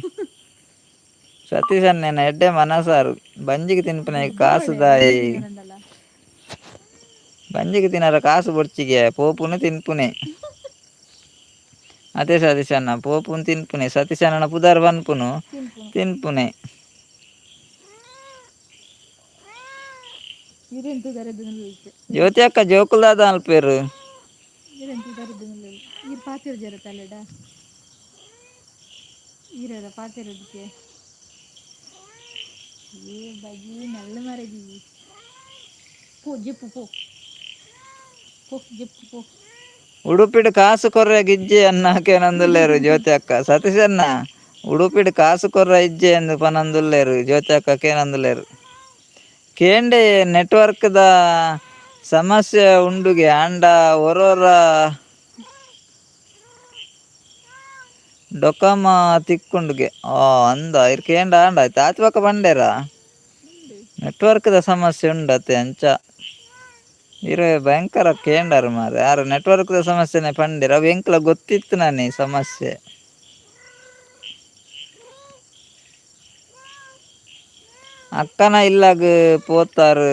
ಸತೀಶ್ ಅಣ್ಣೆನ ಎಡ್ಡೆ ಮನಸಾರು. ಬಂಜಿಗೆ ತಿನ್ಪುನ ಐಕ್ ಕಾಸು ದಾಯಿ? ಬಂಜಿಗೆ ತಿನ್ನರ ಕಾಸು ಬೊಡ್ಚಿಗೆ, ಪೋಪುನು ತಿನ್ಪುನೆ. ಅದೇ ಸತೀಶ್ ಅಣ್ಣ, ಪೋಪುನು ತಿನ್ಪುನೆ. ಸತೀಶ್ ಅಣ್ಣನ ಪುದರ್ ಪನ್ಪುನು. ತಿನ್ಪುನು. ತಿನ್ಪುನೆ. ಇರೆಂತು ದರದು. ಜ್ಯೋತಿ ಅಕ್ಕ, ಜೋಕುಲ್ದಾದ ಅಲ್ಪೇರು. ಇರೆಂತು ದರದು. ಇರ್ ಪಾತಿರ್ ಜರ ತಲೆಡ. ಈರರ ಪಾತೆರೋದಕ್ಕೆ. ಏ ಬಜಿ ನಲ್ಲ ಮರದಿ. ಪೋ ಜಪ್ಪು ಪೋ ಪೋ ಜಪ್ಪು ಪೋ. ಉಡುಪಿಡ್ ಕಾಸು ಕೊರ್ರೆ ಗಿಜ್ಜೆ ಅನ್ನ ಕೇನಂದುಲ್ಲೇರು ಜ್ಯೋತಿ ಅಕ್ಕ. ಸತೀಶ್ ಅಣ್ಣ, ಉಡುಪಿಡ್ ಕಾಸು ಕೊರ್ರ ಇಜ್ಜೆ ಎಂದು ಪನಂದುಲ್ಲೇರು ಜ್ಯೋತಿ ಅಕ್ಕ ಕೇನಂದುಲ್ಲೇರು. ಕೇಂಡೆ ನೆಟ್ವರ್ಕ್ದ ಸಮಸ್ಯೆ ಉಂಡುಗೆ ಆಂಡ ಒರೊರ ಡೊಕಮ ತಿಕ್ಕುಂಡುಗೆ. ಆ ಅಂದ ಇರ್ ಕೇಂಡ ಆಂಡ ಆಯ್ತು ಆತ್ ಬೊಕ ಪಂಡೇರಾ ನೆಟ್ವರ್ಕ್ದ ಸಮಸ್ಯೆ ಉಂಡತೆ ಅಂಚ. ಇರೆ ಭಯಂಕರ ಕೇಂಡರ್ ಮಾರೆ, ಯಾರು ನೆಟ್ವರ್ಕ್ದ ಸಮಸ್ಯೆನೆ ಪಂಡೇರ್. ಅವು ಎಂಕ್ಲ ಗೊತ್ತಿತ್ತು ನಾನೇ ಸಮಸ್ಯೆ. ಅಕ್ಕನ ಇಲ್ಲಾಗ ಪೋತಾರು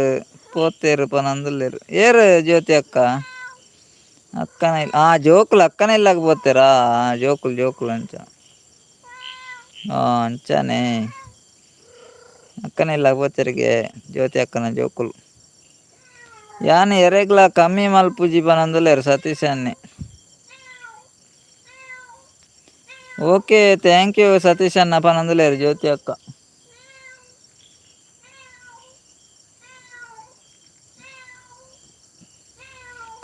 ಪೋತೇರು ಪನಂದುಲ್ಲೇರು. ಏರು ಜ್ಯೋತಿ ಅಕ್ಕ? ಅಕ್ಕನ ಇಲ್ಲ ಆ ಜೋಕುಲು ಅಕ್ಕನ ಇಲ್ಲಾಗ ಪೋತೇರಾ? ಜೋಕುಲು ಜೋಕುಲು ಅಂಚ. ಅಂಚನೆ ಅಕ್ಕನ ಇಲ್ಲಾಗ ಪೋತೆರಿಗೆ ಜ್ಯೋತಿ ಅಕ್ಕನ ಜೋಕುಲು. ಯಾನ್ ಎರೆಗ್ಲ ಕಮ್ಮಿ ಮಲ್ಪುಜಿ ಪನಂದುಲ್ಲೇರು ಸತೀಶ್ ಅನ್ನೆ. ಓಕೆ, thank you Satish ಅಣ್ಣ ಪನಂದುಲ್ಲೇರು ಜ್ಯೋತಿ ಅಕ್ಕ.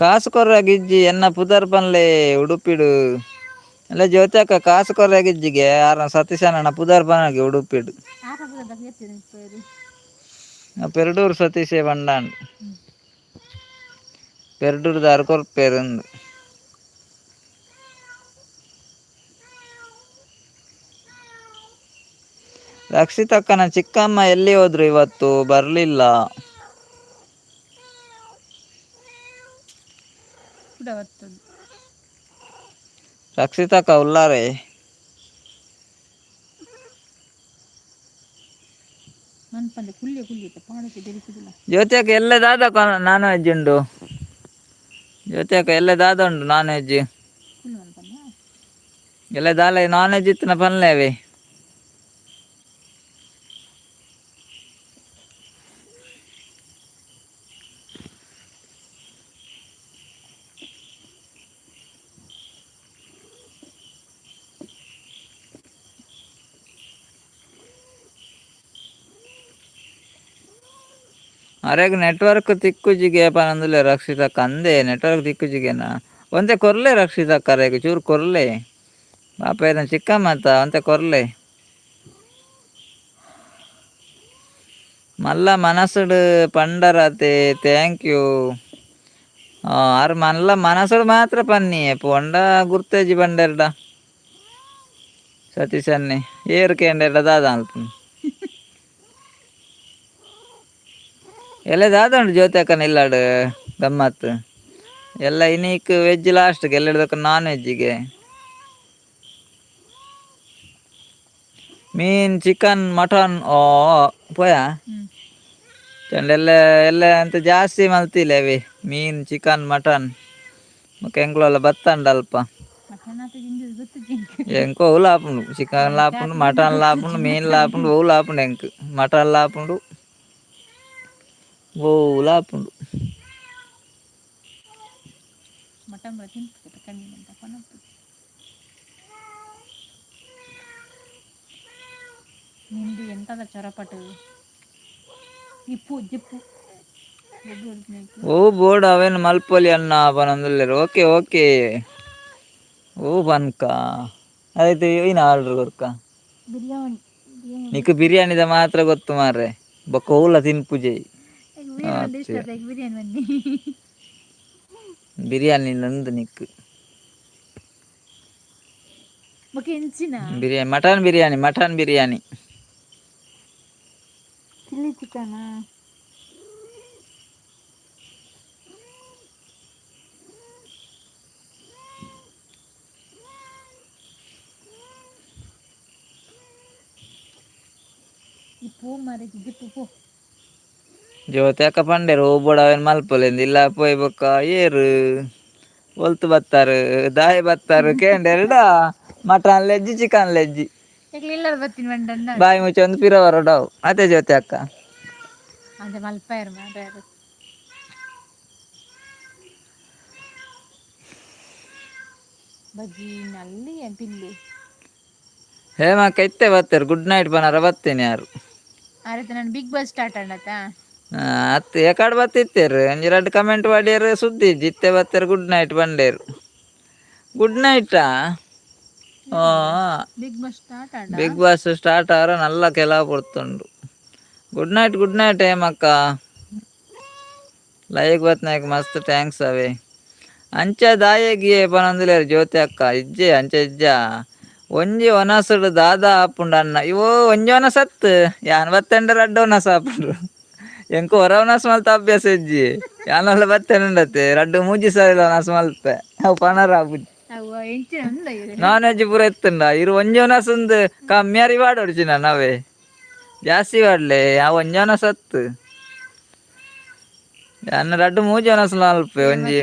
ಕಾಸು ಕೊರ್ರ ಗಿಜ್ಜಿ ಎನ್ನ ಪುದರ್ ಪನ್ಲೆ ಉಡುಪಿಡು. ಅಲ್ಲ ಜ್ಯೋತಿ ಅಕ್ಕ, ಕಾಸು ಕೊರ್ರ ಗಿಜ್ಜಿಗೆ ಆರ ಸತೀಶ್ ಅಣ್ಣನ ಪುದರ್ ಪನಗೆ ಉಡುಪಿಡು. ಆರ ಪೇರು. ಪೆರಡೂರು ಸತೀಶೆ ಬಂಡಾಂಡ್. ಪೆರಡೂರು ಕೊರ್ಪೇರುಂದು. ರಕ್ಷಿತಕ್ಕನ ಚಿಕ್ಕಮ್ಮ ಎಲ್ಲಿ ಹೋದ್ರು? ಇವತ್ತು ಬರಲಿಲ್ಲ. ಕೂಡ ಬರ್ತದೆ. ರಕ್ಷಿತಕ್ಕ ಉಲ್ಲಾರೆ. ಮನ್ಪಂದೆ ಕುಲ್ಯ ಕುಲ್ಯ ಪಾಡಕ್ಕೆ ಬೆರೆಸುದಿಲ್ಲ. ಜ್ಯೋತಿ ಅಕ್ಕ, ಎಲ್ಲೆ ದಾದ ನಾನ್ ವೆಜ್ ಉಂಡು? ಜ್ಯೋತಿ ಅಕ್ಕ, ಎಲ್ಲೆ ದಾದ ಉಂಡು ನಾನ್ ವೆಜ್? ಕುಲ್ಲು ಮನ್ಪಂದ. ಎಲ್ಲ ದಾಲ ನಾನ್ ವೆಜ್ ಇತ್ತಿನ ಪನ್ಲೇವೆ. ಅರೆಗ್ ನೆಟ್ವರ್ಕ್ ತಿಕ್ಕುಜಿಗೆ ಪನಂದುಲ್ಲೆ ರಕ್ಷಿತಕ್ಕ. ಅಂದೆ ನೆಟ್ವರ್ಕ್ ತಿಕ್ಕುಜಿಗೆನಾ? ಒಂತೆ ಕೊರ್ಲೆ ರಕ್ಷಿತಕ್ಕ, ಅರೆಗ್ ಚೂರು ಕೊರ್ಲೆ. ಪಾಪ ಏನ ಚಿಕ್ಕಮ್ಮತ್ತ, ಒಂತೆ ಕೊರ್ಲೆ. ಮಲ್ಲ ಮನಸ್ಸುಡು ಪಂಡರತೆ, thank you. ಆರ್ ಮಲ್ಲ ಮನಸ್ಸುಡು ಮಾತ್ರ ಪನ್ನಿ ಪೋಂಡ ಗುರ್ತೇಜಿ ಬಂಡೆರ್ಡ. ಸತೀಶ್ ಅನ್ನೆ ಏರು ಕೇಂಡೆರ್ಡ ದಾದ ಅಲ್ಪುನು. ಎಲ್ಲ ದಾದ ಉಂಡು ಜ್ಯೋತಿ ಅಕ್ಕನ ಇಲ್ಲಾಡು ಗಮ್ಮತ್ತು? ಎಲ್ಲ ಇನೀಕ್ ವೆಜ್ ಲಾಸ್ಟ್ಗೆ ಎಲ್ಲ ನಾನ್ ವೆಜ್ಜಿಗೆ. ಮೀನ್, ಚಿಕನ್, ಮಟನ್ ಓ ಪೋಯಾ. ಚಂಡ ಎಲ್ಲ ಎಲ್ಲ ಅಂತ ಜಾಸ್ತಿ ಮಲ್ತಿಲ್ಲ ಅವಿ ಮೀನ್, ಚಿಕನ್, ಮಟನ್. ಬೊಕ ಎಂಕ್ಲೆಲ್ಲ ಬತ್ತಂಡ ಅಲ್ಪ. ಮಟನ್ ಆತ ಜಿಂಜ ಗೊತ್ತಿಜ್ಜಿ. ಎಂಕ್ ಒವ್ಲು ಆಪುಂಡು. ಚಿಕನ್ ಆಪುಂಡು, ಮಟನ್ ಆಪುಂಡು, ಮೀನ್ ಆಪುಂಡು, ಒವ್ಲು ಆಪುಂಡು ಎಂಕ್. ಮಟನ್ ಆಪುಂಡು, ಒವ್ಲು ಆಪುಂಡು. ಮಟನ್ ಬರ ತಿಂತ ಕಮ್ಮಿ ಅಂತ ಪನಪ್ಪು. ನಿಂದು ಎಂತದ ಚೊರಪಟು ಇಪ್ಪು ಜಿಪ್ಪು. ಓ ಬೋರ್ಡ್ ಅವೇನು ಮಲ್ಪೊಲಿ ಅಣ್ಣ ಪನೊಂದುಲ್ಲೆರ್. ಓಕೆ ಓಕೆ, ಓ ಪನ್ಕ ಆಯ್ತು. ಏನ ಆರ್ಡರ್ ಕೊರ್ಕ? ಬಿರಿಯಾನಿ. ನಿಕ್ ಬಿರಿಯಾನಿದ ಮಾತ್ರ ಗೊತ್ತು ಮಾರ್ರೆ, ಬೊಕ್ಕ ಒವ್ಲ ತಿನ್ಪುಜೆ. ಬಿರಿಯಾನಿ ಇಷ್ಟ, ಬಿರಿಯಾನಿ ಬನ್ನಿ. ಬಿರಿಯಾನಿ ನಂದು ನಿಕ್. ಬೊಕ ಎಂಚಿನ? Biryani, mutton biryani, mutton biryani. Chilli ಚಿಕನಾ? ಈ ಪೂ ಮಾರೆ ಜಿಪ್ಪು ಪೋ. ಜ್ಯೋತಿ ಅಕ್ಕ ಪಂಡೆರ್ ಓ ಬೋಡ ಅವೇನು ಮಲ್ಪೊಲಿಂದ್ ಇಲ್ಲ ಪೋಯ್ ಬೊಕ್ಕ ಏರು ಒಲ್ತು ಬತ್ತಾರು ದಾಯಿ ಬತ್ತಾರು ಕೇಂಡೆರ್ಡ ಮಟನ್ ಲೆಜ್ಜಿ, ಚಿಕನ್ ಲೆಜ್ಜಿ. ಯಾಕೆ ಇಲ್ಲದ ಬತ್ತೀನಿ ಬಂಡನ್ನ. ಬಾಯಿ ಮುಚ್ಚೊಂದು ಪಿರ ಬರೋಡವು ಅದೇ ಜ್ಯೋತಿ ಅಕ್ಕ. ಅಂಚ ಮಲ್ಪಾಯರ್ ಮಾರ್ರೆ. ಬಜ್ಜಿ ನಲ್ಲಿ ಪಿಲ್ಲಿ. ಹೇಮಕ್ಕ ಇತ್ತೆ ಬತ್ತೇರು, ಗುಡ್ ನೈಟ್ ಪನರ ಬತ್ತೀನಿ ಯಾರು. ಆರೈತೆ, ನಾನು big boss start ಆಂಡತ. ಅತ್ತೆ ಏಕಾಡ್ ಬತ್ತಿತ್ತೇರು, ಒಂಜಿ ರಡ್ಡ್ ಕಮೆಂಟ್ ಪಾಡ್ಯೆರ್, ಸುದ್ದಿ ಇಜ್ಜಿ. ಇತ್ತೆ ಬತ್ತೇರು, ಗುಡ್ ನೈಟ್ ಬಂಡೇರು. ಗುಡ್ ನೈಟಾ? ಓ. Big boss start ಆಂಡ. Big boss start ಆರ ನಲ್ಲ ಕೆಲವು ಪೊರ್ತುಂಡು. Good night, good night ಹೇಮಕ್ಕ. Like ಬತ್ನಾಯ್ಕ ಮಸ್ತ್ thanks ಅವೇ. ಅಂಚ ದಾಯೆಗಿಯೇ ಪನೊಂದುಲ್ಲೆರ್ ಜ್ಯೋತಿ ಅಕ್ಕ. ಇಜ್ಜೆ, ಅಂಚ ಇಜ್ಜ. ಒಂಜಿ ಒನಸುಡು ದಾದಾ ಆಪುಂಡು ಅನ್ನ? ಇವು ಒಂಜಿ ಒನಸತ್ತು ಯಾನ್ ಬತ್ತೆಂಡ ರಡ್ಡ್ ಒನಸ್ ಆಪುಂಡು. ಎಂಕ್ ಒರ ಒನಸ್ ಮಲ್ತ ಅಭ್ಯಾಸ ಇಜ್ಜಿ. ಯಾನಲ್ಲ ಬತ್ತೆಂಡತ್ತೆ ರಡ್ಡ್ ಮೂಜಿ ಸಾರಿಲ ಒನಸ್ ಮಲ್ಪೆ. ಅವು ಪನರ ಆಪುಜಿ. ಅವು ಎಂಚಿನ ಉಂದ ಇರೆ. ನಾನ್ ವೆಜ್ ಪೂರ ಎತ್ತುಂಡ ಇರು ಒಂಜಿ ಒನಸ್ ಒಂದು ಕಮ್ಮಿ ಅರಿ ವಾಡೊಡ್ಚಿ ನಾವೇ ಜಾಸ್ತಿ ವಾಡ್ಲೆ. ಆ ಒಂಜಿ ಒನಸ್ ಅತ್ತು, ಯಾನ್ ರಡ್ಡ್ ಮೂಜಿ ಒನಸ್ ಮಲ್ಪೆ. ಒಂಜಿ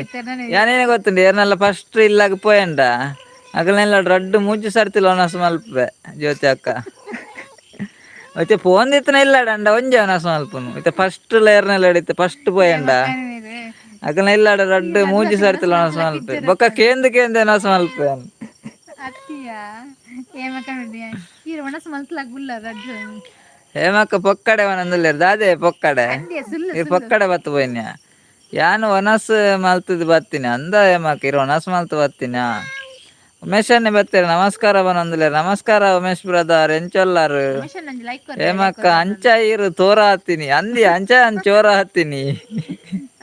ಯಾನೇನೆ ಗೊತ್ತುಂಡು, ಏರ್ನೆಲ್ಲ ಫಸ್ಟ್ ಇಲ್ಲಾಗ ಪೋಯಂಡ ಅಗಲ್ನೆಲ್ಲ ರಡ್ಡ್ ಮೂಜಿ ಸರ್ತಿಲ ಒನಸ್ ಮಲ್ಪೆ ಜ್ಯೋತಿ ಅಕ್ಕ. ಮತ್ತೆ ಪೋಂದಿತ್ತನ ಇಲ್ಲಾಡಂಡ ಒಂಜಿ ಒನಸ್ ಮಲ್ಪುನು. ಇತ್ತೆ ಫಸ್ಟ್ ಏರ್ನೆಲ್ಲ ಇತ್ತೆ ಫಸ್ಟ್ ಪೋಯಂಡ ಅಗಲ್ನ ಇಲ್ಲಾಡ ರಡ್ಡ್ ಮೂಜಿ ಸರ್ತಿಲ ಒನಸ್ ಮಲ್ಪೆ. ಬೊಕ್ಕ ಕೇಂದ್ ಕೇಂದ್ ಒನಸ್ ಮಲ್ಪೆ. ಅತ್ತಿಯ ಏಮಕ್ಕ, ಈರ್ ಒಣಸ್ ಮಲ್ತ್ಲಾಗ ಬುಲ್ಲ ರಡ್ಡ್. ಹೇಮಕ್ಕ ಪೊಕ್ಕಡೆ ವನಂದುಲ್ಲೆರ್ ದಾದೆ ಪೊಕ್ಕಡೆ? ಅಂದೆ ಸುಳ್ಳು. ಇರ್ ಪೊಕ್ಕಡೆ ಬತ್ತು ಪೋಯಿನ್ಯ. ಯಾನ್ ಒನಸ್ ಮಲ್ತದ್ ಬತ್ತಿನ ಅಂದ ಹೇಮಕ್ಕ. ಇರ್ ಒನಸ್ ಮಲ್ತ್ ಬತ್ತಿನ. ಉಮೇಶ್ ಅಣ್ಣೆ ಬತ್ತೆರ್, ನಮಸ್ಕಾರ ಪನೊಂದುಲ್ಲೆರ್. ನಮಸ್ಕಾರ ಉಮೇಶ್ ಬ್ರದರ್, ಎಂಚೊಲ್ಲಾರ್? ಮಿಷನ್ ನಂಜಿ ಲೈಕ್. ಹೇಮಕ್ಕ, ಅಂಚ ಇರು ತೋರ ಹತ್ತೀನಿ ಅಂದಿ. ಅಂಚ ಚೋರ ಹತ್ತೀನಿ.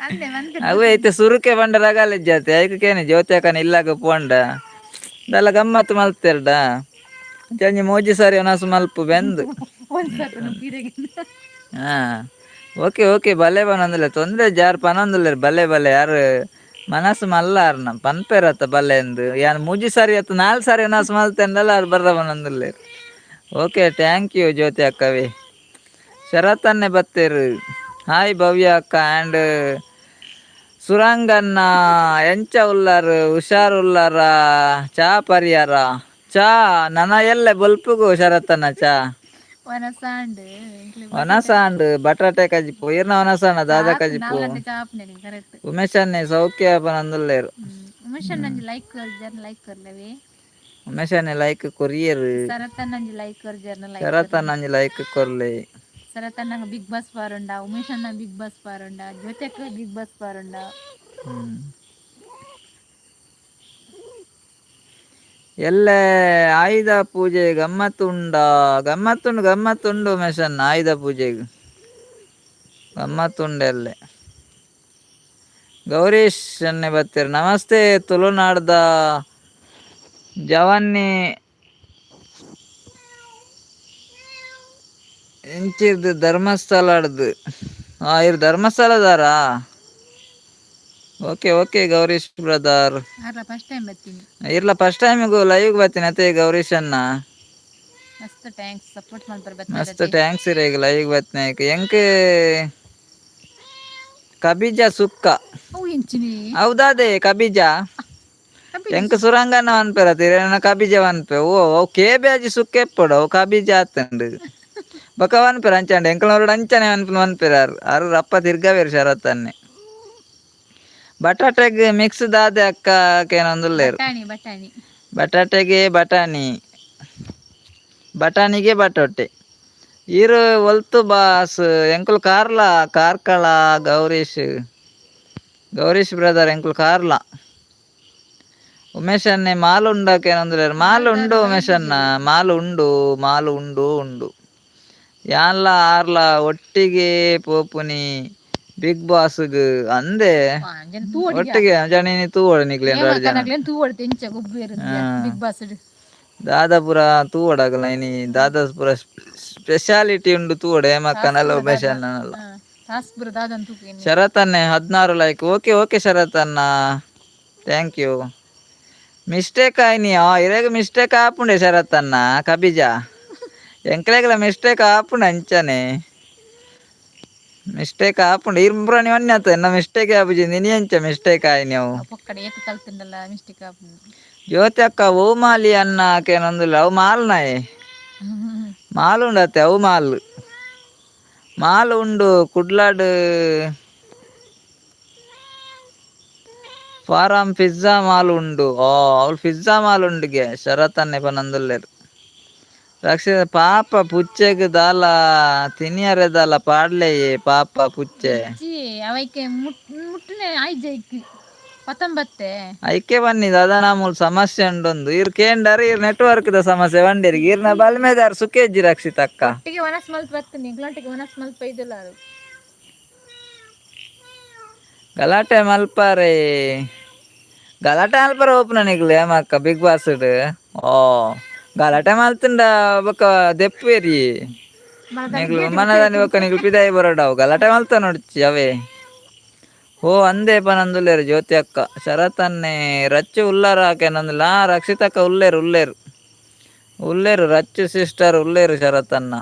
ಅಂದೆ ಮಂತ್. ಅವೇ ಐತೆ ಸುರುಕೆ ಬಂಡ ರಗಾಲೆ ಜಾತಿ ಐಕೇನೆ. ಜ್ಯೋತಿ ಅಕ್ಕನ ಇಲ್ಲಾಗ ಪೋಂಡ ದಲ್ಲ ಗಮ್ಮತ್ತು ಮಲ್ತೆರ್ಡ. ಅಂಚ ಮೂಜಿ ಸಾರಿ ಒನಸ್ ಮಲ್ಪು ಬೆಂದು. ಒಂದ್ ಸ್ವಲ್ಪ ಪೀರೆಗೆ. ಹಾ, ಓಕೆ ಓಕೆ. ಬಲೆ ಪನೊಂದುಲ್ಲೆ, ತೊಂದ್ರೆ ಜಾರ್ ಪನೊಂದುಲ್ಲೆರ್. ಬಲೆ ಬಲೆ ಯಾರು ಮನಸ್ಸು ಮಲ್ಲಾರ್ನ ಪನ್ಪೆರತ್ತ ಬಲ್ಲೆ ಎಂದು. ಯಾನ್ ಮೂಜಿ ಸಾರಿ ಅತ್ತು ನಾಲ್ ಸಾರಿ ಒನಸ್ ಮಲ್ತೆಂಡಲ ಆರ್ ಬರ್ರ ಪನೊಂದುಲ್ಲೆರ್. Okay, thank you ಜ್ಯೋತಿ ಅಕ್ಕವೇ. ಶರತನ್ನೆ ಬತ್ತೇರು. ಹಾಯ್ ಭವ್ಯ ಅಕ್ಕ ಆ್ಯಂಡ್ ಸುರಂಗಣ್ಣ, ಎಂಚ ಉಲ್ಲಾರ್? ಹುಷಾರ್ ಉಲ್ಲಾರ? ಚಾ ಪರಿಯಾರ? ಚಾ ನನ ಎಲ್ಲೆ ಬೊಲ್ಪುಗು ಶರತನ್ನ ಚಾ. ಒನಸಾಂಡ್. ಒನಸಾಂಡ್, ಬಟಾಟೆ ಕಜಿಪು. ಇರ್ನ ಒನಸಾಂಡ ದಾದ ಕಜಿಪು? ಚಾಪ್ನೆ ಕರೆಕ್ಟ್. ಉಮೇಶ್ ಅನ್ನೆ ಸೌಖ್ಯ ಪನೊಂದುಲ್ಲೆರ್. ಉಮೇಶ್ ನಂಜಿ ಲೈಕ್ ಜರ್ನ ಲೈಕ್ ಕೊರ್ಲವಿ. ಉಮೇಶ್ ಅನ್ನೆ ಲೈಕ್ ಕೊರಿಯರ್. ಶರತನ್ ನಂಜಿ ಲೈಕ್ ಕೊರ್ ಜರ್ನ ಲೈಕ್. ಶರತನ್ನ ಅಂಜಿ ಲೈಕ್ ಕೊರ್ಲೆ. ಶರತನ್ನ ಬಿಗ್ ಬಾಸ್ ಪಾರುಂಡ, ಉಮೇಶ್ ಅಣ್ಣ ಬಿಗ್ ಬಾಸ್ ಪಾರುಂಡ, ಜ್ಯೋತಿಯಕ್ಕ ಬಿಗ್ ಬಾಸ್ ಪಾರುಂಡ. ಎಲ್ಲೆ ಆಯುಧ ಪೂಜೆ ಗಮ್ಮತ್ತುಂಡ? ಗಮ್ಮತ್ತುಂಡು, ಗಮ್ಮತ್ತುಂಡು ಉಮೇಶಣ್ಣ. ಆಯುಧ ಪೂಜೆಗೆ ಗಮ್ಮತ್ತುಂಡು ಎಲ್ಲೆ. ಗೌರೀಶ್ ಅನ್ನೆ ಬತ್ತೀರಿ. ನಮಸ್ತೆ. ತುಳುನಾಡ್ದ ಜವನ್ನಿ ಎಂಚಿರ್ದು? ಧರ್ಮಸ್ಥಳಡ್ದು. ಇರ್ ಧರ್ಮಸ್ಥಳದಾರಾ? Okay okay Gourish brother. ಅರ್ಲ ಫಸ್ಟ್ ಟೈಮ್ ಬರ್ತೀನಿ. ಇರ್ಲ ಫಸ್ಟ್ ಟೈಮಿಗೂ ಲೈವ್ ಬರ್ತೀನಿ ಅತ್ತೆ ಗೌರೀಶ್ ಅಣ್ಣ. ಮಸ್ತ್ thanks, support ಮಾಡ್ತಾರೆ. ಮಸ್ತ್ ಬರ್ತಾರೆ. Thanks ಇರ. ಈಗ ಲೈವ್ ಬರ್ತೀನಿ. ಎಂಕ್ ಕಬೀಜ ಸುಕ್ಕ. ಅವು ಎಂಚಿನಿ? ಹೌದಾದೆ ಕಬೀಜ. ಎಂಕ್ ಸುರಂಗನ ಅನ್ಪೆರ ತಿರೇನ ಕಬೀಜ ಅನ್ಪೆ. ಓ, ಅವು ಕೇಬ್ಯಾಜಿ ಸುಕ್ಕ ಎಪ್ಪಡು, ಅವು ಕಬೀಜ ಆತಂಡು. ಬೊಕ ವನ್ಪೆರ ಅಂಚಾಂಡ ಎಂಕಲ್ನೋಡು ಅಂಚನೆ ಅನ್ಪುನ ವನ್ಪೆರ. ಅರು ಅರು ರಪ್ಪ ತಿರ್ಗವೇರು. ಶರತ್ತನ್ನೆ ಬಟಾಟೆಗ್ ಮಿಕ್ಸ್ ದಾದೆ ಅಕ್ಕ ಕೇನೊಂದುಲ್ಲೆರ್. ಬಟಾಣಿ, ಬಟಾಣಿ. ಬಟಾಟೆಗೆ ಬಟಾಣಿ, ಬಟಾಣಿಗೆ ಬಟಾಟೆ. ಈರು ಒಲ್ತು ಬಾಸ್? ಎಂಕುಲು ಕಾರ್ಲ, ಕಾರ್ಕಳ. ಗೌರೀಶ್, ಗೌರೀಶ್ ಬ್ರದರ್, ಎಂಕುಲು ಕಾರ್ಲ. ಉಮೇಶ್ ಅಣ್ಣೆ ಮಾಲ್ ಉಂಡಕೇನೊಂದುಲ್ಲೆರ್. ಮಾಲ್ ಉಂಡು ಉಮೇಶ್ ಅಣ್ಣ, ಮಾಲ್ ಉಂಡು, ಮಾಲ್ ಉಂಡು ಉಂಡು. ಯಾನ್ಲ ಆರ್ಲ ಒಟ್ಟಿಗೆ ಪೋಪುನಿ ಬಿಗ್ ಬಾಸ್ಗ್ ಅಂದೆ. ಒಟ್ಟಿಗೆ ಜನ ತೂವೊಡು ನಿಕ್ಲೆನ್ ರಡ್ಡ್ ಜನ. ತೂವೊಡು ತೆಂಚ ಗೊಬ್ಬು ಬಿಗ್ ಬಾಸ್. ದಾದಾಪುರ ತೂವೊಡಗಲ ಇನಿ ದಾದಾಪುರ ಸ್ಪೆಷಾಲಿಟಿ ಉಂಡು ತೂವೊಡು ಹೇಮಕ್ಕನಲ್ಲ Umesh ಅಣ್ಣನಲ್ಲ. ತಾಸ್ಪುರ ದಾದನ್ ತೂಕು. Sharath ಅಣ್ಣೆ 16 like. Okay okay Sharath ಅಣ್ಣ, thank you. Mistake ಆಯ್ನಿ ಇರೆಗ್ mistake ಆಪುಂಡೆ ಶರತ್ ಅಣ್ಣ. ಕಬೀಜ ಎಂಕ್ಲೆಗ್ಲ ಮಿಸ್ಟೇಕ್ ಆಪುಂಡು, ಅಂಚನೆ ಮಿಸ್ಟೇಕ್ ಆಪುಂಡು. ಇರ್ಪುರ ನೀವು ಅನ್ಯತ ಎನ್ನ ಮಿಸ್ಟೇಕ್ ಆಪುಜಿ, ನಿನಿ ಅಂಚ ಮಿಸ್ಟೇಕ್ ಆಯ್ನಿ ಅವು. ಪೊಕ್ಕಡೆ ಏತ್ ಕಲ್ತಿಂಡಲ್ಲ ಮಿಸ್ಟೇಕ್ ಆಪುಂಡು. ಜ್ಯೋತಿ ಅಕ್ಕ, ಓ ಮಾಲಿ ಅನ್ನ ಕೇನೊಂದುಲ್ಲ. ಅವು ಮಾಲ್ ನಾಯೆ, ಮಾಲ್ ಉಂಡತ್ತೆ. ಅವು ಮಾಲ್, ಮಾಲ್ ಉಂಡು. ಕುಡ್ಲಾಡ್ farm pizza mall ಉಂಡು. ಓ, ಅವ್ಲು ಪಿಜ್ಜಾ ಮಾಲ್ ಉಂಡುಗೆ. ಶರತ್ ಅನ್ನೆ ಪನೊಂದುಲ್ಲೆರ್. ರಕ್ಷಿತ ಪಾಪ ಪುಚ್ಚೆಗ್ ದಾಲ ತಿನಿಯರೆ ದಾಲ ಪಾಡ್ಲೆಯೇ ಪಾಪ ಪುಚ್ಚೆ. ಇಜ್ಜಿ, ಅವೈಕೆ ಮುಟ್ಟುನೆ ಆಯ್ಜೈಕ್ ಪತ್ತೊಂಬತ್ತೆ. ಐಕೆ ಬನ್ನಿ ದಾದಾ, ಮೂಲ ಸಮಸ್ಯೆ ಉಂಡೊಂದು ಇರ್ ಕೇಂಡಾರ. ಇರ್ ನೆಟ್ವರ್ಕ್ ದ ಸಮಸ್ಯೆ ಬಂಡೇರಿ. ಇರ್ನ ಬಲ್ಮೆದಾರ್ ಸುಖೇಜ್ಜಿ ರಕ್ಷಿತ ಅಕ್ಕ. ಒಟ್ಟಿಗೆ ವನಸ್ ಮಲ್ತ್ ಬತ್ತೀನಿ, ಎಂಕ್ಲೊಟ್ಟಿಗೆ ವನಸ್ ಮಲ್ತ್ ಪೈದಲ್ಲ ಅದು. ಗಲಾಟೆ ಮಲ್ಪಾರೆ, ಗಲಾಟೆ ಮಲ್ಪಾರೆ ಓಪನ ನಿಗ್ಲು ಏಮಕ್ಕ ಬಿಗ್ ಬಾಸ್. ಓ ಗಲಾಟೆ ಮಲ್ತುಂಡ ಬೊಕ್ಕ ದೆಪ್ಪೇರಿ ನಿಗ್ಲು ಮನದಾನಿ. ಬೊಕ್ಕ ನಿಗ್ಲು ಪಿದಾಯಿ ಬರೋಡವು. ಗಲಾಟೆ ಮಲ್ತ ನೋಡ್ಚಿ ಅವೇ. ಓ ಅಂದೇ ಪನಂದುಲ್ಲೇರು ಜ್ಯೋತಿ ಅಕ್ಕ. ಶರತ್ ಅನ್ನೆ ರಚ್ಚು ಉಲ್ಲಾರ ಹಾಕೆನಂದಿಲ್ಲ. ರಕ್ಷಿತಕ್ಕ ಉಲ್ಲೇರು, ಉಲ್ಲೇರು, ಉಲ್ಲೇರು. ರಚ್ಚು ಸಿಸ್ಟರ್ ಉಲ್ಲೇರು. ಶರತನ್ನ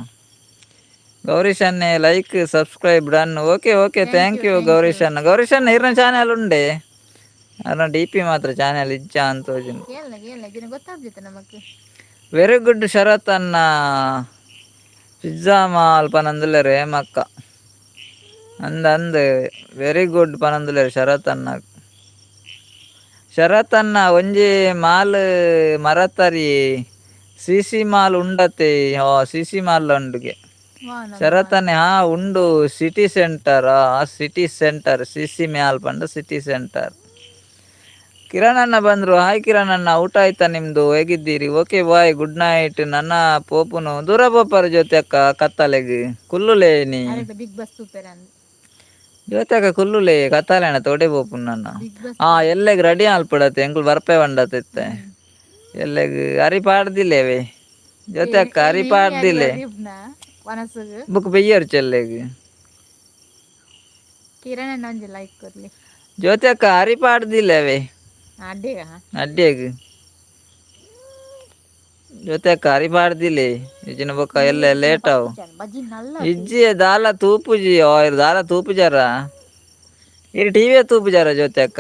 ಗೌರೀಶ್ ಅನ್ನೆ like subscribe done. Okay okay, thank you Gaurish ಅನ್ನ. ಗೌರೀಶ್ ಅನ್ನ ಇರ್ನ ಚಾನೆಲ್ ಉಂಡೆ? ಅರ್ನ ಡಿಪಿ ಮಾತ್ರ, ಚಾನೆಲ್ ಇಜ್ಜ ಅಂತ ತೋಜುಂಡು. ಕೇಳಲ್ಲ ಕೇಳಲ್ಲ, ಇದನ್ನ ಗೊತ್ತಾಗ್ತೈತೆ ನಮಕ್. ವೆರಿ ಗುಡ್ ಶರತ್ ಅನ್ನ. ಪಿಜ್ಜಾ ಮಾಲ್ ಪನಂದುಲ್ಲೇರು ಹೇಮಕ್ಕ. ಅಂದ್ ಅಂದ್, ವೆರಿ ಗುಡ್ ಪನಂದುಲ್ಲೇರು ಶರತ್ ಅನ್ನ. ಶರತ್ ಅನ್ನ ಒಂಜಿ ಮಾಲ್ ಮರತರಿ, C C mall ಉಂಡತೆ? C C mall ಉಂಡುಗೆ. ಶರತ್ ಅನ್ನೆ ಹಾ ಉಂಡು. City centre, city centre. C C mall ಪಂಡ ಸಿಟಿ ಸೆಂಟರ್. ಕಿರಣ್ ಅಣ್ಣ ಬಂದ್ರು. ಹಾಯ್ ಕಿರಣ್ ಅಣ್ಣ, ಊಟ ಆಯ್ತಾ ನಿಮ್ದು? ಹೇಗಿದ್ದೀರಿ? Okay bye, good night. ನನ್ನ ಪೋಪುನು ದೂರ ಪೋಪರ ಜ್ಯೋತಿ ಅಕ್ಕ. ಕತ್ತಲೆಗ್ ಕುಲ್ಲುಲೇ ನೀ. ಬಿಗ್ ಬಾಸ್ ತೂಪೆರ ಅಂದ್. ಜ್ಯೋತಿ ಅಕ್ಕ ಕುಲ್ಲುಲೇ, ಕತ್ತಲೆ ತೋಡೆ ಪೋಪುನು ನನ್ನ. Big boss. ಹಾ, ಎಲ್ಲೆಗ್ ರೆಡಿ ಆಲ್ಪಡತ್ತೆ. ಎಂಕುಲು ಬರ್ಪೆ ಬಂಡತ್ತೆ. ಎಲ್ಲೆಗ್ ಅರಿ ಪಾಡ್ದಿಲ್ಲೇವೆ ಜ್ಯೋತಿ ಅಕ್ಕ, ಅರಿ ಪಾಡ್ದಿಲ್ಲೆ. ವನಸುಗು ಬುಕ್ ಬೆಯ್ಯರು ಚೆಲ್ಲೆಗ್. ಕಿರಣ್ ಅಣ್ಣ ಒಂಜಿ ಲೈಕ್ ಕೊರ್ಲಿ. ಜ್ಯೋತಿ ಅಕ್ಕ ಅರಿ ಪಾಡ್ದಿಲ್ಲೇವೆ. ಅಡ್ಡೇಗ. ಅಡ್ಡೇಗ್ ಜ್ಯೋತಿ ಅಕ್ಕ ಅರಿ ಪಾಡ್ದಿಲ್ಲೆ. ಇಜ್ಜಿನ ಬೊಕ್ಕ ಎಲ್ಲ ಲೇಟ್ ಆವು. ಬಜ್ಜಿ ನಲ್ಲ. ಇಜ್ಜಿ, ದಾಲ ತೂಪುಜಿ. ಓ ಇರ್ ದಾಲ ತೂಪುಜಾರ? ಇರ್ ಟಿವಿ ತೂಪುಜಾರ ಜ್ಯೋತಿ ಅಕ್ಕ?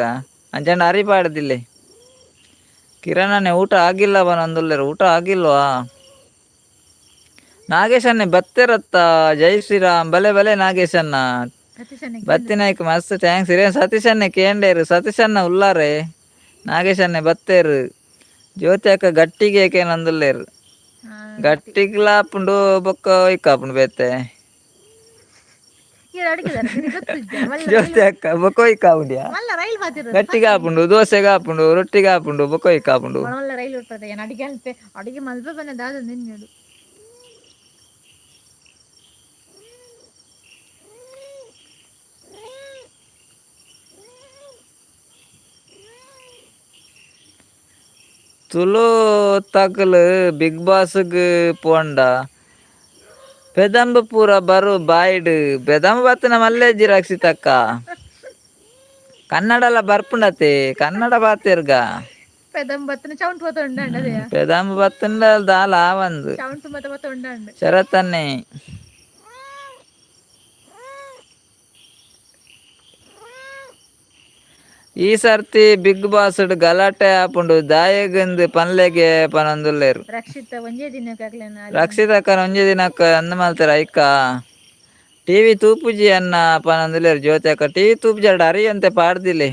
ಅಂಚಂಡ ಅರಿ ಪಾಡ್ದಿಲ್ಲೆ. ಕಿರಣನೆ ಊಟ ಆಗಿಲ್ಲ ಬನಂದುಲ್ಲೇರು. ಊಟ ಆಗಿಲ್ವಾ? ನಾಗೇಶನ್ನೆ ಬತ್ತೆರತ್ತ. ಜೈ ಶ್ರೀರಾಮ್. ಬಲೆ ಬಲೆ ನಾಗೇಶನ್ನ. ಸತೀಶ್. ಬತ್ತಿನಾಯ್ಕ ಮಸ್ತ್ thanks. ಇರೇ ಸತೀಶನ್ನೆ ಕೇಂಡೇರು. ಸತೀಶನ್ನ ಉಲ್ಲಾರೆ. ನಾಗೇಶನ್ನೆ ಬತ್ತೇರು. ಜ್ಯೋತಿ ಅಕ್ಕ ಗಟ್ಟಿಗೆ ಏಕೇನಂದುಲ್ಲೇರು. ಗಟ್ಟಿಗ್ಲಾಪುಂಡು ಬೊಕ್ಕ ಒಯ್ಕಾಪುಂಡು ಬೇತೆ. ಜ್ಯೋತಿ ಅಕ್ಕ ಬೊಕ್ಕ ಒಯ್ಕಾಪುಂಡಿಯಾ? ಮಲ್ಲ ರೈಲ್ ಬಾತಿರ. ಗಟ್ಟಿಗೆ ಆಪುಂಡು, ದೋಸೆಗೆ ಆಪುಂಡು, ರೊಟ್ಟಿಗೆ ಆಪುಂಡು, ಬೊಕ್ಕ ಒಯ್ಕಾಪುಂಡು. ಮಲ್ಲ ರೈಲ್ ಬಿಡ್ತದೆ. ಏನು ಅಡಿಗೆ ಅಲ್ಪೆ ಅಡಿಗೆ ಮಲ್ಪೆ ಬಂದ ದಾದ ನಿನ್ನಡು. ತುಳು ತಕಲ್ ಬಿಗ್ ಬಾಸ್ಗ್ ಪೋಂಡ ಪೆದಂಬ ಪೂರ ಬರು ಬಾಯ್ಡ್. ಪೆದಂಬ ಬತ್ತಿನ ಮಲ್ಲೇಜಿ ರಕ್ಷಿತಕ್ಕ. ಕನ್ನಡಲ ಬರ್ಪುಂಡತೆ, ಕನ್ನಡ ಬಾತೆರ್ಗ. ಪೆದಂಬತ್ತಿನ ಚೌಂಟ್ ಪೋತ ಉಂಡಂಡ ಅದೇ. ಪೆದಂಬ ಬತ್ತಂಡ ದಾಲ ಆವಂದು. ಚೌಂಟ್ ಮತ ಪೋತ ಉಂಡಂಡ. ಶರತನ್ನೇ ಈ ಸರ್ತಿ ಬಿಗ್ ಬಾಸ್ ಗಲಾಟೆ ಆಪುಂಡು ದಾಯೆಗಂದು ಪನ್ಲೆಗೆ ಪನೊಂದುಲ್ಲೆರ್. ರಕ್ಷಿತ ಒಂಜೇ ದಿನಕ್ಕಾಗ್ಲೇನ. ರಕ್ಷಿತಕ್ಕನ ಒಂಜಿ ದಿನಕ್ಕ ಅಂದ್ ಮಲ್ತೆರ್ ಐಕ. ಟಿವಿ ತೂಪುಜಿ ಅನ್ನ ಪನೊಂದುಲ್ಲೆರ್ ಜ್ಯೋತಿ ಅಕ್ಕ. ಟಿವಿ ತೂಪುಜಾರ್ಡ ಅರಿ ಅಂತೆ ಪಾಡ್ದಿಲೆ.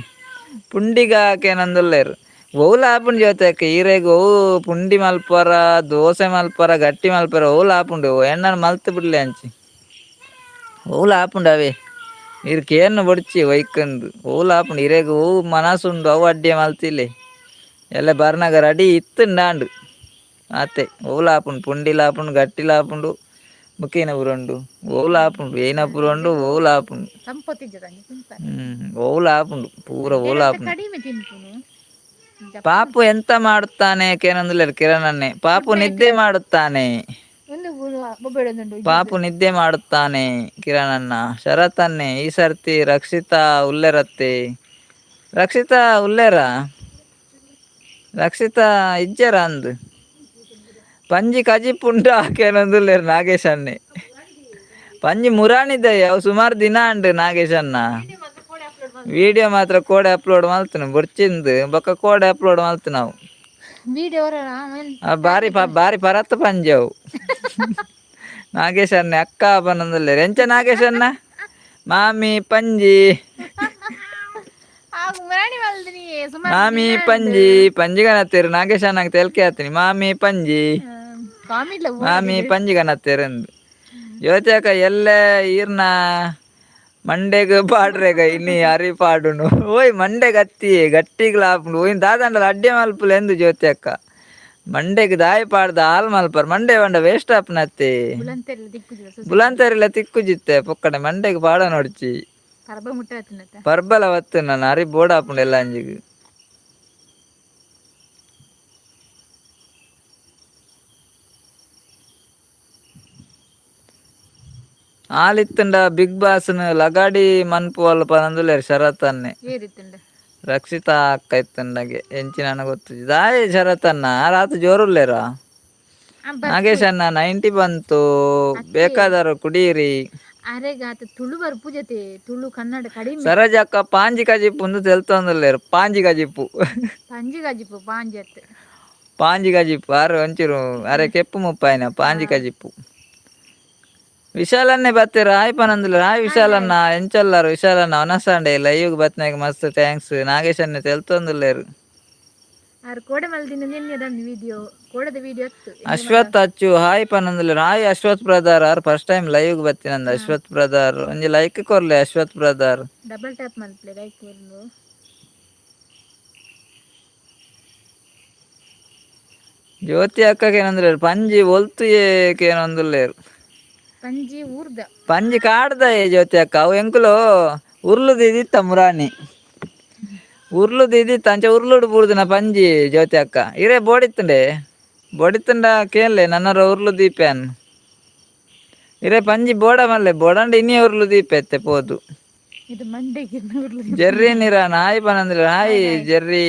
ಪುಂಡಿಗ ಆಕೇನಂದುಲ್ಲೆರ್. ಒವ್ಲ ಆಪುಂಡು ಜ್ಯೋತಿ ಅಕ್ಕ ಈರೆಗ್. ಒವು ಪುಂಡಿ ಮಲ್ಪರ, ದೋಸೆ ಮಲ್ಪರ, ಗಟ್ಟಿ ಮಲ್ಪರ, ಒವ್ಲ ಆಪುಂಡು. ಎಣ್ಣನ್ ಮಲ್ತ್ ಬಿಡ್ಲೆ ಅಂಚಿ. ಒವ್ಲ ಆಪುಂಡು ಅವೇ. ಈರ್ ಕೇನ್ನು ಬೊಡ್ಚಿ ಒಯ್ಕಂದು. ಒವ್ಲ ಆಪುಂಡು ಇರೆಗ್. ಒವು ಮನಸುಂಡು ಅವು ಅಡ್ಡೆ ಮಲ್ತಿಲೆ. ಎಲ್ಲ ಬರ್ನಗ ರೆಡಿ ಇತ್ತುಂಡಾಂಡು ಆತೆ. ಒವ್ಲ ಆಪುಂಡು, ಪುಂಡಿಲ ಆಪುಂಡು, ಗಟ್ಟಿಲ ಆಪುಂಡು, ಬೊಕ್ಕ ಪುರ ಉಂಡು. ಒವ್ಲ ಆಪುಂಡು, ಏನ ಪುರ ಉಂಡು, ಒವ್ಲ ಆಪುಂಡು. ಸಂಪೊತ್ತಿಜ್ಜದಂಗೆ ತಿಂತಾರೆ. ಒವ್ಲ ಆಪುಂಡು ಪೂರ ಒವ್ಲ ಆಪುಂಡು. ಕಡಿಮೆ ತಿನ್ಪುನು. ಪಾಪು ಎಂತ ಮಾಡುತ್ತಾನೆ ಕೇನಂದುಲ್ಲೆರ್ ಕಿರಣನ್ನೇ. ಪಾಪು ನಿದ್ದೆ ಮಾಡುತ್ತಾನೆ. ಒಂದು ಬೊಬ್ಬೆಡೊಂದುಂಡು. ಪಾಪು ನಿದ್ದೆ ಮಾಡುತ್ತಾನೆ ಕಿರಣಣ್ಣ. ಶರತನ್ನೇ ಈ ಸರ್ತಿ ರಕ್ಷಿತಾ ಉಲ್ಲೆರತ್ತೆ. ರಕ್ಷಿತಾ ಉಲ್ಲೆರ? ರಕ್ಷಿತಾ ಇಜ್ಜರ ಅಂದ್. ಪಂಜಿ ಕಜಿಪುಂಡ ಕೇನೊಂದುಲ್ಲೆರ್ ನಾಗೇಶನ್ನೇ. ಪಂಜಿ ಮುರಾಣಿದಯ್ಯ, ಅವು ಸುಮಾರು ದಿನ ಅಂಡು ನಾಗೇಶಣ್ಣ. ವಿಡಿಯೋ ಮಾತ್ರ ಕೋಡೆ ಅಪ್ಲೋಡ್ ಮಲ್ತನು. ಬೊಡ್ಚಿಂದು ಬೊಕ್ಕ ಕೋಡೆ ಅಪ್ಲೋಡ್ ಮಲ್ತು ನಾವು. ವಿಡಿಯೋ. ಆ ಬಾರಿ ಬಾರಿ ಪರತ್ ಪಂಜಿ ಅವು. ನಾಗೇಶನ್ನೆ ಅಕ್ಕ ಪನೊಂದುಲ್ಲೆರ್. ಎಂಚ ನಾಗೇಶಣ್ಣ? ಮಾಮಿ ಪಂಜಿ. ಮುರಾಣಿ ಮಲ್ದಿನಿ ಸುಮಾರು. ಮಾಮಿ ಪಂಜಿ ಪಂಜಿಗನತ್ತೀರು ನಾಗೇಶಣ್ಣಗೆ ತೆಲ್ಕೆ ಆತೀನಿ. ಮಾಮಿ ಪಂಜಿ. ಕಾಮಿಡ್ಲ. ಮಾಮಿ ಪಂಜಿಗನತ್ತೆರಂದು ಜ್ಯೋತಿ ಅಕ್ಕ ಎಲ್ಲೆ ಈರ್ನ ಮಂಡೆಗ್ ಪಾಡ್ರೆಗ ಇನಿ ಅರಿ ಪಾಡುನು. ಓಯ್, ಮಂಡೆ ಗತ್ತಿ ಗಟ್ಟಿಗ್ಲ ಆಪುಂಡು. ಓಯ್, ದಾದಂಡಲ ಅಡ್ಡೆ ಮಲ್ಪುಲೆ ಎಂದು ಜ್ಯೋತಿ ಅಕ್ಕ. ಮಂಡೆಗ್ ದಾಯಿ ಪಾಡ್ದ ಹಾಲ್ ಮಲ್ಪರ್. ಮಂಡೆ ಪಂಡ ವೇಸ್ಟ್ ಆಪುನತ್ತೆ. ಬುಲಂತೆಲ್ಲ ದಿಕ್ಕುಜಿಲ್ಲ. ಬುಲಂತರಿಲ್ಲ ತಿಕ್ಕುಜಿತ್ತೆ ಪೊಕ್ಕಡೆ. ಮಂಡೆಗ್ ಪಾಡ ನೋಡ್ಚಿ. ಪರಬ ಮುಟ್ಟ ಆತನತ್ತ. ಪರ್ಬಲ ವತ್ತು ನಾನು ಅರಿ ಬೋಡ ಆಪುಂಡು ಎಲ್ಲ ಅಂಜಿಗ್. ಆಲಿತ್ತಂಡ ಬಿಗ್ ಬಾಸ್ನ ಲಗಾಡಿ ಮನ್ಪು ಅಲ್ಪ ನಂದುಲೇರ್ ಶರತ್ ಅನ್ನೆ. ಏರಿತ್ತುಂಡ? ರಕ್ಷಿತಾ ಅಕ್ಕ ಇತ್ತಂಡಗೆ ಎಂಚಿನ ಗೊತ್ತು ದಾಯೆ ಶರತ್ ಅನ್ನ ರಾತ್ ಜೋರುಲ್ಲೇರಾ. ನಾಗೇಶ್ ಅಣ್ಣ, 90 ಬಂತು, ಬೇಕಾದರೂ ಕುಡಿಯಿರಿ. ಅರೆಗಾತ ತುಳು ಬರ್ಪುಜತೆ, ತುಳು ಕನ್ನಡ ಕಡಿಮೆ. ಸರೋಜಕ್ಕ, ಪಾಂಜಿ ಕಜಿಪ್ಪು ಒಂದು ತೆಲ್ತೊಂದುಲ್ಲೇರು. ಪಾಂಜಿ ಕಜಿಪ್ಪು. ಪಂಜಿ ಗಜಿಪು, ಪಾಂಜಿ ಅತ್ತು. ಪಾಂಜಿ ಕಜಿಪ್ಪು. ಆರು ಒಂಚೂರು ಅರೆ ಕೆಪ್ಪು ಮುಪ್ಪಾಯಿನ ಪಾಂಜಿ ಕಜಿಪ್ಪು. ವಿಶಾಲನ್ನೇ ಬತ್ತೀರ? ಹಾಯ್ ಪನಂದುಲ್ಲ. ಹಾಯ್ ವಿಶಾಲಣ್ಣ, ಎಂಚಲ್ಲಾರು ವಿಶಾಲಣ್ಣ? ಒನಸಾಂಡೆ ಲೈವ್ ಬತ್ನಾಗ ಮಸ್ತ್ thanks. Nagesh ಅಣ್ಣೆ ತೆಲ್ತೊಂದುಲ್ಲೇರು. ಆರ್ ಕೋಡೆ ಮಲ್ದಿನ ನಿನ್ನೆ ವಿಡಿಯೋ, ಕೋಡದ ವಿಡಿಯೋ ಅತ್ತು. ಅಶ್ವಥ್ ಅಚ್ಚು ಹಾಯ್ ಪನಂದುಲ್ಲೇರು. Hi Ashwath brother. ಆರ್ first time live ಬತ್ತಿನಂದ. ಅಶ್ವಥ್ brother, ಒಂಜಿ ಲೈಕ್ ಕೊರ್ಲೆ ಅಶ್ವಥ್ brother. Double tap ಮಲ್ಪಲೆ like ಕೊರ್ಲು. ಜ್ಯೋತಿ ಅಕ್ಕಗೆ ಏನಂದ್ರೆ ಪಂಜಿ ಒಲ್ತು ಏಕೇನೊಂದುಲ್ಲೇರು. ಪಂಜಿ ಊರ್ದ. ಪಂಜಿ ಕಾಡ್ದ ಏ ಜ್ಯೋತಿ ಅಕ್ಕ. ಅವು ಎಂಕುಲು ಉರ್ಲು ದಿದಿತ್ತ ಮುರಾನಿ. ಉರ್ಲು ದಿದಿತ್ತ ಅಂಚ ಉರ್ಲುಡು ಬೂರ್ದಿನ ಪಂಜಿ ಜ್ಯೋತಿ ಅಕ್ಕ. ಇರೇ ಬೋಡಿತ್ತುಂಡೆ, ಬೋಡಿತ್ತುಂಡ ಕೇನ್ಲೆ ನನ್ನರ ಉರ್ಲು ದೀಪೇನ್. ಇರೇ ಪಂಜಿ ಬೋಡ ಮಲ್ಲೆ ಬೋಡಂಡ ಇನ್ನೇ ಉರ್ಲು ದೀಪ ಎತ್ತೆ ಪೋದು. ಇದು ಮಂಡೆಗೆ ಉರ್ಲು. ಜೆರ್ರಿ ನಿರಾನ್ ಹಾಯ್ ಪನಂದ್ರೆ. Hi Jerry.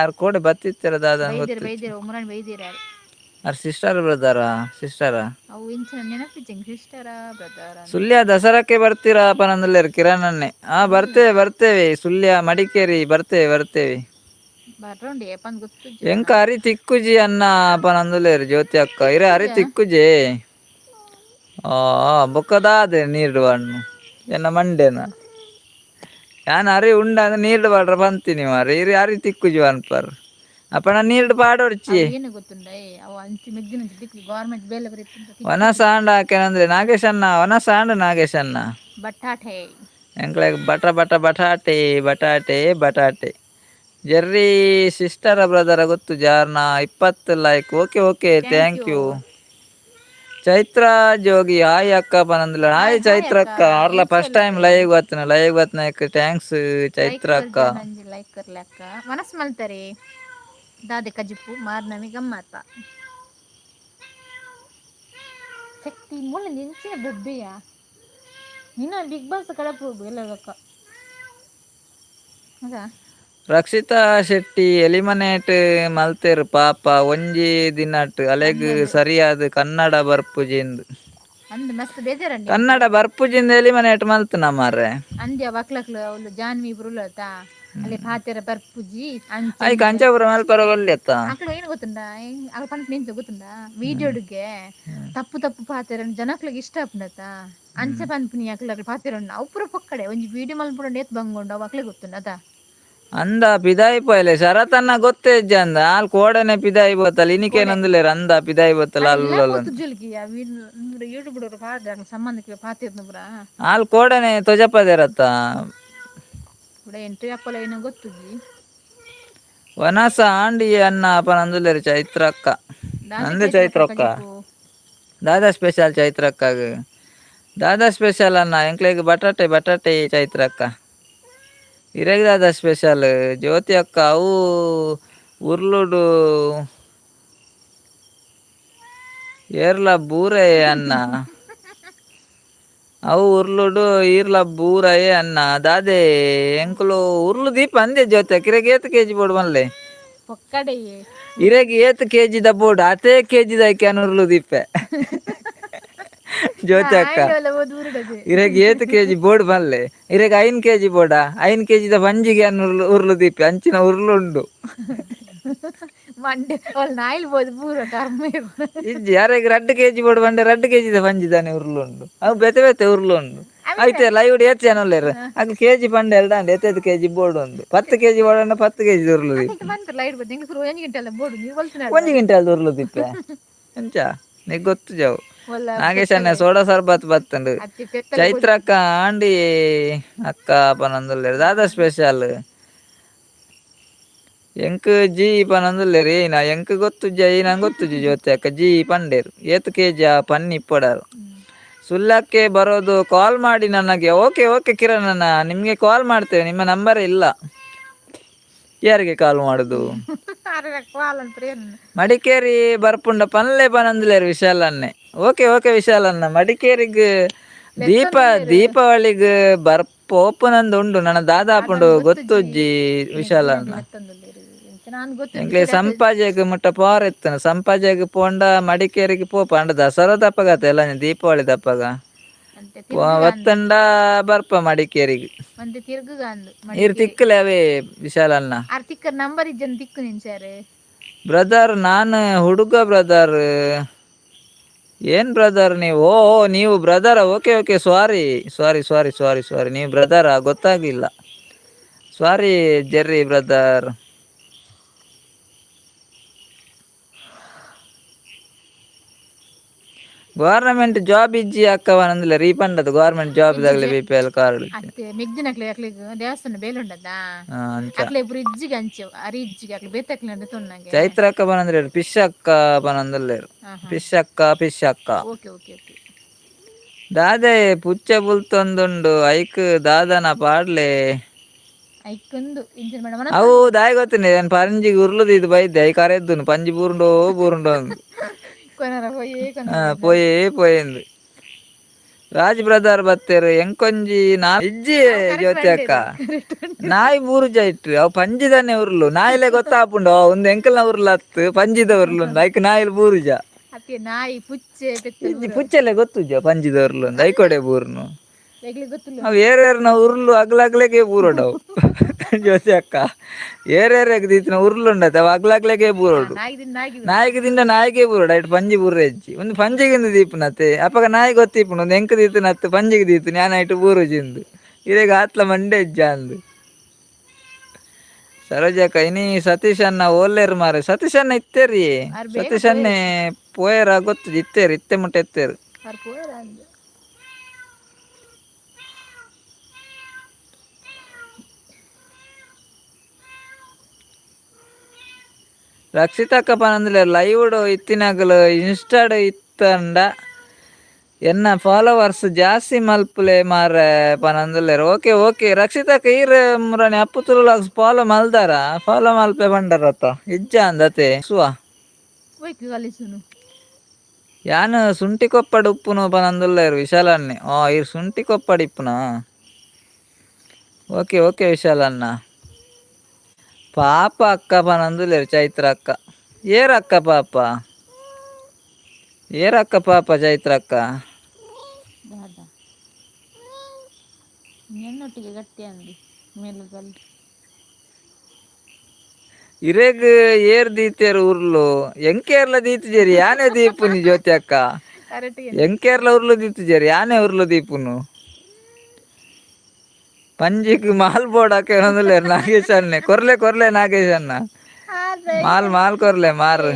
ಆರ್ ಕೋಡೆ ಬತ್ತಿತ್ತರ ದಾದ. ಬೈದಿರ. ಗೊತ್ತು. ಬೈದಿರ, ಮುರಾನಿ ಬೈದಿರ. ಆರ್ ಸಿಸ್ಟರ್ ಬ್ರದರಾ ಸಿಸ್ಟರಾ? ಅವು ಇಂಚಿನ ನೆನಪಿಜ್ಜಂಗ್, ಸಿಸ್ಟರ ಬ್ರದರ್. ಸುಳ್ಯ ದಸರಾಕ್ಕೆ ಬರ್ತೀರಾ ಪನಂದುಲ್ಲೇರು ಕಿರಣ್ ಅನ್ನೆ. ಹಾ, ಬರ್ತೇವೆ ಬರ್ತೇವೆ. ಸುಳ್ಯ, ಮಡಿಕೇರಿ ಬರ್ತೇವೆ ಬರ್ತೇವೆ. ಬರೋಂಡಿ ಏಪಂದ್ ಗೊತ್ತು. ಎಂಕ ಅರಿ ತಿಕ್ಕುಜಿ ಅನ್ನ ಪನಂದುಲ್ಲೇರು ಜ್ಯೋತಿ ಅಕ್ಕ. ಇರೆ ಅರಿ ತಿಕ್ಕುಜಿ. ಆ ಬೊಕ್ಕದಾದೆ ನೀರು ಹಣ್ಣು ಎನ್ನ ಮಂಡೆನ. ಯಾನ್ ಅರಿ ಉಂಡ ಅಂದ್ರೆ ನೀರು ಪಾಡ್ರ ಪಂತೀನಿ ಮಾರೆ. ಇರಿ ಅರಿ ತಿಕ್ಕುಜಿ ಅನ್ಪರ್ ಅಪ್ಪಣ ನೀರು ಪಾಡೊಡ್ಚಿ. ಏನು ಗೊತ್ತುಂಡ ಏ, ಅವು ಅಂಚಿ ಮೆಗ್ದಿನ ದಿಕ್ಕು ಗೌರ್ಮೆಂಟ್ ಬೇಲೆ ಬರೀತು. ವನ ಸಾಂಡ ಹಾಕೇನಂದ್ರೆ ನಾಗೇಶ್ ಅಣ್ಣ. ವನ ಸಾಂಡ್ ನಾಗೇಶ್ ಅಣ್ಣ. ಬಟಾಟೆ. ಎಂಕ್ಲೆಗ್ ಬಟ ಬಟ ಬಟಾಟೆ ಬಟಾಟೆ ಬಟಾಟೆ. ಜೆರ್ರಿ ಸಿಸ್ಟರ ಬ್ರದರ ಗೊತ್ತು ಜಾರ್ನ. 20 like. Okay okay, thank you. Chaitra Jogi hi ಅಕ್ಕ ಪನಂದ್ಲ. ಹಾಯ್ ಚೈತ್ರ ಅಕ್ಕ. ಆರ್ಲ first time live ಬತ್ತಿನ. ಲೈವ್ ಬತ್ತಿನ thanks Chaitra ಅಕ್ಕ. ಲೈಕ್ ಕೊರ್ಲೆ ಅಕ್ಕ. ಮನಸ್ಸು ಮಲ್ತಾರೆ ದಾದೆ ಕಜಿಪು ಮಾರ್ನಮಿ ಗಮ್ಮತ್ತ ಶಕ್ತಿ ಮೂಲ ಎಂಚಿನ ದೊಡ್ಡಯ್ಯ ನಿನ್ನ ಬಿಗ್ ಬಾಸ್ ಕಡಪು ಎಲ್ಲ ಅಕ್ಕ. ರಕ್ಷಿತಾ ಶೆಟ್ಟಿ, ಎಲಿಮಿನೇಟ್ ಮಲ್ತೆರ್ ಪಾಪ ಒಂಜಿ ದಿನಟ್, ಅಲೆಗ್ ಸರಿಯಾದ ಕನ್ನಡ ಬರ್ಪುಜಿಂದ್. ಅಂದ್ ಮಸ್ತ್ ಬೇಜಾರಂಡಿ. ಕನ್ನಡ ಬರ್ಪುಜಿಂದ ಎಲಿಮಿನೇಟ್ ಮಲ್ತನ ಮಾರ್ರೆ. ಅಂದ್ಯ ವಕ್ಲಕ್ಲು ಅವಳು ಜಾನ್ವಿ ಇಬ್ರು ಅಲ್ಲಿ ಪಾತೆರ ಬರ್ಪುಜಿ ಅಂಚ. I Kanchipuram ಮಲ್ಪರ ಒಲ್ಲೆತ್ತ. ಅಕ್ಲು ಏನು ಗೊತ್ತುಂಡ, ಅಕ್ಲು ಪಂಪ್ ನಿಂಚ ಗೊತ್ತುಂಡ, ವಿಡಿಯೋಡುಗೆ ತಪ್ಪು ತಪ್ಪು ಪಾತೆರ ಜನಕ್ಲೆಗ್ ಇಷ್ಟ ಆಪುಂಡತ್ತ, ಅಂಚ ಪನ್ಪುನಿ. ಅಕ್ಲು ಅಕ್ಲು ಪಾತೆರ ಅವು ಪೂರ ಪೊಕ್ಕಡೆ. ಒಂಜಿ ವಿಡಿಯೋ ಮಲ್ಪುಂಡ ಏತ್ ಬಂಗುಂಡು ಅವು ಅಕ್ಲೆಗ್ ಗೊತ್ತುಂಡು ಅದ. ಅಂದ ಪಿದಾಯಿ ಪೋಯಲೆ ಶರತನ್ನ ಗೊತ್ತೇ ಇಜ್ಜ ಅಂದ. ಆಲ್ ಕೋಡನೆ ಪಿದಾಯಿ ಬೋತಲ್. ಇನಿಕೇನಂದುಲೇರ್ ಅಂದ ಪಿದಾಯಿ ಬೋತಲ್ ಅಲ್ಲ. ತುಜ್ಜಲ್ಕಿ ಯೂಟ್ಯೂಬ್ ಪಾಡ್ರೆ ಅಕ್ಲ ಸಂಬಂಧಕ್ಕೆ ಪಾತೆರ್ನ ಪೂರ. ಆಲ್ ಕೋಡನೆ ತೊಜಪದೇರತ್ತ. ಕೂಡ ಎಂಟ್ರಿ ಅಪ್ಪಲ ಏನೋ ಗೊತ್ತುಜಿ. ವನಸ ಆಂಡಿ ಅನ್ನ ಪನಂದುಲೇರ್ ಚೈತ್ರಕ್ಕ. ಅಂದೆ ಚೈತ್ರಕ್ಕ, ದಾದಾ ಸ್ಪೆಷಲ್ ಚೈತ್ರಕ್ಕಾಗ? ದಾದಾ ಸ್ಪೆಷಲ್ ಅನ್ನ? ಎಂಕ್ಲೆಗ್ ಬಟಾಟೆ ಬಟಾಟೆ. ಚೈತ್ರಕ್ಕ, ಇರೆಗ್ ದಾದಾ ಸ್ಪೆಷಲ್? ಜ್ಯೋತಿ ಅಕ್ಕ, ಅವು ಉರ್ಲುಡು ಏರ್ಲ ಬೂರೆ ಅನ್ನ. ಅವು ಉರ್ಲುಡು ಈರ್ಲ ಬೂರಯೇ ಅನ್ನ. ದಾದೆ ಎಂಕುಲು ಉರ್ಲು ದೀಪ ಅಂದೆ. ಜ್ಯೋತಿ ಅಕ್ಕ, ಇರೆಗ್ ಏತ್ ಕೆಜಿ ಬೋಡು ಮಲ್ಲೆ? ಪೊಕ್ಕಡೆ. ಇರೆಗ್ ಏತ್ ಕೆಜಿದ ಬೋಡು, ಅತೇ ಕೆಜಿದ ಐಕೆ ಉರ್ಲು ದೀಪೆ. ಜ್ಯೋತಿ ಅಕ್ಕ, ಇರೆಗ್ ಏತ್ ಕೆಜಿ ಬೋರ್ಡ್ ಮಲ್ಲೆ? ಇರೆಗ್ 5 ಕೆಜಿ ಬೋಡ, 5 ಕೆಜಿದ ಪಂಜಿಗೆ ಅನ್ನು ಉರ್ಲು ಉರ್ಲು ದೀಪೆ. ಅಂಚಿನ ಉರ್ಲು ಉಂಡು. ಮಂಡೆ ಅವಳು ನಾಯಿಲ್ ಬೋದು ಪೂರ ಕರ್ಮ. ಇಜ್ಜಿ, ಯಾರಿಗೆ 2 ಕೆಜಿ ಬೋಡು ಬಂಡೆ, 2 ಕೆಜಿದ ಪಂಜಿ ತಾನೆ ಉರ್ಲು ಉಂಡು. ಅವು ಬೇತೆ ಬೇತೆ ಉರ್ಲು ಉಂಡು. ಐತೆ ಲೈವ್ ಏತ್ ಜನ ಉಲ್ಲೆರ್, ಅಕ್ಲು ಕೆಜಿ ಪಂಡೆ ಎಲ್ದಾಂಡ್ ಏತ್ ಕೆಜಿ ಬೋರ್ಡ್ ಉಂಡು. 10 ಕೆಜಿ ಬೋಡಂಡ 10 ಕೆಜಿ ಉರ್ಲು ದೀಪೆ. ಬಂತು ಲೈಟ್ ಬೋದು ಎಂಕ್ ಒಂಜಿ ಗಂಟೆ ಅಲ್ಲ ಬೋಡು ನೀವು. ಒಂಜಿ ಗಂಟೆ ಉರ್ಲು ದೀಪೆ ಎಂಚ? ನಿಗ್ ಗೊತ್ತು ಜಾವು. ಒಲ್ಲ ನಾಗೇಶ್ ಅಣ್ಣ ಪೆತ್ತಲೆ ಸೋಡಾ ಸರ್ಬತ್ ಬತ್ತಂಡು. ಅತ್ತಿ ಪೆತ್ತಲೆ ಚೈತ್ರಕ್ಕ ಆಂಡಿ ಅಕ್ಕ ಪನೊಂದುಲ್ಲೆರ್ ದಾದ ಸ್ಪೆಷಲ್? ಎಂಕ್ ಜಿ ಪನೊಂದುಲ್ಲೆರ್ ಏಯ್ನ ಎಂಕ್ ಗೊತ್ತುಜ್ಜ ಏಯ್ನ ಗೊತ್ತುಜ್ಜಿ ಜ್ಯೋತಿ ಅಕ್ಕ ಜಿ ಪಂಡೇರು ಏತ್ ಕೆಜಿ ಆ ಪನ್ನಿ ಇಪ್ಪಡಾರು. ಸುಳ್ಳಕ್ಕೆ ಬರೋದು ಕಾಲ್ ಮಾಡಿ ನನಗೆ. ಓಕೆ ಓಕೆ ಕಿರಣ್ ಅಣ್ಣ, ನಿಮಗೆ ಕಾಲ್ ಮಾಡ್ತೇವೆ, ನಿಮ್ಮ ನಂಬರ್ ಇಲ್ಲ, ಯಾರಿಗೆ ಕಾಲ್ ಮಾಡುದು? ಮಡಿಕೇರಿ ಬರ್ಪುಂಡ ಪನ್ಲೆ ಪನಂದ್ಲೇರು ವಿಶಾಲ್ ಅನ್ನೆ. ಓಕೆ ಓಕೆ ವಿಶಾಲ್ ಅಣ್ಣ, ಮಡಿಕೇರಿಗ್ ದೀಪಾವಳಿಗ್ ಬರ್ಪೋಪನಂದು ಉಂಡು ನನ್ನ ದಾದಾಪುಂಡು ಗೊತ್ತುಜ್ಜಿ ವಿಶಾಲ್ ಅಣ್ಣ. ಎಂಕ್ಲೆ ಸಂಪಾಜೆಗ್ ಮುಟ್ಟ ಪೋರ ಇತ್ತನ, ಸಂಪಾಜೆಗ್ ಪೋಂಡ ಮಡಿಕೇರಿಗೆ ಪೋಪ ಅಂಡ ದಸರಾ ದಪ್ಪಗತ್ತೆ ಎಲ್ಲ ದೀಪಾವಳಿ ದಪ್ಪಗ ಒತ್ತಂಡ ಬರ್ಪ ಮಡಿಕೇರಿಗೆ. ಇರ್ ತಿಕ್ಕಲೆ ಅವೇ ವಿಶಾಲ್ ಅಣ್ಣ. ನಂಬರ್ ಇಜ್ಜನ್ ತಿಕ್ಕು ನಿಂಚಾರೆ. ಬ್ರದರ್ ನಾನು ಹುಡುಗ ಬ್ರದರ್. ಏನ್ ಬ್ರದರ್ ನೀವು? ಓ ನೀವು ಬ್ರದರ? Okay okay, sorry sorry sorry sorry sorry, ನೀವು ಬ್ರದರಾ? ಗೊತ್ತಾಗಿಲ್ಲ, ಸಾರಿ ಜೆರ್ರಿ ಬ್ರದರ್. ಗವರ್ನಮೆಂಟ್ ಜಾಬ್ ಇಜ್ಜಿ ಅಕ್ಕವನಂದಿಲ್ಲ ರೀಪಂಡದ ಗವರ್ನಮೆಂಟ್ ಜಾಬ್ ದಾಗಲೆ ಬಿಪಿಎಲ್ ಕಾರ್ಡ್. ಅತ್ತೆ ಮೆಗ್ದಿನಕ್ಲೆ ಅಕ್ಲೆಗ್ ದೇವಸ್ಥಾನ ಬೇಲೆ ಉಂಡದಾ? ಅಂಚ ಅಕ್ಲೆ ಬ್ರಿಡ್ಜ್ ಅಂಚೆ ಅರಿಜ್ಜಿಗೆ ಅಕ್ಲೆ ಬೇತಕ್ಲೆ ತೊನ್ನಗೆ. ಚೈತ್ರ ಅಕ್ಕ ಪನಂದ್ರೇರು ಫಿಶ್ ಅಕ್ಕ ಪನಂದುಲ್ಲೇರು. ಫಿಶ್ ಅಕ್ಕ ಫಿಶ್ ಅಕ್ಕ. Okay okay okay. ದಾದೆ ಪುಚ್ಚೆ ಬುಲ್ತೊಂದುಂಡು ಐಕ್ ದಾದನ ಪಾಡ್ಲೆ. ಐಕೊಂದು ಇಂಜಿನ್ ಮೇಡಮ್. ಅವು ದಾಯ ಗೊತ್ತಿನಿ ನಾನು ಪಂಜಿಗೆ ಉರ್ಲುದು ಇದು ಬೈದೆ I ಕರೆದ್ದುನು ಪಂಜಿ ಬೂರುಂಡೋ ಬೂರುಂಡೋ ಅಂದು. ಕೊನರ ಪೋಯೇ. ಪೋಯೇ ಪೋಯೆಂದು. ರಾಜ್ ಬ್ರದರ್ ಬತ್ತೇರು ಎಂಕೊಂಜಿ ನಾ ಇಜ್ಜಿ ಜ್ಯೋತಿ ಅಕ್ಕ ನಾಯಿ ಬೂರುಜ ಇಟ್ಟು ಅವು ಪಂಜಿದಾನೆ ಉರ್ಲು ನಾಯಿಲೆ ಗೊತ್ತಾಪುಂಡು ಒಂದು ಎಂಕಲ್ನ ಉರ್ಲು ಅತ್ತು ಪಂಜಿದ ಉರ್ಲು ಉಂದು ಐಕ್ ನಾಯಿಲ್ ಬೂರುಜ. ಅತ್ತೆ ನಾಯಿ ಪುಚ್ಚೆ. ಇಜ್ಜಿ ಪುಚ್ಚೆಲೆ ಗೊತ್ತುಜ ಪಂಜಿದ ಉರ್ಲು ಉಂದು ಐಕೊಡೆ ಬೂರ್ನು. ಎಗ್ಲಿ ಗೊತ್ತಿಲ್ಲ. ಅವು ಏರೇರ್ನ ಉರ್ಲು ಅಗ್ಲಗ್ಲೆಗೆ ಬೂರೋಡವು ಜ್ಯೋತಿ ಅಕ್ಕ, ಏರೇರೆಗ್ ದೀತಿನ ಉರ್ಲು ಉಂಡತೆ ಅವು ಅಗ್ಲಗ್ಲೆಗೆ ಬೂರೋಡು. ನಾಯಿಗೆ ದಿಂದ ನಾಯಿಗೆ ಬೂರೋಡು ಐಟ್ ಪಂಜಿ ಬೂರ ಹೆಚ್ಚಿ ಒಂದು ಪಂಜಿಗಿಂದ ದೀಪನತ್ತೆ ಅಪ್ಪಗ ನಾಯಿ ಗೊತ್ತಿಪ್ಪುಂಡು ಒಂದು ಎಂಕ್ ದೀತಿನತ್ತು ಪಂಜಿಗೆ ದೀತು ನಾನು ಐಟು ಬೂರುಜಿಂದು ಇದೇಗ ಆತ್ಲ ಮಂಡೆ ಹೆಜ್ಜ ಅಂದು. ಸರೋಜಕ್ಕ ಇನಿ ಸತೀಶ್ ಅಣ್ಣ ಓಲ್ಲೇರು ಮಾರೆ. ಸತೀಶ್ ಅಣ್ಣ ಇತ್ತೇರಿ, ಸತೀಶ್ ಅಣ್ಣೆ ಪೋಯರ ಗೊತ್ತು ಇತ್ತೇರು ಇತ್ತೆ ಮುಟ್ಟ ಎತ್ತೇರು. ರಕ್ಷಿತಕ್ಕ ಪನಂದಿಲ್ಲ ಲೈವ್ಡ್ ಇತ್ತಿನಗಲು ಇನ್ಸ್ಟಾಡ್ ಇತ್ತಂಡ ಎನ್ನ ಫಾಲೋವರ್ಸ್ ಜಾಸ್ತಿ ಮಲ್ಪುಲೆ ಮಾರೆ ಪನಂದುಲ್ಲೆರ್. ಓಕೆ ಓಕೆ ರಕ್ಷಿತಕ್ಕ, ಈರ್ ಮುರಾನಿ ಅಪ್ಪು ತುಳು ಫಾಲೋ ಮಲ್ದಾರ? ಫಾಲೋ ಮಲ್ಪೆ ಬಂಡರತ್ತ ಇಜ್ಜ ಅಂದತೆ ಸುವ. ಯಾನ್ ಸುಂಟಿ ಕೊಪ್ಪಡ್ ಉಪ್ಪುನು ಪನಂದುಲ್ಲೆರ್ ವಿಶಾಲನ್ನೆ. ಆ ಈರ್ ಸುಂಟಿ ಕೊಪ್ಪಡ್ ಇಪ್ಪುನ? ಓಕೆ ಓಕೆ ವಿಶಾಲಣ್ಣ. ಪಾಪ ಅಕ್ಕ ಪನಂದುಲ್ಲೆರ್ ಚೈತ್ರ ಅಕ್ಕ. ಏರಕ್ಕ ಪಾಪ, ಏರಕ್ಕ ಪಾಪ ಚೈತ್ರಕ್ಕ? ಎನ್ನೊಟ್ಟಿಗೆ ಗಟ್ಟಿ ಅಂದಿ ಮೇಲದಲ್ಲಿ. ಇರೆಗ್ ಏರ್ ದೀತೇರು ಉರ್ಲು? ಎಂಕೇರ್ಲ ದೀತಿಜೇರಿ, ಯಾನೆ ದೀಪುನಿ ಜ್ಯೋತಿ ಅಕ್ಕ? ಎಂಕೇರ್ಲ ಉರ್ಲು ದೀತಿಜೇರಿ, ಯಾನೆ ಉರ್ಲು ದೀಪುನು? ಪಂಜಿಗ್ ಮಾಲ್ ಬೋಡಾಕ ಏನೊಂದುಲ್ಲೆರ್ ನಾಗೇಶ್ ಅಣ್ಣೆ. ಕೊರ್ಲೆ ಕೊರ್ಲೆ ನಾಗೇಶ್ ಅಣ್ಣ, ಮಾಲ್ ಮಾಲ್ ಕೊರ್ಲೆ ಮಾರ್.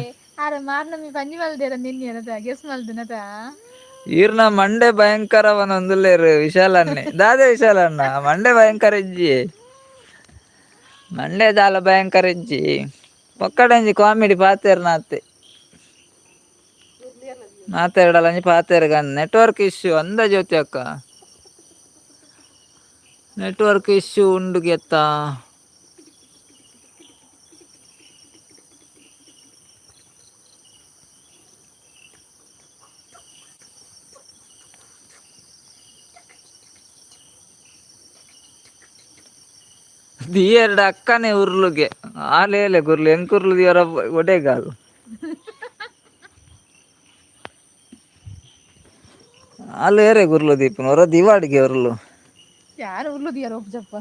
ಈರ್ನ ಮಂಡೆ ಭಯಂಕರವನೊಂದುಲ್ಲೆರ್ ವಿಶಾಲ್ ಅಣ್ಣೆ. ದಾದೆ ವಿಶಾಲ್ ಅಣ್ಣ ಮಂಡೆ ಭಯಂಕರ ಇಜ್ಜಿ, ಮಂಡೆ ದಾಲ ಭಯಂಕರ ಇಜ್ಜಿ. ಪೊಕ್ಕಡಂಜಿ ಕಾಮಿಡಿ ಪಾತೆರ್ ನಾತೆ ಮಾತಾಡಲಂಜಿ ಪಾತೆರ್ಗ. ನೆಟ್ವರ್ಕ್ ಇಶ್ಯೂ ಅಂದ ಜ್ಯೋತಿ ಅಕ್ಕ, ನೆಟ್ವರ್ಕ್ ಇಶ್ಯೂ ಉಂಡು ಗೆತ್ತಾ. ದಿಯೆರ್ಡ ಅಕ್ಕನೆ ಉರ್ಲುಗೆ ಆಲೇಲೆ ಗುರ್ಲು ಎಂಕುರ್ಲು ದಿಯರ ಒಡೆಗಾಲು ಆಲು ಏರೆ ಗುರ್ಲು ದೀಪುನು ಹೊರ ದಿವಾಡಿಗೆ ಉರ್ಲು. ಯಾರು ಉರ್ಲು ದಿಯರ ಒಪ್ಪಜಪ್ಪ.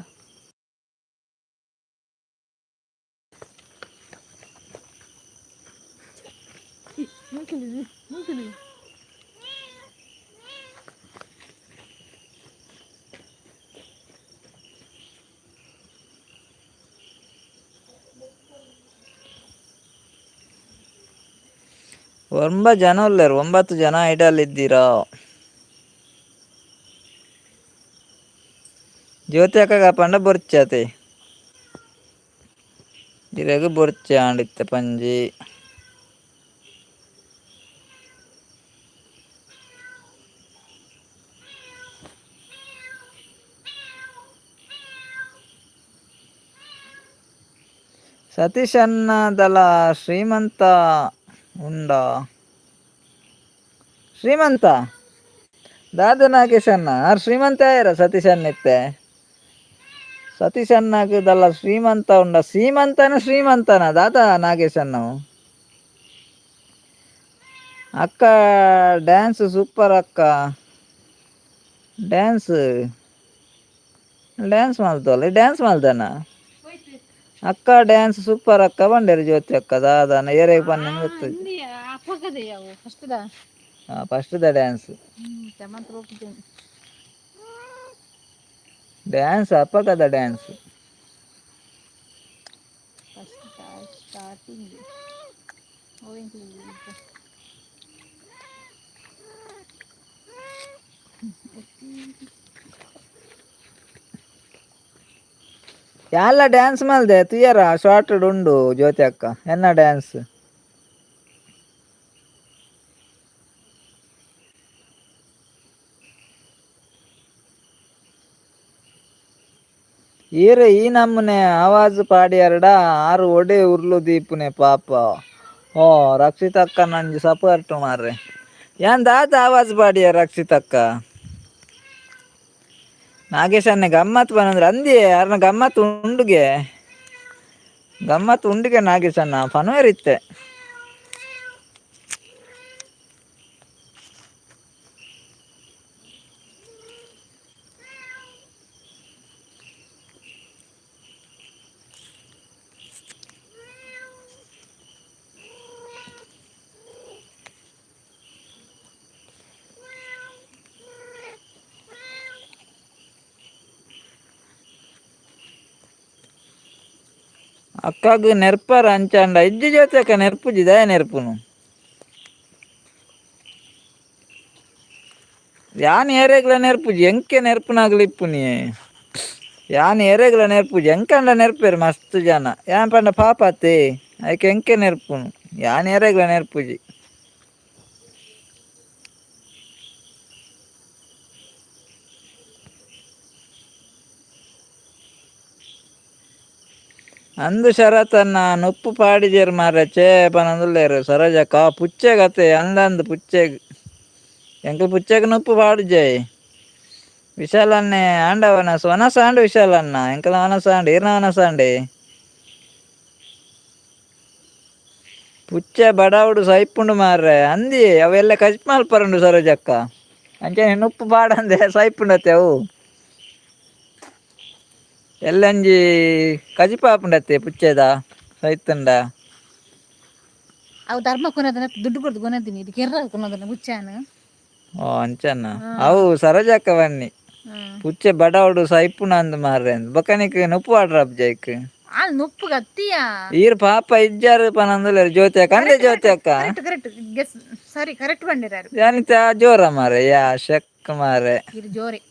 ಒಂಬ ಜನ ಉಲ್ಲೇರು, 9 ಜನ ಐಡಲ್ ಇದ್ದೀರಾ. ಜ್ಯೋತಿ ಅಕ್ಕ ಪಂಡ ಬೊರ್ಚಾತೆ ಇರೆಗ್ ಬೊರ್ಚೆ ಆಂಡಿತ್ತೆ ಪಂಜಿ. ಸತೀಶ್ ಅಣ್ಣದಲ ಶ್ರೀಮಂತ ಉಂಡ ಶ್ರೀಮಂತ ದಾದ ನಾಗೇಶ್ ಅಣ್ಣ ಆರ್ ಶ್ರೀಮಂತ ಆಯರ ಸತೀಶ್ ಅಣ್ಣ ಇತ್ತೆ. ಸತೀಶ್ ಅಣ್ಣಗ್ ದಲ್ಲ ಶ್ರೀಮಂತ ಉಂಡ ಶ್ರೀಮಂತನ ಶ್ರೀಮಂತನ ದಾದ ನಾಗೇಶ್ ಅಣ್ಣ. ಅಕ್ಕ ಡ್ಯಾನ್ಸ್ ಸೂಪರ್ ಅಕ್ಕ, ಡ್ಯಾನ್ಸ್ ಡ್ಯಾನ್ಸ್ ಮಲ್ತಲ್ಲ ಡ್ಯಾನ್ಸ್ ಮಲ್ದನ ಅಕ್ಕ, ಡ್ಯಾನ್ಸ್ ಸೂಪರ್ ಅಕ್ಕ ಬಂಡೇರು ಜ್ಯೋತಿ ಅಕ್ಕ ದಾದಾನ ಏರೇಗ್ ಪನ್ನೆ ಗೊತ್ತು. First the dance dance ಅಪ್ಪಗದ dance. ಯಾಲ dance ಮಲ್ದೆ ತುಯರ ಶಾರ್ಟ್ ಉಂಡು ಜ್ಯೋತಿ ಅಕ್ಕ ಎನ್ನ ಡ್ಯಾನ್ಸ್. ಈರ್ ಈ ನಮ್ಮನೆ ಆವಾಜ್ ಪಾಡಿಯರ್ಡ ಆರು ಒಡೆ ಉರ್ಲು ದೀಪುನೆ ಪಾಪ. ಓ ರಕ್ಷಿತಕ್ಕ ನಂಜಿ ಸಪೋರ್ಟ್ ಮಾರ್ರೆ. ಯಾನ್ ದಾದ ಆವಾಜ್ ಪಾಡಿಯ ರಕ್ಷಿತಕ್ಕ? ನಾಗೇಶ್ ಅಣ್ಣೆ ಗಮ್ಮತ್ ಪನಂದ್ರೆ ಅಂದಿಯೇ ಅರ್ನ ಗಮ್ಮತ್ ಉಂಡುಗೆ ಗಮ್ಮತ್ ಉಂಡುಗೆ ನಾಗೇಶ್ ಅಣ್ಣ ಪನುವೆರ್ ಇತ್ತೆ. ಅಕ್ಕಗ್ ನೆರ್ಪರ ಅಂಚಾಂಡ ಇಜ್ಜಿ ಜ್ಯೋತಿ ಅಕ್ಕ ನೆರ್ಪುಜಿ ದಾಯ ನೆರ್ಪುನು ಯಾನ್ ಏರೆಗ್ಲ ನೆರ್ಪುಜಿ ಎಂಕೆ ನೆರ್ಪುನಾಗ್ಲ ಇಪ್ಪುನಿ ಯಾನ್ ಏರೆಗ್ಲ ನೆರ್ಪುಜಿ ಎಂಕಂಡ ನೆರ್ಪೆರ್ ಮಸ್ತ್ ಜನ ಯಾನ್ ಪಂಡ ಪಾಪತ್ತೆ ಐಕೆ ಎಂಕೆ ನೆರ್ಪುನು ಯಾನ್ ಏರೆಗ್ಲ ನೆರ್ಪುಜಿ. ಅಂದು ಶರತನ್ನ ನುಪ್ಪು ಪಾಡಿಜೆರ್ ಮಾರ್ರೆ ಚೇ ಪನೊಂದುಲ್ಲೆರ್ ಸರೋಜಕ್ಕ ಪುಚ್ಚೆಗತೆ ಅಂದಂದು ಪುಚ್ಚೆಗ್ ಎಂಕ್ಲು ಪುಚ್ಚೆಗ್ ನುಪ್ಪು ಪಾಡುಜೈ. ವಿಶಾಲನ್ನೇ ಆಂಡ ವನಸ್ ವನಸ್ ಆಂಡ್ ವಿಶಾಲನ್ನ ಎಂಕಲ ವನಸ್ ಆಂಡ್ ಈರ್ನ ವನಸ್ ಆಂಡೆ. ಪುಚ್ಚೆ ಬಡಾವುಡು ಸೈಪುಂಡು ಮಾರ್ರೆ ಅಂದಿ ಅವೆಲ್ಲ ಕಜ್ಪ್ ಮಲ್ಪರುಂಡು ಸರೋಜಕ್ಕ ಅಂಚನೆ ನುಪ್ಪು ಪಾಡಂದೆ ಸೈಪುಂಡತ್ತೆ ಅವು ಎಲ್ಲಂಜಿ ಕಜಿಪ ಆಪುಂಡತ್ತೆ ಪುಚ್ಚೆದ ಸೈತುಂಡ. ಅವು ಧರ್ಮ ಕೊನದನ ದುಡ್ಡು ಕೊಡ್ದು ಕೊನದಿನಿ ಇದು ಕೆರ್ರ ಕೊನದನ ಬುಚ್ಚಾನ. ಓ ಅಂಚನ್ನ ಅವು ಸರೋಜಕ್ಕ ಬನ್ನಿ ಪುಚ್ಚೆ ಬಡಾವುಡು ಸೈಪುಂಡು ಅಂದ್ ಮಾರ್ರೆ ಬೊಕನಿಕ್ ನುಪ್ಪು ಪಾಡ್ರ ಜೈಕ್. ಆಲ್ ನುಪ್ಪು ಗತ್ತಿಯಾ ಈರ್ ಪಾಪ ಇಜ್ಜಾರು ಪನೊಂದುಲ್ಲೆರ್ ಜ್ಯೋತಿ ಅಕ್ಕ ಅಂದೆ ಜ್ಯೋತಿ ಅಕ್ಕ. Correct correct guess ಸರಿ ಕರೆಕ್ಟ್ ಬಂದಿರಾರು. ಯಾನಿತ ಜೋರ ಮಾರ್ರೆ ಯಾ ಶಕ್ ಮಾರ್ರೆ. ಇದು ಜೋರೆ.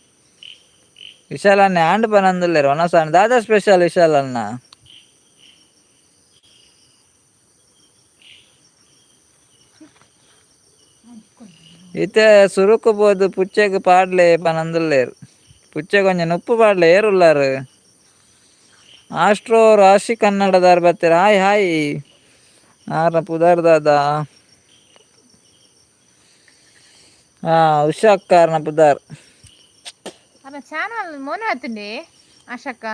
ವಿಶಾಲನ್ನೇ ಆಂಡ್ ಪನೊಂದುಲ್ಲೆರ್ ವನಸ್ ಆಂಡ್ ದಾದಾ ಸ್ಪೆಷಲ್ ವಿಶಾಲನ್ನ. ಇತ್ತೆ ಸುರುಕು ಪೋದು ಪುಚ್ಚೆಗ್ ಪಾಡ್ಲೆ ಪನೊಂದುಲ್ಲೆರ್ ಪುಚ್ಚೆಗ್ ಒಂಜಿ ನುಪ್ಪು ಪಾಡ್ಲೆ ಏರುಲ್ಲಾರ್. ಆಸ್ಟ್ರೋ ರಾಶಿ ಕನ್ನಡದಾರ್ ಬತ್ತೆರ್ ಹಾಯ್ ಹಾಯ್ ಆರ್ನ ಪುದರ್ ದಾದ ಉಷಾ ಅಕ್ಕ ಆರ್ನ ಪುದರ್. ಅಲ್ಲ ಚಾನಲ್ ಮೋನೆ ಆತುಂಡೆ ಆಶಕ್ಕ.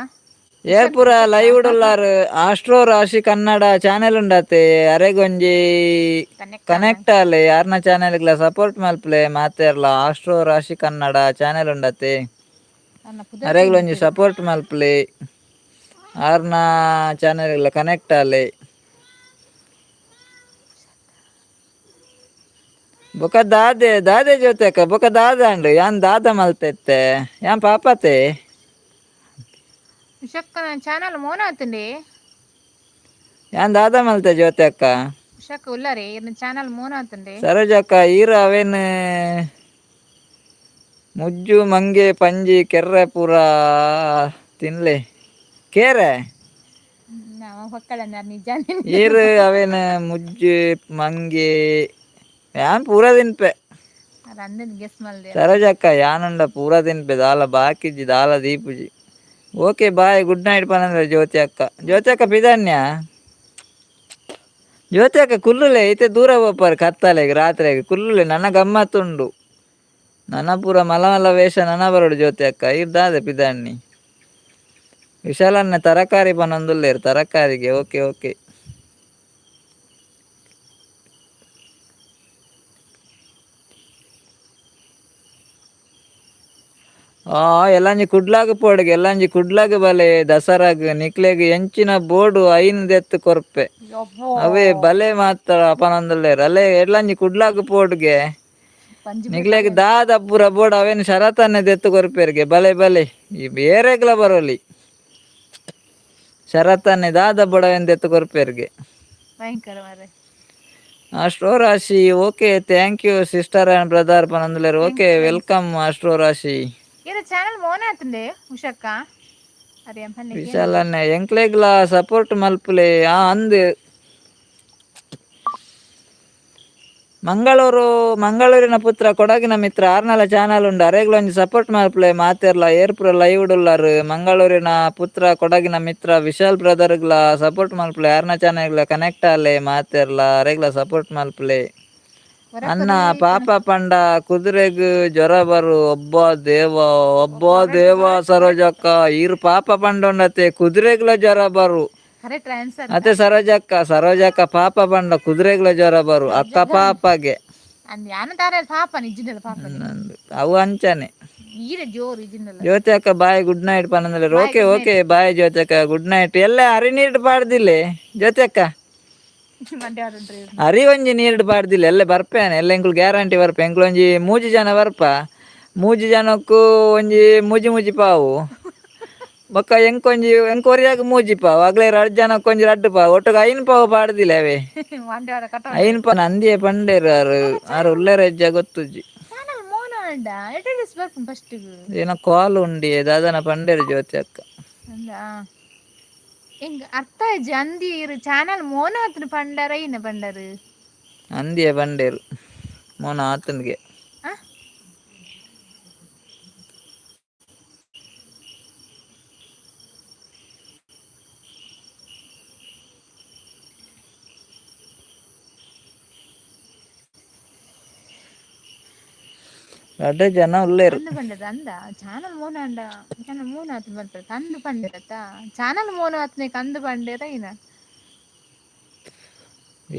ಏರ್ಪುರ ಲೈವ್ ಉಳ್ಳಾರ್ ಆಸ್ಟ್ರೋ ರಾಶಿ ಕನ್ನಡ ಚಾನೆಲ್ ಉಂಡತೆ ಅರೆಗೊಂಜಿ ಕನೆಕ್ಟ್ ಆಲೆ ಯಾರ್ನ ಚಾನೆಲ್ ಗ್ಲ ಸಪೋರ್ಟ್ ಮಲ್ಪಲೆ ಮಾತೆರ್ಲ. ಆಸ್ಟ್ರೋ ರಾಶಿ ಕನ್ನಡ ಚಾನೆಲ್ ಉಂಡತೆ ಅರೆಗ್ಲ ಒಂಜಿ ಸಪೋರ್ಟ್ ಮಲ್ಪಲೆ ಆರ್ನ ಚಾನೆಲ್ ಗ್ಲ ಕನೆಕ್ಟ್ ಆಲೆ. ಬೊಕ ದಾದೆ ದಾದೆ ಜ್ಯೋತಿ ಅಕ್ಕ ಬೊಕ ದಾದ ಅಂಡ್ ಯಾನ್ ದಾದ ಮಲ್ತೆತ್ತೆ ಯಾನ್ ಪಾಪತೆ. ಉಷಕ್ಕ ಚಾನಲ್ ಮೋನ ಆತುಂಡೆ. ಯಾನ್ ದಾದ ಮಲ್ತೆ ಜ್ಯೋತಿ ಅಕ್ಕ. ಉಷಕ್ಕ. ಉಷಾಕ್ ಉಲ್ಲಾರೆ ಇರ್ನ ಚಾನಲ್ ಮೋನ ಆತಂಡೆ. ಸರೋಜಕ್ಕ, ಈರ ಅವೇನು ಮುಜ್ಜು ಮಂಗೆ ಪಂಜಿ ಕೆರ್ರೆ ಪೂರ ತಿನ್ಲೆ ಕೇರೆ. ನಾವ ಹೊಕ್ಕಳನ್ನ ನಿಜ. ಈರು ಅವೇನು ಮುಜ್ಜು ಮಂಗೆ ಯಾನ್ ಪೂರ ತಿನ್ಪೆ. ಅಂದನ್ ಗೆಸ್ ಮಲ್ದೆ. ಸರೋಜಕ್ಕ, ಯಾನುಂಡ ಪೂರ ತಿನ್ಪೆ, ದಾಲ ಬಾಕಿಜ್ಜಿ, ದಾಲ ದೀಪುಜಿ. Okay, bye, good night ಪನಂದ್ರೆ ಜ್ಯೋತಿ ಅಕ್ಕ. ಜ್ಯೋತಿ ಅಕ್ಕ ಪಿದನ್ಯ. ಜ್ಯೋತಿ ಅಕ್ಕ ಕುಲ್ಲುಲೆ, ಇತ್ತೆ ದೂರ ಪೋಪರ್ ಕತ್ತಲೆಗ್ ರಾತ್ರೆಗ್. ಕುಲ್ಲುಲೆ, ನನ್ನ ಗಮ್ಮತ್ತುಂಡು, ನನ್ನ ಪೂರ ಮಲ ಮಲ ವೇಷ ನನ ಬರೋಡು. ಜ್ಯೋತಿ ಅಕ್ಕ ಇರ್ದಾದೆ ಪಿದಣ್ಣಿ. ವಿಶಾಲನ್ನ ತರಕಾರಿ ಪನೊಂದುಲ್ಲೇರು ತರಕಾರಿಗೆ. Okay okay. ಆ ಎಲ್ಲಂಜಿ ಕುಡ್ಲಾಗ ಪೋಡುಗೆ, ಎಲ್ಲಂಜಿ ಕುಡ್ಲಾಗ ಬಲೆ ದಸರಾಗ್. ನಿಕ್ಲೆಗ್ ಎಂಚಿನ ಬೋಡು ಐನ್ ದೆತ್ತು ಕೊರ್ಪೆ. ಅವೇ ಬಲೆ ಮಾತ್ರ ಪನೊಂದುಲ್ಲೇರು. ಅಲ್ಲೇ ಎಲ್ಲಂಜಿ ಕುಡ್ಲಾಗ ಪೋಡುಗೆ. ಪಂಜಿ. ನಿಕ್ಲೆಗ್ ದಾದ ಪೂರ ಬೋಡು ಅವೇನು ಶರತನ್ನೇ ದೆತ್ತು ಕೊರ್ಪೆರ್ಗೆ. ಬಲೆ ಬಲೆ, ಈ ಬೇರೆಗ್ಲ ಬರೋಲಿ, ಶರತನ್ನೇ ದಾದ ಬೋಡು ಅವೇನು ದೆತ್ತು ಕೊರ್ಪೆರ್ಗೆ. ಭಯಂಕರ ಮಾರ್ರೆ. ಅಸ್ಟ್ರೋ ರಾಶಿ, okay, thank you sister and brother ಪನೊಂದುಲ್ಲೇರು. Okay, welcome astro ರಾಶಿ. ಇದು ಚಾನಲ್ ಮೋನ ಆತಂಡೆ ಉಷಕ್ಕ ಅರೆ ಪನ್ನೆ. ವಿಶಾಲನ್ನೇ ಎಂಕ್ಲೆಗ್ಲ ಸಪೋರ್ಟ್ ಮಲ್ಪುಲೆ. ಆ ಅಂದ್ ಮಂಗಳೂರು, ಮಂಗಳೂರಿನ ಪುತ್ರ ಕೊಡಗಿನ ಮಿತ್ರ ಆರ್ನಲ ಚಾನಲ್ ಉಂಡು. ಅರೆಗ್ಲ ಒಂಜಿ ಸಪೋರ್ಟ್ ಮಲ್ಪುಲೆ ಮಾತೆರ್ಲ. ಏರ್ಪುರ ಲೈವ್ ಉಳ್ಳಾರು. ಮಂಗಳೂರಿನ ಪುತ್ರ ಕೊಡಗಿನ ಮಿತ್ರ ವಿಶಾಲ್ ಬ್ರದರ್ಗ್ಲ ಸಪೋರ್ಟ್ ಮಲ್ಪುಲೆ. ಆರ್ನ ಚಾನಲ್ಗ್ಲ ಕನೆಕ್ಟ್ ಆಲೆ ಮಾತೆರ್ಲ. ಅರೆಗ್ಲ ಸಪೋರ್ಟ್ ಮಲ್ಪುಲೆ. ಅನ್ನ ಪಾಪ ಪಂಡ ಕುದುರೆಗ್ ಜ್ವರ ಬರು. ಒಬ್ಬ ದೇವ, ಒಬ್ಬ ದೇವ. ಸರೋಜಕ್ಕ, ಈರು ಪಾಪ ಪಂಡೊಂಡತೆ, ಕುದುರೆಗ್ಲ ಜ್ವರ ಬರು. Correct answer. ಅತ್ತೆ ಸರೋಜಕ್ಕ? ಸರೋಜಕ್ಕ, ಪಾಪ ಪಂಡ ಕುದುರೆಗ್ಲ ಜ್ವರ ಬರು ಅಕ್ಕ ಪಾಪಗೆ. ಅಂದ್ ಯಾನ ತಾರೆ ಪಾಪ ನಿಜ್ಜಿಂದಲ್ಲ ಪಾಪ. ನಂದು ಅವು ಅಂಚನೆ. ಈರೆ ಜೋರು ಇಜ್ಜಿಂದಲ್ಲ. ಜ್ಯೋತಿ ಅಕ್ಕ bye, good night ಪನಂದ್ರೆ. Okay okay, ಬಾಯ್ ಜ್ಯೋತಿ ಅಕ್ಕ, ಗುಡ್ ನೈಟ್. ಎಲ್ಲ ಅರಿ ನೀರು ಪಾಡ್ದಿಲ್ಲ ಜ್ಯೋತಿ ಅಕ್ಕ. ಮಂಡ್ಯ ಆಡುಂಡ್ರಿ. ಅರಿ ಒಂಜಿ ನೀರು ಪಾಡ್ದಿಲ್ಲ. ಎಲ್ಲ ಬರ್ಪೇನೆ, ಎಲ್ಲ ಎಂಕುಲು ಗ್ಯಾರಂಟಿ ಬರ್ಪ. ಎಂಕುಲು ಒಂಜಿ ಮೂಜಿ ಜನ ಬರ್ಪ. ಮೂಜಿ ಜನಕ್ಕೂ ಒಂಜಿ ಮೂಜಿ ಮೂಜಿ ಪಾವು. ಬೊಕ್ಕ ಎಂಕೊಂಜಿ ಎಂಕ್ ಒರಿಯಾಗ ಮೂಜಿ ಪಾವು, ಅಗ್ಲೆ ರಡ್ಡ್ ಜನಕ್ಕೆ ಒಂಜಿ ರಡ್ಡ್ ಪಾವು, ಒಟ್ಟುಗೆ ಐನ್ ಪಾವು ಪಾಡ್ದಿಲ್ಲ ಅವೇ. ಮಂಡ್ಯ ಕಟ್ಟ. ಐನ್ ಪಾವು ನಂದಿಯೇ ಪಂಡೇರು. ಆರು ಆರು ಉಲ್ಲೇರ ಹೆಜ್ಜೆ ಗೊತ್ತುಜ್ಜಿ. ಚಾನಲ್ ಮೋನ ಅಂಡ ಎಟೆಂಡೆನ್ಸ್ ಬರ್ಪುಂಡು ಫಸ್ಟ್. ಏನೋ ಕಾಲ್ ಉಂಡಿ ದಾದನ ಪಂಡೇರು ಜ್ಯೋತಿ ಅಕ್ಕ. ಅಂದ ಎಂಕ್ ಅರ್ಥ ಆಯ್ಜಿ. ಅಂದಿ ಇರು ಚಾನಲ್ ಮೋನ ಆತನ ಪಂಡರ ಇನ್ನ ಪಂಡರು. ಅಂದಿಯೇ ಪಂಡೇರು ಮೋನ ಆತನಿಗೆ. ಆ? ರಡ್ಡ್ ಜನ ಉಲ್ಲೇರು. ಅಂದು ಪಂಡದ ಅಂದ ಚಾನಲ್ ಮೋನ ಅಂಡ ಚಾನಲ್ ಮೋನ ಆತನ ಬರ್ತಾರೆ ಅಂದು ಪಂಡರತ್ತ. ಚಾನಲ್ ಮೋನ ಆತನೆ ಕಂದು ಪಂಡೇರ ಇನ್ನ.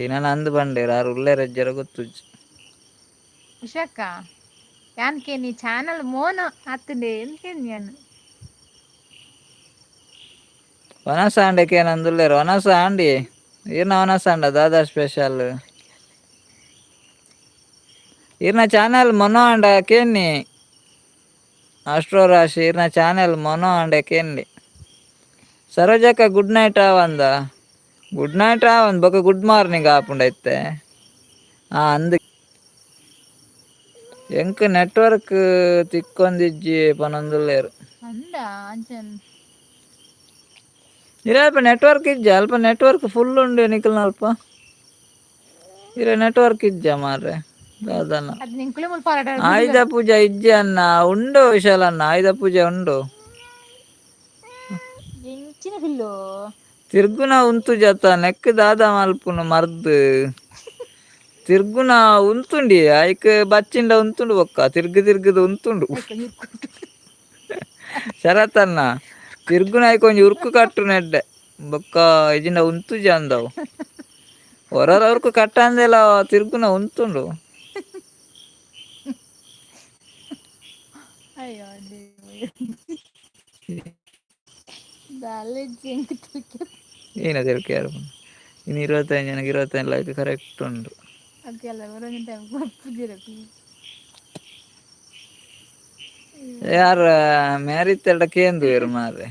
ಏನಾನ ಅಂದು ಪಂಡೇರು. ಆರು ಉಲ್ಲೇರ ಹೆಜ್ಜರ ಗೊತ್ತುಜ್ಜಿ. ಉಷಕ್ಕ, ಯಾನ್ ಕೇನಿ ಚಾನಲ್ ಮೋನ ಆತಂಡೆ ಎಂತೇನ್ ಯಾನ್. ವನಸ ಆಂಡೆಕ್ಕೆ ಏನಂದುಲ್ಲೇರು. ವನಸ ಆಂಡಿ ಈರ್ನ ವನಸ ಅಂಡ ದಾದಾ ಸ್ಪೆಷಲ್? ಈರ್ನ ಚಾನಲ್ ಮೊನೋ ಅಂಡ ಕೇನ್ನಿ. ಅಸ್ಟ್ರೋ ರಾಶಿ, ಈರ್ನ ಚಾನೆಲ್ ಮೊನೋ ಅಂಡೆ ಕೇನ್ಲಿ. ಸರೋಜಕ್ಕ ಗುಡ್ ನೈಟ್ ಆವಂದ. ಗುಡ್ ನೈಟ್ ಆವಂದ್ ಬೊಕ ಗುಡ್ ಮಾರ್ನಿಂಗ್ ಆಪುಂಡೈತೆ. ಆ ಅಂದ್ ಎಂಕ್ ನೆಟ್ವರ್ಕ್ ತಿಕ್ಕೊಂದಿಜ್ಜಿ ಪನೊಂದುಲ್ಲೇರು. ಅಂದ ಅಂಚನ್. ಇರ ಅಲ್ಪ ನೆಟ್ವರ್ಕ್ ಇಜ್ಜ? ಅಲ್ಪ ನೆಟ್ವರ್ಕ್ ಫುಲ್ ಉಂಡು ನಿಕಲ್ನ ಅಲ್ಪ. ಇರ ನೆಟ್ವರ್ಕ್ ಇಜ್ಜ ಮಾರ್ರೆ ದಾದನ? ಅದು ನಿಂಕುಲೆ ಮುಲ್ಪ ಪಾರಾಟ. ಆಯುಧ ಪೂಜೆ ಇಜ್ಜಿ ಅನ್ನ. ಉಂಡು ವಿಶಾಲ ಅನ್ನ, ಆಯುಧ ಪೂಜೆ ಉಂಡು. ಎಂಚಿನ ಬಿಲ್ಲು? ತಿರ್ಗುನ ಉಂತು ಜತ ನೆಕ್ ದಾದ ಮಲ್ಪುನು ಮರ್ದ್. ತಿರ್ಗುನ ಉಂತುಂಡಿ ಐಕ್ ಬಚ್ಚಿಂಡ ಉಂತುಂಡು. ಬೊಕ್ಕ ತಿರ್ಗು ತಿರ್ಗುದು ಉಂತುಂಡು. ಶರತನ್ನ, ತಿರ್ಗುನ ಐಕ್ ಒಂಜಿ ಉರ್ಕು ಕಟ್ಟು ನೆಡ್ಡೆ. ಬೊಕ್ಕ ಇಜಿಂಡ ಉಂತುಜಿ ಅಂದವು. ಹೊರ ಉರ್ಕು ಕಟ್ಟಂದೆಲ್ಲ ತಿರ್ಗುನ ಉಂತುಂಡು. ಅಯ್ಯೋ ದಾಲೆ ಜಿಂಕ್. ಏನ ತಿರ್ಕೆ? ಇನ್ನು 25 ಜನಕ್ಕೆ 25 ಲೈಕ್ ಕರೆಕ್ಟ್ ಉಂಟು. ಅದಕ್ಕೆಲ್ಲ ಒಂದೊಂದು ಟೈಮ್ ಪೂಜೆ. ಯಾರ ಮ್ಯಾರಿತ್ತೆರಡ ಕೇಂದುವೆರು ಮಾರ್ರೆ.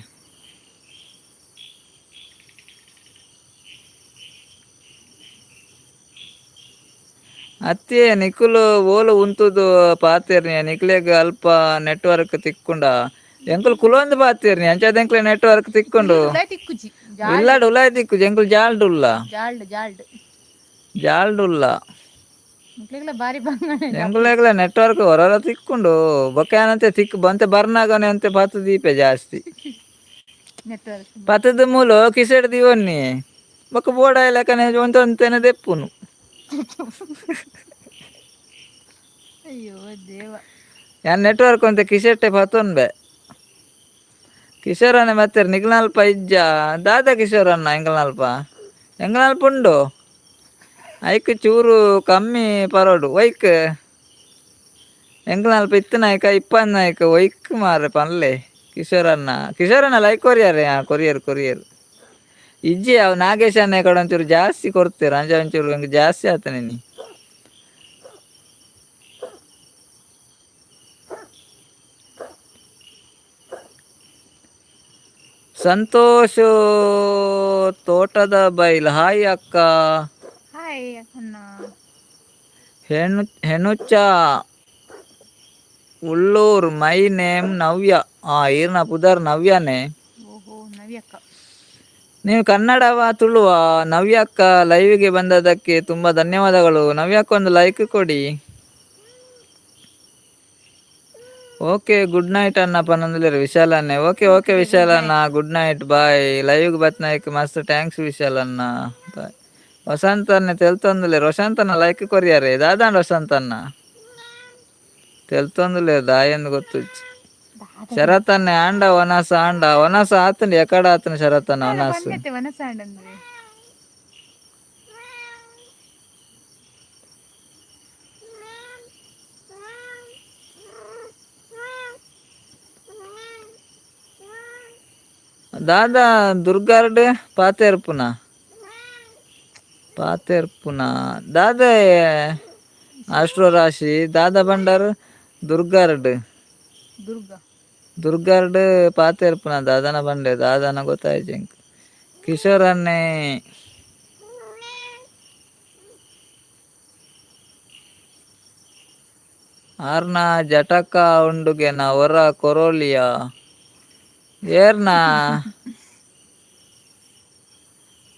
ಅತ್ತೆ ನಿಕುಲು ಓಲು ಉಂತುದು ಪಾತೆರ್ನಿ ನಿಕ್ಲೆಗ್ ಅಲ್ಪ ನೆಟ್ವರ್ಕ್ ತಿಕ್ಕುಂಡ ಎಂಕುಲು ಕುಲೊಂದು ಪಾತೆರ್ನಿ ಅಂಚಾದ ಎಂಕ್ಲೆ ನೆಟ್ವರ್ಕ್ ತಿಕ್ಕುಂಡು. ಉಲಾಯ್ ತಿಕ್ಕುಜಿ. ಜಾಲ್ಡ್. ಇಲ್ಲಾಡ್ ಉಲಾಯ್ ತಿಕ್ಕುಜಿ, ಎಂಕುಲು ಜಾಲ್ಡ್ ಉಲ್ಲ. ಜಾಲ್ಡ್ ಜಾಲ್ಡ್. ಜಾಲ್ಡ್ ಉಲ್ಲ. ನಿಕ್ಲೆಗ್ಲ ಬಾರಿ ಬಂಗನೆ. ಎಂಕುಲೆಗ್ಲ ನೆಟ್ವರ್ಕ್ ಹೊರರ ತಿಕ್ಕುಂಡು, ಬೊಕ್ಕ ಏನಂತೆ ತಿಕ್ಕು ಬಂತೆ ಬರ್ನಾಗನೆ ಅಂತೆ ಪತ್ತು ದೀಪೆ ಜಾಸ್ತಿ. ನೆಟ್ವರ್ಕ್ ಪತ್ತದ ಮೂಲು ಕಿಸೆಡ್ ದೀವೊನ್ನಿ ಬೊಕ್ಕ ಬೋಡ ಲೆಕ್ಕನೆ ಒಂತೊಂತೆನೆ ದೆಪ್ಪುನು. ಅಯ್ಯೋ ದೇವ. ಯಾನ್ ನೆಟ್ವರ್ಕ್ ಒಂತೆ ಕಿಸೆಟ್ಟೆ ಪತ್ತೊನ್ಬೆ. ಕಿಶೋರನೆ ಮತ್ತೆ ನಿಗ್ನಲ್ಪ ಇಜ್ಜ ದಾದಾ ಕಿಶೋರನ್ನ? ಎಂಕಲ್ನಲ್ಪ ಎಂಕಲ್ನಲ್ಪ ಉಂಡು, ಐಕ್ ಚೂರು ಕಮ್ಮಿ ಪರೋಡು. ಒಯ್ಕ್ ಎಂಕಲ್ನಲ್ಪ ಇತ್ತಿನಾಯ್ಕ ಇಪ್ಪನ್ನಾಯ್ಕ ಒಯ್ಕ್ ಮಾರೆ ಪನ್ಲೆ. ಕಿಶೋರನ್ನ ಕಿಶೋರನ್ನ ಲೈಕ್ ಕೊರಿಯರ್. ಹಾಂ, ಕೊರಿಯರ್ ಕೊರಿಯರ್ ಇಜ್ಜಿ. ಅವು ನಾಗೇಶ್ ಅಣ್ಣ ಕಡೆ ಒಂಚೂರು ಜಾಸ್ತಿ ಕೊಡ್ತೀರ, ಅಂಚ ಒಂಚೂರು ಎಂಕ್ ಜಾಸ್ತಿ ಆತನೆ ನೀ. ಸಂತೋಷ್ ತೋಟದ ಬೈಲ್, ಹಾಯ್ ಅಕ್ಕ. ಹಾಯ್ ಅಣ್ಣ. ಹೆಣ್ಣು ಹೆಣುಚ ಉಳ್ಳೂರ್, my name ನವ್ಯ. ಆ ಈರ್ನ ಪುದರ್ ನವ್ಯನೇ? ಓಹೋ, ನವ್ಯಕ್ಕ. ನೀವು ಕನ್ನಡವ ತುಳುವ? ನವ್ಯಕ್ಕ ಲೈವ್ಗೆ ಬಂದದಕ್ಕೆ ತುಂಬಾ ಧನ್ಯವಾದಗಳು. ನವ್ಯಕ್ಕ ಒಂದು ಲೈಕ್ ಕೊಡಿ. Okay, good night ಅಣ್ಣ ಪನಂದುಲ್ಲೆರ್ ವಿಶಾಲ್ ಅಣ್ಣೆ. Okay okay. Okay, good Vishal ಅಣ್ಣ. Night. Good night, bye. ಲೈವ್ಗೆ ಬತ್ನಾಯ್ಕ್ ಮಸ್ತ್ thanks Vishal ಅಣ್ಣ, ಬಾಯ್. ವಸಂತ ಅಣ್ಣೆ ತೆಲ್ತೊಂದುಲ್ಲೆರ್. ವಸಂತ ಅಣ್ಣ ಲೈಕ್ ಕೊರಿಯರೆ. ದಾದಾಂಡ್ ವಸಂತ ಅಣ್ಣ ತೆಲ್ತೊಂದುಲ್ಲೆರ್, ದಾಯೆಂದ್ ಗೊತ್ತುಜ್ಜಿ. ಶರತ್ ಅಣ್ಣೆ ಆಂಡ ವನಸ ಆಂಡ ವನಸ ಆತಂಡ್ ಎಕಡ ಆತನ ಶರತ್ ಅಣ್ಣ ವನಸ್. ಬಂದೈತೆ ವನಸ ಅಂದ್ರೆ. ದಾದಾ ದುರ್ಗಾರ್ಡ್ ಪಾತೆರ್ಪುನ ಪಾತೆರ್ಪುನ ದಾದ ಆಸ್ಟ್ರೋ ರಾಶಿ ದಾದಾ ಬಂಡಾರ್ ದುರ್ಗಾರ್ಡ್. ದುರ್ಗಾ. ದುರ್ಗಾರ್ಡ್ ಪಾತೆರ್ಪುನ ದಾದನ ಬಂಡೆ ದಾದನ ಗೊತ್ತಾಯ್ತು ಎಂಕ್. ಕಿಶೋರ್ ಅಣ್ಣೆ ಆರ್ನ ಜಟಕ ಉಂಡುಗೆನ ಒರ ಕೊರೋಲಿಯ ಏರ್ನ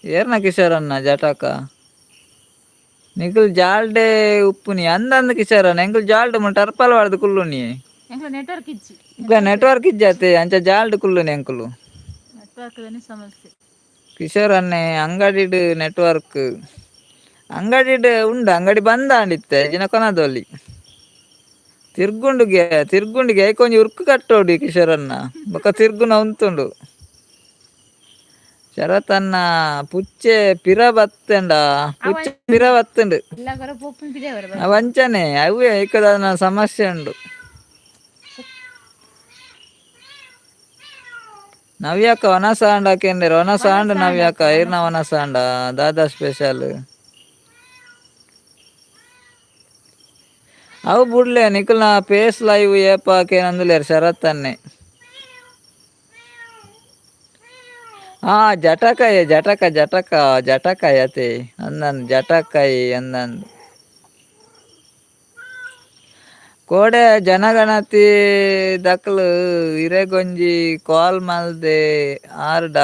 ಏರ್ನ ಕಿಶೋರನ್ನ ಜಟಕ ನಿಕುಲ್ ಜಾಲ್ಡೆ ಉಪ್ಪುನಿ ಅಂದಂದ್ ಕಿಶೋರನ್ನ. ಎಂಕುಲ್ ಜಾಲ್ಡ್ ಮುಲ್ ಟರ್ಪಲ್ ವಾಡ್ದು ಕುಲ್ಲುನಿ. ಎಂಕ್ಲ ನೆಟ್ವರ್ಕ್ ಇಜ್ಜಿ. ಇಕ್ಕ ನೆಟ್ವರ್ಕ್ ಇಜ್ಜಾತೆ, ಅಂಚ ಜಾಲ್ಡ್ ಕುಲ್ಲುನಿ ಎಂಕುಲು. ನೆಟ್ವರ್ಕ್ ಸಮಸ್ಯೆ. ಕಿಶೋರ್ ಅಣ್ಣೆ ಅಂಗಡಿಡ್ ನೆಟ್ವರ್ಕ್ ಅಂಗಡಿಡ್ ಉಂಡು, ಅಂಗಡಿ ಬಂದ್ ಆಂಡಿತ್ತೆ ಜಿನ ಕೊನದೊಲಿ ತಿರ್ಗುಂಡುಗೆ ತಿರ್ಗುಂಡಿಗೆ ಐಕೊಂಜಿ ಉರ್ಕು ಕಟ್ಟೋಡಿ ಕಿಶೋರನ್ನ, ಬೊಕ ತಿರ್ಗುನ ಉಂತುಂಡು. ಶರತನ್ನ ಪುಚ್ಚೆ ಪಿರ ಬತ್ತಂಡ, ಪುಚ್ಚೆ ಪಿರ ಬತ್ತುಂಡು. ಎಲ್ಲ ಕರ ಪೋಪುನ್ ಪಿದೆ ಅವರ. ವಂಚನೆ ಅವೇ ಐಕದ ಸಮಸ್ಯೆ ಉಂಡು. ನವ್ಯಕ್ಕ ವನಸ ಆಂಡ ಕೇಂದ್ರ ವನಸ ಆಂಡ ನವ್ಯಕ್ಕ ಐರ್ನ ವನಸ ಆಂಡ ದಾದಾ ಸ್ಪೆಷಲ್? ಅವು ಬುಡ್ಲೆ ನಿಕುಲ್ನ ಪೇಸ್ ಲೈವ್ ಏಪ ಕೇನಂದುಲೇರ್ ಶರತ್ ಅನ್ನೆ. ಹಾ, ಜಟಕಾಯ ಜಟಕ ಜಟಕ ಜಟಕಾಯ ಅತೆ ಅಂದಂದು ಜಟಕಾಯಿ ಅಂದಂದು. ಕೋಡೆ ಜನಗಣತಿ ದಕ್ಲು ಇರೆಗೊಂಜಿ ಕಾಲ್ ಮಲ್ದೆ ಆರ್ಡ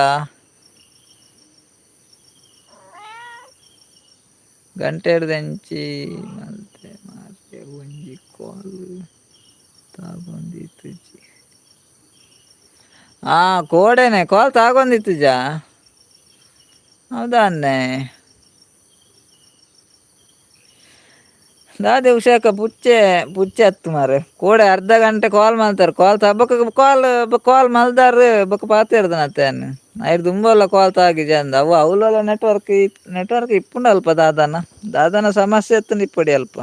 ಗಂಟೆಡ್ದಂಚಿ ಮಲ್ತೆ ಮಾರ್ರೆ, ಒಂಜಿ ಕಾಲ್ ತಾಗೊಂದಿತ್ತುಜಿ. ಆ ಕೋಡೆನೆ ಕಾಲ್ ತಾಗೊಂದಿತ್ತುಜಾ? ಹೌದಾ ಅನ್ನೆ? ದಾದೆ ಉಷಾಕ ಪುಚ್ಚೆ ಪುಚ್ಚೆ ಅತ್ತು ಮಾರೆ. ಕೋಡೆ ಅರ್ಧ ಗಂಟೆ ಕಾಲ್ ಮಲ್ತಾರ, ಕಾಲ್ ಬೊಕ್ಕ ಕಾಲ್ ಕಾಲ್ ಮಲ್ದಾರ್ ಬೊಕ್ಕ ಪಾತೆರ್ದನತ್ತೆ ಅನ್ನ ಐರ್ ದುಂಬಲ್ಲ ಕಾಲ್ ತಾಗಿ ಜಂದ ಅವು ಅವಲೆಲ್ಲ ನೆಟ್ವರ್ಕ್ ನೆಟ್ವರ್ಕ್ ಇಪ್ಪುಂಡು ಅಲ್ಪ. ದಾದನ ದಾದನ ಸಮಸ್ಯೆ ಎತ್ತುಂಡು ಇಪ್ಪಡಿ ಅಲ್ಪ.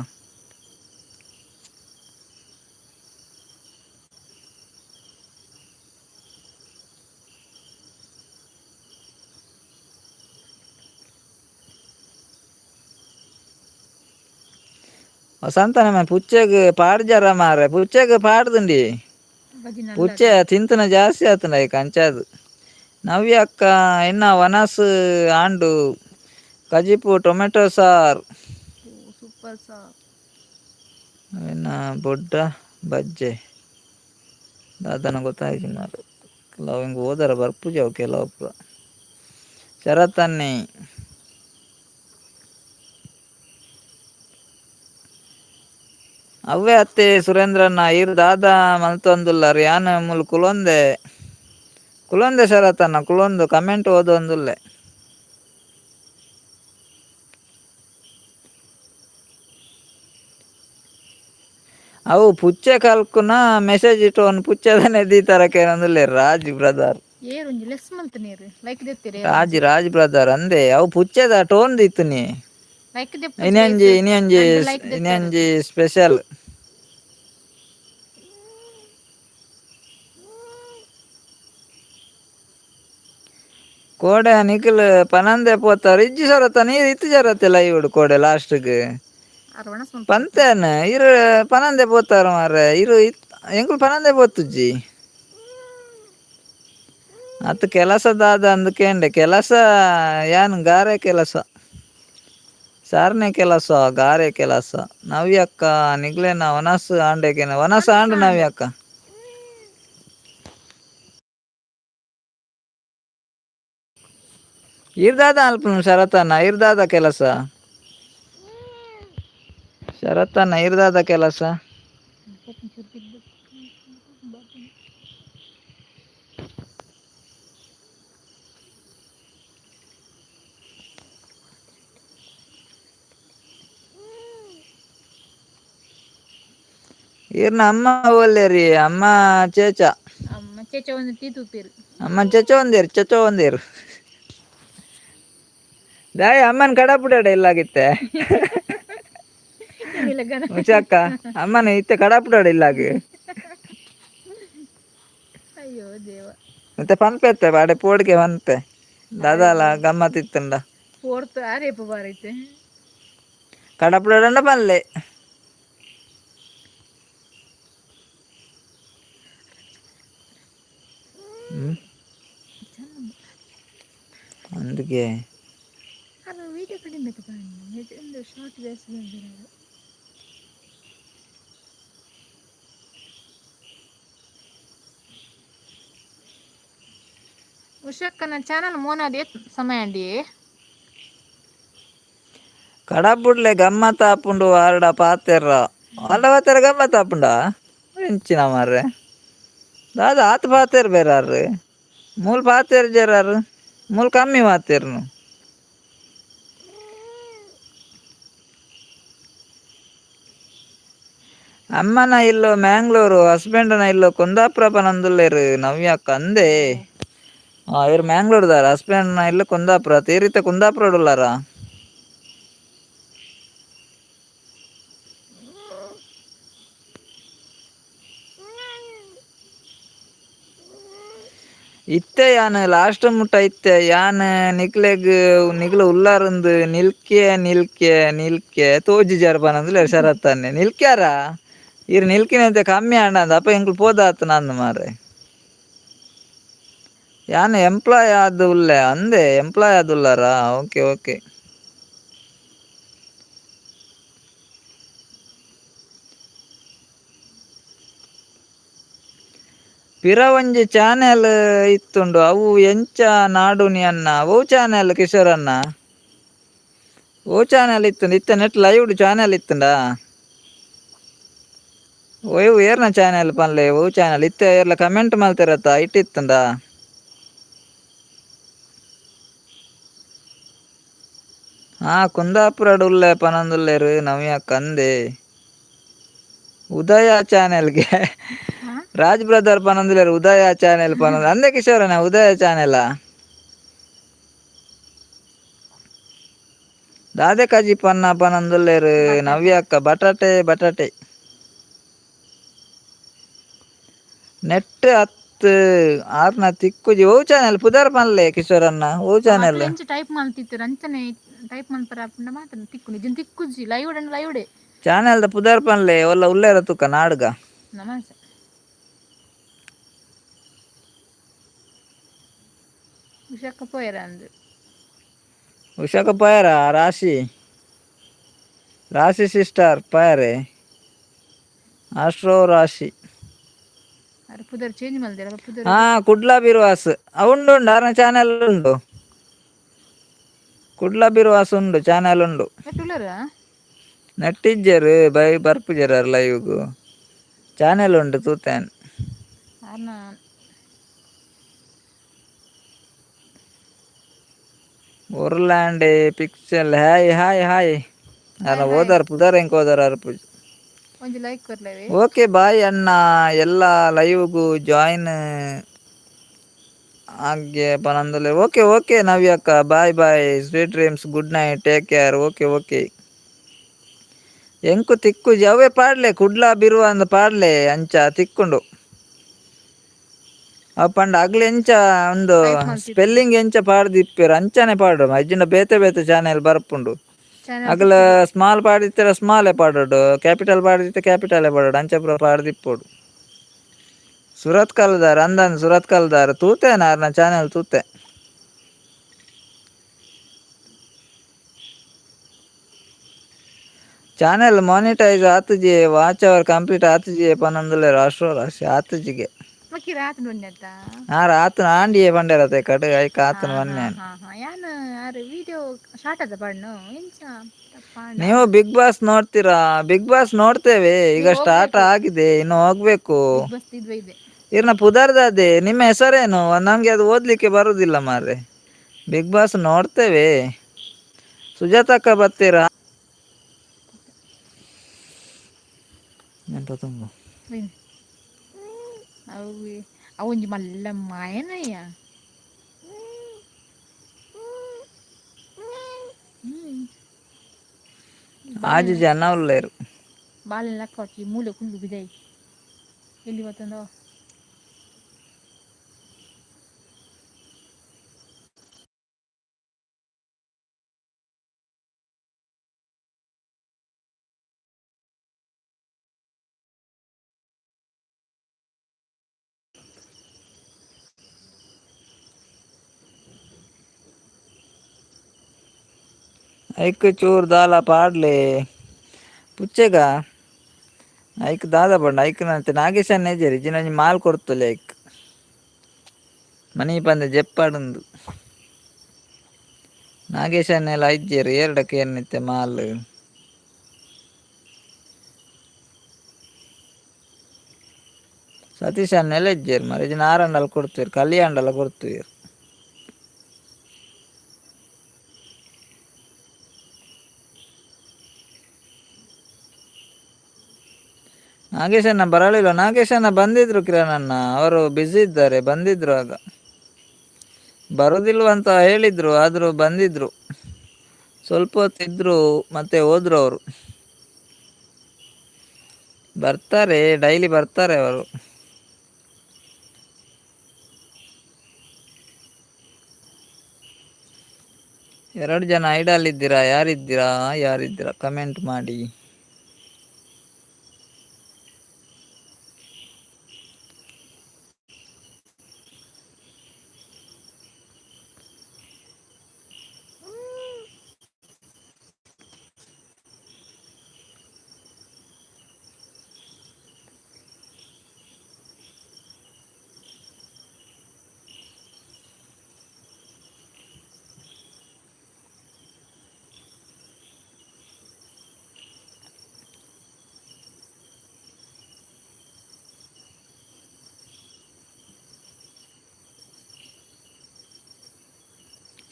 ವಸಂತನ ಪುಚ್ಚೆಗ್ ಪಾಡ್ಜಾರ ಮಾರೆ? ಪುಚ್ಚೆಗ್ ಪಾಡ್ದುಂಡಿ. ಪುಚ್ಚೆ ತಿಂತನ ಜಾಸ್ತಿ ಆತುಂಡು ಐಕ್ ಅಂಚಾದ್. ನವ್ಯ ಅಕ್ಕ ಎನ್ನ ವನಸ್ ಆಂಡು? ಕಜಿಪು ಟೊಮೆಟೊ ಸಾರ್. ಸೂಪರ್. Super sir. ಅವೆನ ಬೊಡ್ಡ ಬಜ್ಜೆ ದಾದನ ಗೊತ್ತಾಯ್ತು ಮಾರು. ಕೆಲವು ಹಿಂಗೆ ಓದರ ಬರ್ಪುಜಿ ಅವು ಕೆಲವು ಪೂರ. ಶರತ್ತನ್ನೇ ಅವ್ವೆ ಅತ್ತೆ ಸುರೇಂದ್ರಣ್ಣ ಇರ್ ದಾದ ಮಲ್ತೊಂದುಲ್ಲರ್ ಯಾನ್ ಮೂಲು ಕುಲೊಂದೆ ಕುಲೊಂದೆ ಶರತಣ್ಣ ಕುಲೊಂದು ಕಮೆಂಟ್ ಓದೊಂದುಲ್ಲೆ. ಅವು ಪುಚ್ಚೆ ಕಲ್ಕುನ ಮೆಸೇಜ್ ಇಟ್ಟವನು ಪುಚ್ಚೆದನೆ ದೀತಾರ ಕೇನೊಂದುಲ್ಲೆ ರಾಜ್ ಬ್ರದರ್. ಏರ್ ಒಂಜಿ ಲೆಸ್ ಮಲ್ತನೇರು ಲೈಕ್ ದೆತ್ತೀರಿ. ರಾಜ್ ರಾಜ್ ಬ್ರದರ್ ಅಂದೆ ಅವು ಪುಚ್ಚೆದ ಟೋನ್ ದೀತುನಿ. ಲೈಕ್. ಇನೊಂಜಿ ಇನೊಂಜಿ ಲೈಕ್. ಇನೊಂಜಿ ಸ್ಪೆಷಲ್ ಕೋಡೆ ನಿಖಿಲ್ ಪನಂದೆ ಪೋತಾರ್ ಇಜ್ಜಿ ಸರತ ನೀರು ಇತ್ತು ಜರತ್ತೆ ಲೈವ್ ಕೋಡೆ ಲಾಸ್ಟ್ಗೆ. ಅರವಣ. ಪಂತೇನ್ ಇರು ಪನಂದೆ ಪೋತಾರ ಮಾರ್ರೆ ಇರು ಎಂಕುಲು ಪನಂದೆ ಪೋತುಜ್ಜಿ. ಅತ್ ಕೆಲಸ ದಾದ ಅಂದ್ ಕೇಂಡೆ ಕೆಲಸ ಯಾನ್ ಗಾರೆ ಕೆಲಸ ಸಾರನೆ ಕೆಲಸ ಗಾರೆ ಕೆಲಸ. ನವ್ಯಕ್ಕ ನಿಗ್ಲೇನ ವನಸ್ ಆಂಡೆಗೆನ ವನಸ್ ಆಂಡ್ ನವ್ಯಕ್ಕ. ಇರ್ದಾದ ಅಲ್ಪ ಶರತಣ್ಣ ಇರ್ದಾದ ಕೆಲಸ ಶರತಣ್ಣ ಇರ್ದಾದ ಕೆಲಸ. ಈರ್ನ ಅಮ್ಮ ಒಲ್ಲೇರಿ ಅಮ್ಮ ಚೇಚ. ಅಮ್ಮ ಚೇಚ ಒಂದು ಟೀ ತೂಪೇರು. ಅಮ್ಮ ಚಚ ಒಂದೇರು ಚಚ ಒಂದೇರು ದಾಯ ಅಮ್ಮನ ಕಡಪುಡಾಡ ಇಲ್ಲಾಗಿತ್ತೆ. ಉಷಕ್ಕ ಅಮ್ಮನ ಇತ್ತೆ ಕಡಪುಡಾಡ ಇಲ್ಲಾಗಿ. ಅಯ್ಯೋ ದೇವ. ಮತ್ತೆ ಪನ್ಪೆತ್ತೆ ಬಾಡೆ ಪೋಡಿಗೆ ಪನ್ಪೆ ದಾದಾಲ ಗಮ್ಮತ್ ಇತ್ತುಂಡ. ಪೋರ್ತು ಆರೇಪು ಬಾರೈತೆ. ಕಡಪುಡಾಡ ಪನ್ಲೆ. అందుకే. ಅದು ವೀಡಿಯೋ ಕಡಿಮೆ ಒಂದು ಶಾರ್ಟ್ ಬೇಸ್ ಬಂದಿರೋದು. ಉಷಕ್ಕ ನನ್ನ ಚಾನಲ್ ಮೋನಾದ ಸಮಯ ಅಂಡಿ. ಕಡಪುಡ್ಲೆ ಗಮ್ಮತ್ ಆಪುಂಡು ವಾರಡ ಪಾತೆರ್ರ ಅಲ್ಲ ಪಾತೆರ ಗಮ್ಮತ್ ಆಪುಂಡ ಎಂಚಿನ ಮಾರ್ರೆ ದಾದ ಆತ್ ಪಾತೆರ್ ಬೇರಾರು ಮೂಲು ಪಾತೆರ್ ಜೇರಾರು ಮೂಲು ಕಮ್ಮಿ ಪಾತೆರ್ನು. ಅಮ್ಮನ ಇಲ್ಲೋ ಮ್ಯಾಂಗ್ಳೂರು ಹಸ್ಬೆಂಡ್ನ ಇಲ್ಲೋ ಕುಂದಾಪುರ ಪನಂದುಲ್ಲೇರು ನವ್ಯಕ್ಕ ಅಂದೆ. ಇವ್ರು ಮ್ಯಾಂಗ್ಳೂರ್ದಾರ ಹಸ್ಬೆಂಡ್ನ ಇಲ್ಲೋ ಕುಂದಾಪುರ ತೀರಿತ ಕುಂದಾಪುರ ಉಳ್ಳಾರ. ಇತ್ತೆ ಯಾನ್ ಲಾಸ್ಟ್ ಮುಟ್ಟ ಇತ್ತೆ ಯಾನ್ ನಿಕ್ಲೆಗ್ ನಿಕ್ಲು ಉಲ್ಲಾರಂದು ನಿಲ್ಕೆ ನಿಲ್ಕೆ ನಿಲ್ಕೆ ತೋಜಿ ಜರ್ಬಾನಂದ್ರೆ ಶರತ್ತನ್ನೆ ನಿಲ್ಕ್ಯಾರ ಇರ್ ನಿಲ್ಕಿನಂತೆ ಕಮ್ಮಿ ಆಂಡ ಅಪ್ಪ ಎಂಕ್ಲು ಪೋದಾತು ನಂದು ಮಾರ್ರೆ. ಯಾನ್ ಎಂಪ್ಲಾಯ್ ಆದ್ ಉಲ್ಲೆ ಅಂದೆ ಎಂಪ್ಲಾಯ್ ಆದ್ ಉಲ್ಲಾರಾ ಓಕೆ ಓಕೆ. ಪಿರ ಒಂಜಿ ಚಾನೆಲ್ ಇತ್ತುಂಡು ಅವು ಎಂಚ ನಾಡುನಿ ಅನ್ನ ಓ ಚಾನೆಲ್ ಕಿಶೋರ್ ಅಣ್ಣ ಓ ಚಾನೆಲ್ ಇತ್ತುಂಡು ಇತ್ತೆ net live channel ಇತ್ತುಂಡಾ. ಓಯ್ ಏರ್ನ ಚಾನೆಲ್ ಪನ್ಲೆ ಓ ಚಾನೆಲ್ ಇತ್ತೆ ಏರ್ಲ ಕಮೆಂಟ್ ಮಲ್ತಿರತ್ತ ಇಟ್ಟಿತ್ತುಂಡ. ಹಾ ಕುಂದಾಪುರಡ್ ಉಲ್ಲೆ ಪನೊಂದುಲ್ಲೆರ್ ನವ್ಯ ಕಂದೆ ಉದಯ ಚಾನೆಲ್ಗೆ ರಾಜ್ ಬ್ರದರ್ ಪನೊಂದುಲ್ಲೆರ್ ಉದಯ ಚಾನೆಲ್ ಪನೊಂದು ಅಂದೆ ಕಿಶೋರಣ್ಣ ಉದಯ ಚಾನೆಲ್ ದಾದೆ ಕಾಜಿ ಪನ್ನ ಪನೊಂದುಲ್ಲೆರ್ ನವ್ಯಕ್ಕ ಬಟಾಟೆ ಬಟಾಟೆ ನೆಟ್ ಅತ್ ಆರ್ನ ತಿಕ್ಕುಜಿ ಓ ಚಾನೆಲ್ ಪುದರ್ ಪನ್ಲೆ ಕಿಶೋರಣ್ಣ ಓ ಚಾನೆಲ್. ಎಂಚ ಟೈಪ್ ಮಲ್ತಿತ್ತೆರ್ ಅಂಚನೆ ಟೈಪ್ ಮನ್ಪರ ಆಪುಂಡ ಮಾತ್ರ ತಿಕ್ಕುಂಡು ಇಜ್ಜಿಂಡ ತಿಕ್ಕುಜಿ ಲೈವ್ ಡ್ ಲೈವ್ ಡೇ. ಚಾನೆಲ್ದ ಪುದರ್ ಪನ್ಲೆ ಒಲ್ಲ ಉಲ್ಲೇರ ತುಕ್ಕ ನಾಡ್ಗ. ನಮಸ್ತೆ. ಉಷಕ್ಕ ಪೋಯೆರ ಅಂದ್. ಉಷಕ್ಕ ಪೋಯರ ರಾಶಿ ರಾಶಿ ಸಿಸ್ಟರ್ ಪಾಯರೆ ಆಸ್ಟ್ರೋ ರಾಶಿ. ಅರೆ ಪುದರ್ ಚೇಂಜ್ ಮಲ್ದೇರ ಪುದರ್? ಹಾ, ಕುಡ್ಲ ಬಿರುವಾಸ್ ಉಂಡು ಉಂಡು, ಆರ್ನ ಚಾನೆಲ್ ಉಂಡು. ಕುಡ್ಲ ಬಿರುವಾಸ್ ಉಂಡು, ಚಾನೆಲ್ ಉಂಡು. ಉಲ್ಲರ? ನೆಟ್ಟಿಜ್ಜೆರ್, ಬೈ ಬರ್ಪುಜೆರ್ ಅರ್ ಲೈವ್ಗು. ಚಾನೆಲ್ ಉಂಡು, ತೂತೇನ್. ಆರ್ನ ಒರ್ಲ್ಯಾಂಡೆ ಪಿಕ್ಸೆಲ್, ಹಾಯ್ ಹಾಯ್ ಹಾಯ್. ಅರ್ನ ಹಾಯ್ ಹಾಯ್. ಓದಾರ್ ಪುದರ್ ಎಂಕ್ ಓದಾರ್ ಅರ್ಪುಜಿ. ಒಂಜಿ ಲೈಕ್ ಕೊರ್ಲವೆ. ಓಕೆ ಬಾಯ್ ಅಣ್ಣ, ಎಲ್ಲ ಲೈವ್ಗು ಜಾಯಿನ್ ಆಗ್ಗೆ ಪನಂದುಲ್ಲೆರ್. ಓಕೆ ಓಕೆ ನವ್ಯಕ್ಕ, bye bye, sweet dreams, good night, take care. Okay okay. ಎಂಕು ತಿಕ್ಕುಜಿ, ಅವೇ ಪಾಡ್ಲೆ, ಕುಡ್ಲ ಬಿರುವ ಅಂದ್ ಪಾಡ್ಲೆ, ಅಂಚ ತಿಕ್ಕುಂಡು. ಅವು ಪಂಡ ಅಗ್ಲ ಎಂಚ ಒಂದು ಟೈಪ್ ಮಲ್ತಿತ್ತು. ಸ್ಪೆಲ್ಲಿಂಗ್ ಎಂಚ ಪಾಡ್ದಿಪ್ಪೆರ್ ಅಂಚನೆ ಪಾಡು, ಅಜ್ಜಿಂಡ ಬೇತೆ ಬೇತೆ ಚಾನೆಲ್ ಬರ್ಪುಂಡು. ಚಾನೆಲ್ ಅಗಲ ತಿಕ್ಕುಜಿ. ಸ್ಮಾಲ್ ಪಾಡಿತ್ತರ ಸ್ಮಾಲೇ ಪಾಡೋಡು, ಕ್ಯಾಪಿಟಲ್ ಪಾಡಿತ್ತೆ ಕ್ಯಾಪಿಟಲೇ ಪಾಡೋಡು, ಅಂಚ ಪೂರ ಪಾಡ್ದಿಪ್ಪೊಡು. ಸುರತ್ ಕಲ್ದಾರ್ ಅಂದನ್, ಸುರತ್ ಕಲ್ದಾರ್ ತೂತೇನ, ಅರ್ನ ಚಾನೆಲ್ ತೂತೆ. ಚಾನೆಲ್ ಮಾನಿಟೈಸ್ ಆತುಜಿ, ವಾಚ್ ಅವರ್ ಕಂಪ್ಲೀಟ್ ಆತುಜಿ ಪನೊಂದುಲ್ಲೆರ್. ರಾಷ್ಟ್ರ ರಾಶಿ ಆತುಜಿಗೆ. ಮಕ್ಕಿ ರಾತ್ರಿ ಒಂಜತ್ತ. ಹಾ, ರಾತ್ರಿ ಆಂಡಿಯೇ ಪಂಡೆರತೆ ಕಡೆ ಐಕ್ ಹಾ ಆತನ ಹಾ. ವನ್ಯಾನ್. ಹಾ ಹಾ, ಯಾನ್ ಆರ್ ವಿಡಿಯೋ ಶಾರ್ಟ್ ಅದ ಪಾಡ್ನು ಎಂಚ ಪಾಂಡ. ನೀವು ಬಿಗ್ ಬಾಸ್ ನೋಡ್ತೀರಾ? ಬಿಗ್ ಬಾಸ್ ನೋಡ್ತೇವೆ, ಈಗ ನೀವು ಸ್ಟಾರ್ಟ್ ಹೋಗ್ಬೇಕು. ಆಗಿದೆ, ಇನ್ನು ಹೋಗ್ಬೇಕು. ಬಿಗ್ ಬಾಸ್ ಇದ್ವ ಇದೆ. ಇರ್ನ ಪುದರ್ದಾದೆ, ನಿಮ್ಮ ಹೆಸರೇನು? ನಮ್ಗೆ ಅದು ಓದ್ಲಿಕ್ಕೆ ಬರುದಿಲ್ಲ ಮಾರ್ರೆ. ಬಿಗ್ ಬಾಸ್ ನೋಡ್ತೇವೆ. ಸುಜಾತಕ್ಕ ಬರ್ತೀರಾ? ನೆನಪ ತುಂಬ. ಅವು ಅವು ಒಂಜಿ ಮಲ್ಲ ಮಾಯನಯ್ಯ. ಹ್ಮ್. ಆಜಿ ಬಾಲೆನ್ ಜನ ಉಲ್ಲೇರು. ಬಾಲೆನ್ ಲಕ್ಕಾವೊಡ್ಚಿ, ಮೂಲೆ ಕುಲ್ಲು ಬಿದೈ ಎಲ್ಲಿ ಬತ್ತಂದೋ. ಐಕ್ ಚೂರು ದಾಲ ಪಾಡ್ಲೆ ಪುಚ್ಚೆಗ. ಐಕ್ ದಾದ ಪಂಡ ಐಕ್ ನಂತೆ ನಾಗೇಶ್ ನೇಜರಿ ಜಿನಂಜಿ ಮಾಲ್ ಕೊಡ್ತಲೆ ಐಕ್ ಮನಿ ಪಂದೆ ಜೆಪ್ಪಾಡುಂದು. ನಾಗೇಶನ್ನೆಲ್ಲ ಇಜ್ಜೆರ್ ಏರ್ಡಕ್ಕೆ ಏನಿತ್ತೆ ಮಾಲ್. ಸತೀಶ್ ಅನ್ನೆಲ್ಲ ಇಜ್ಜೆರ್ ಮಾರೆ, ಇಜ್ಜಿನ ಆರಂಡಲ ಕೊಡ್ತೀರ್, ಕಲ್ಯಾಂಡಲ ಕೊಡ್ತೀರ್. ನಾಗೇಶಣ್ಣ ಬರಲಿಲ್ಲ. ನಾಗೇಶಣ್ಣ ಬಂದಿದ್ರು ಕಿರಣ್ ಅಣ್ಣ, ಅವರು ಬ್ಯುಸಿ ಇದ್ದಾರೆ, ಬಂದಿದ್ರು. ಆಗ ಬರುದಿಲ್ವ ಅಂತ ಹೇಳಿದ್ರು, ಆದ್ರೂ ಬಂದಿದ್ರು. ಸ್ವಲ್ಪ ಹೊತ್ತು ಇದ್ರು, ಮತ್ತೆ ಹೋದ್ರು ಅವರು. ಬರ್ತಾರೆ, ಡೈಲಿ ಬರ್ತಾರೆ ಅವರು. ಎರಡು ಜನ ಐಡಲ್ ಇದ್ದೀರಾ? ಯಾರಿದ್ದೀರಾ ಯಾರಿದ್ದೀರಾ? ಕಮೆಂಟ್ ಮಾಡಿ.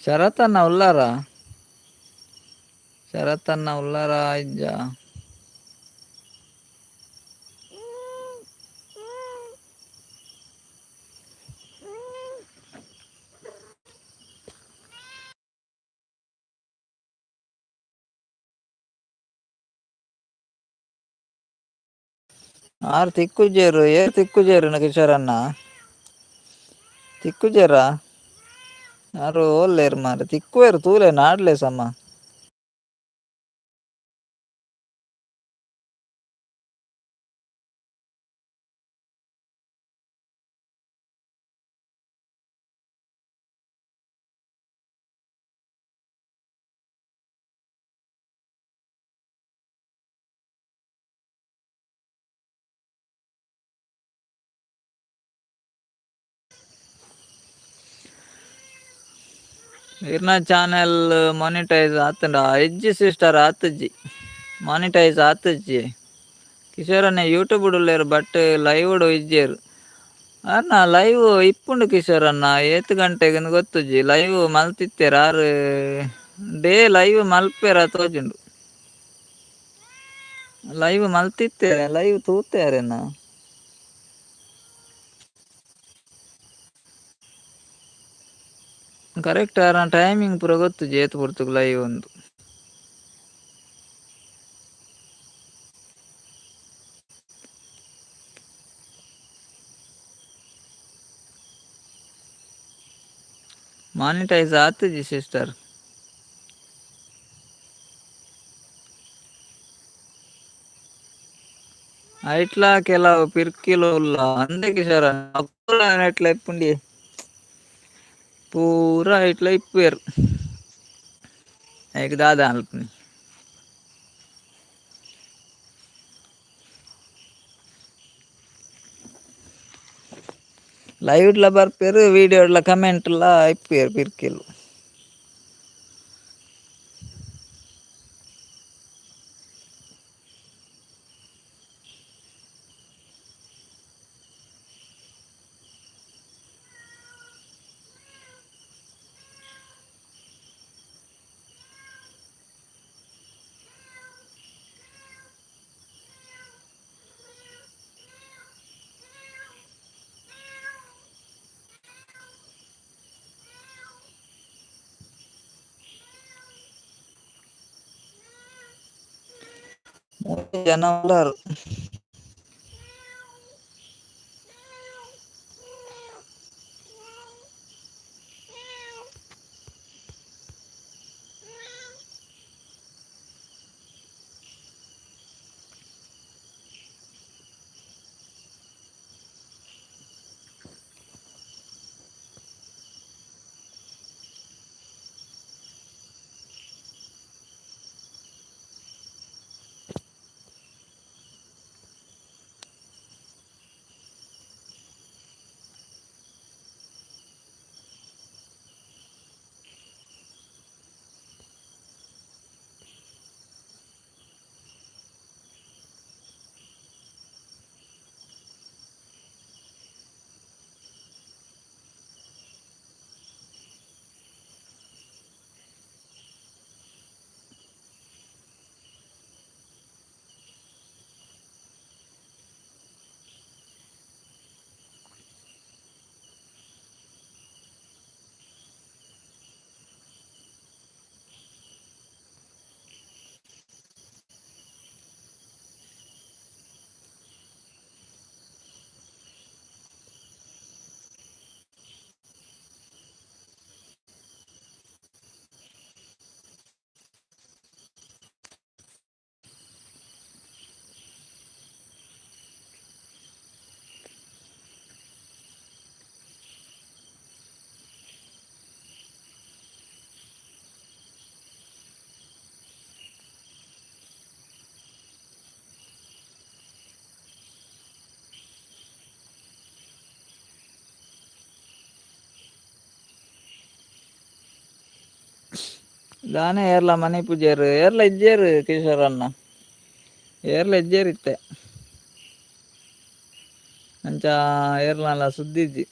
ಶರತನ್ನ ಉಲ್ಲಾರ? ಶರತನ್ನ ಉಲ್ಲಾರ ಇಜ್ಜ? ಆರ್ ತಿಕ್ಕುಜೇರು, ಏರ್ ತಿಕ್ಕುಜೇರು ಕಿಶೋರಣ್ಣ? ತಿಕ್ಕುಜೇರಾ ಆರು ಓಲ್ಲೇರು ಮಾರೆ, ತಿಕ್ಕುವೇರು ತೂಲೆ ನಾಡ್ಲೆ ಸಮ. ಇರ್ನ ಚಾನೆಲ್ ಮಾನಿಟೈಸ್ ಆತುಂಡ ಇಜ್ಜಿ ಸಿಸ್ಟರ್ ಆತುಜ್ಜಿ ಮಾನಿಟೈಸ್ ಆತುಜ್ಜಿ. ಕಿಶೋರಣ್ಣ ಯೂಟ್ಯೂಬ್ ಉಲ್ಲೆರ್ ಬಟ್ ಲೈವ್ ಇಜ್ಜೆರ್. ಅಣ್ಣ ಲೈವ್ ಇಪ್ಪುಂಡು ಕಿಶೋರಣ್ಣ, ಏತ್ ಗಂಟೆಗ್ ಗೊತ್ತುಜ್ಜಿ. ಲೈವ್ ಮಲ್ತಿತ್ತೆರ್ ಆರ್, ಡೇ ಲೈವ್ ಮಲ್ಪೆರ ತೋಜುಂಡು. ಲೈವ್ ಮಲ್ತಿತ್ತೆರ್, ಲೈವ್ ತೂತೆರೆನ. ಕರೆಕ್ಟ್ ಆರ್ನ ಟೈಮಿಂಗ್ ಪೂರ ಗೊತ್ತುಜ್ಜಿ ಏತ್ ಪೊರ್ತುಗು ಲೈವ್ ಉಂದು. ಮಾನಿಟೈಸ್ ಆತುಜಿ ಸಿಸ್ಟರ್. ಐಟ್ಲಾ ಕೆಲವು ಪಿರ್ಕಿಲು ಉಲ್ಲ ಅಂದೆ ಕಿಶೋರ, ಪೂರ ನೆಟ್ಲ ಇಪ್ಪುಂಡಿ ಪೂರ ಐಟ್ಲ ಇಪ್ಪುವೆರ್. ಐಕ್ ದಾದ ಮಲ್ಪುನಿ. ಲೈವ್ ಡ್ಲ ಬರ್ಪೆರ್, ವೀಡಿಯೋಡ್ಲ ಕಮೆಂಟ್ ಲ ಇಪ್ಪುವೆರ್ ಪಿರ್ಕಿಲು. ಮೂರು ಜನ ಉಲ್ಲರು. ದಾನೆ ಏರ್ಲ ಮನೆ ಪೂಜೆರ್ ಏರ್ಲ ಇಜ್ಜೇರ್ ಕಿಶೋರಣ್ಣ, ಏರ್ಲ ಇಜ್ಜೇರ್ ಇತ್ತೆ. ಅಂಚ ಏರ್ಲಲ ಸುದ್ದಿ ಇಜ್ಜಿ.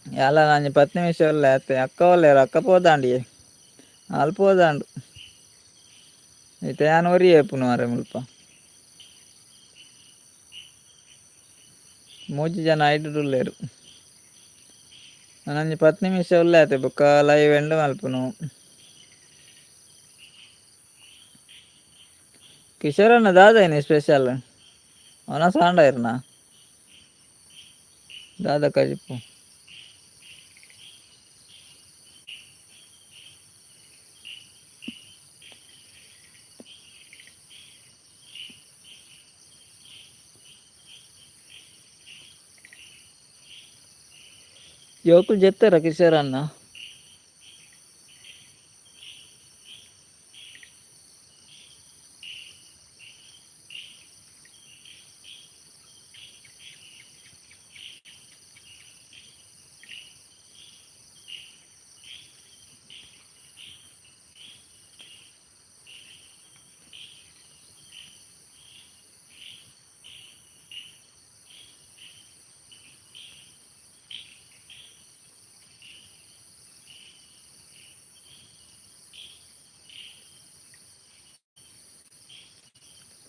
ಯಾಲ ಒಂಜಿ 10 ನಿಮಿಷ ಉಲ್ಲೆ ಅತ್ತೆ. ಅಕ್ಕ ಒಲ್ಲೆರ್, ಅಕ್ಕ ಪೋದಾಂಡಿಯೇ, ಆಲ್ ಪೋದಾಂಡು. ಇತ್ತೆ ಯಾನ್ ಒರಿಯೆ ಇಪ್ಪುನು ಮಾರ್ರೆ ಮುಲ್ಪ. ಮೂಜಿ ಜನ ಐಟುಡು ಉಲ್ಲೆರ್. ನನೊಂಜಿ 10 ನಿಮಿಷ ಉಲ್ಲೆ ಆತೆ, ಬೊಕ್ಕ ಲೈವ್ ಎಂಡ್ ಮಲ್ಪುನು. ಕಿಶೋರಣ್ಣ ದಾದ ಇನಿ ಸ್ಪೆಷಲ್? ವನಸ್ ಆಂಡ ಇರ್ನ ದಾದ ಕಜಿಪು? ಜೋಕುಲು ಜೆತ್ತೆರ ಕಿಶೋರಣ್ಣ?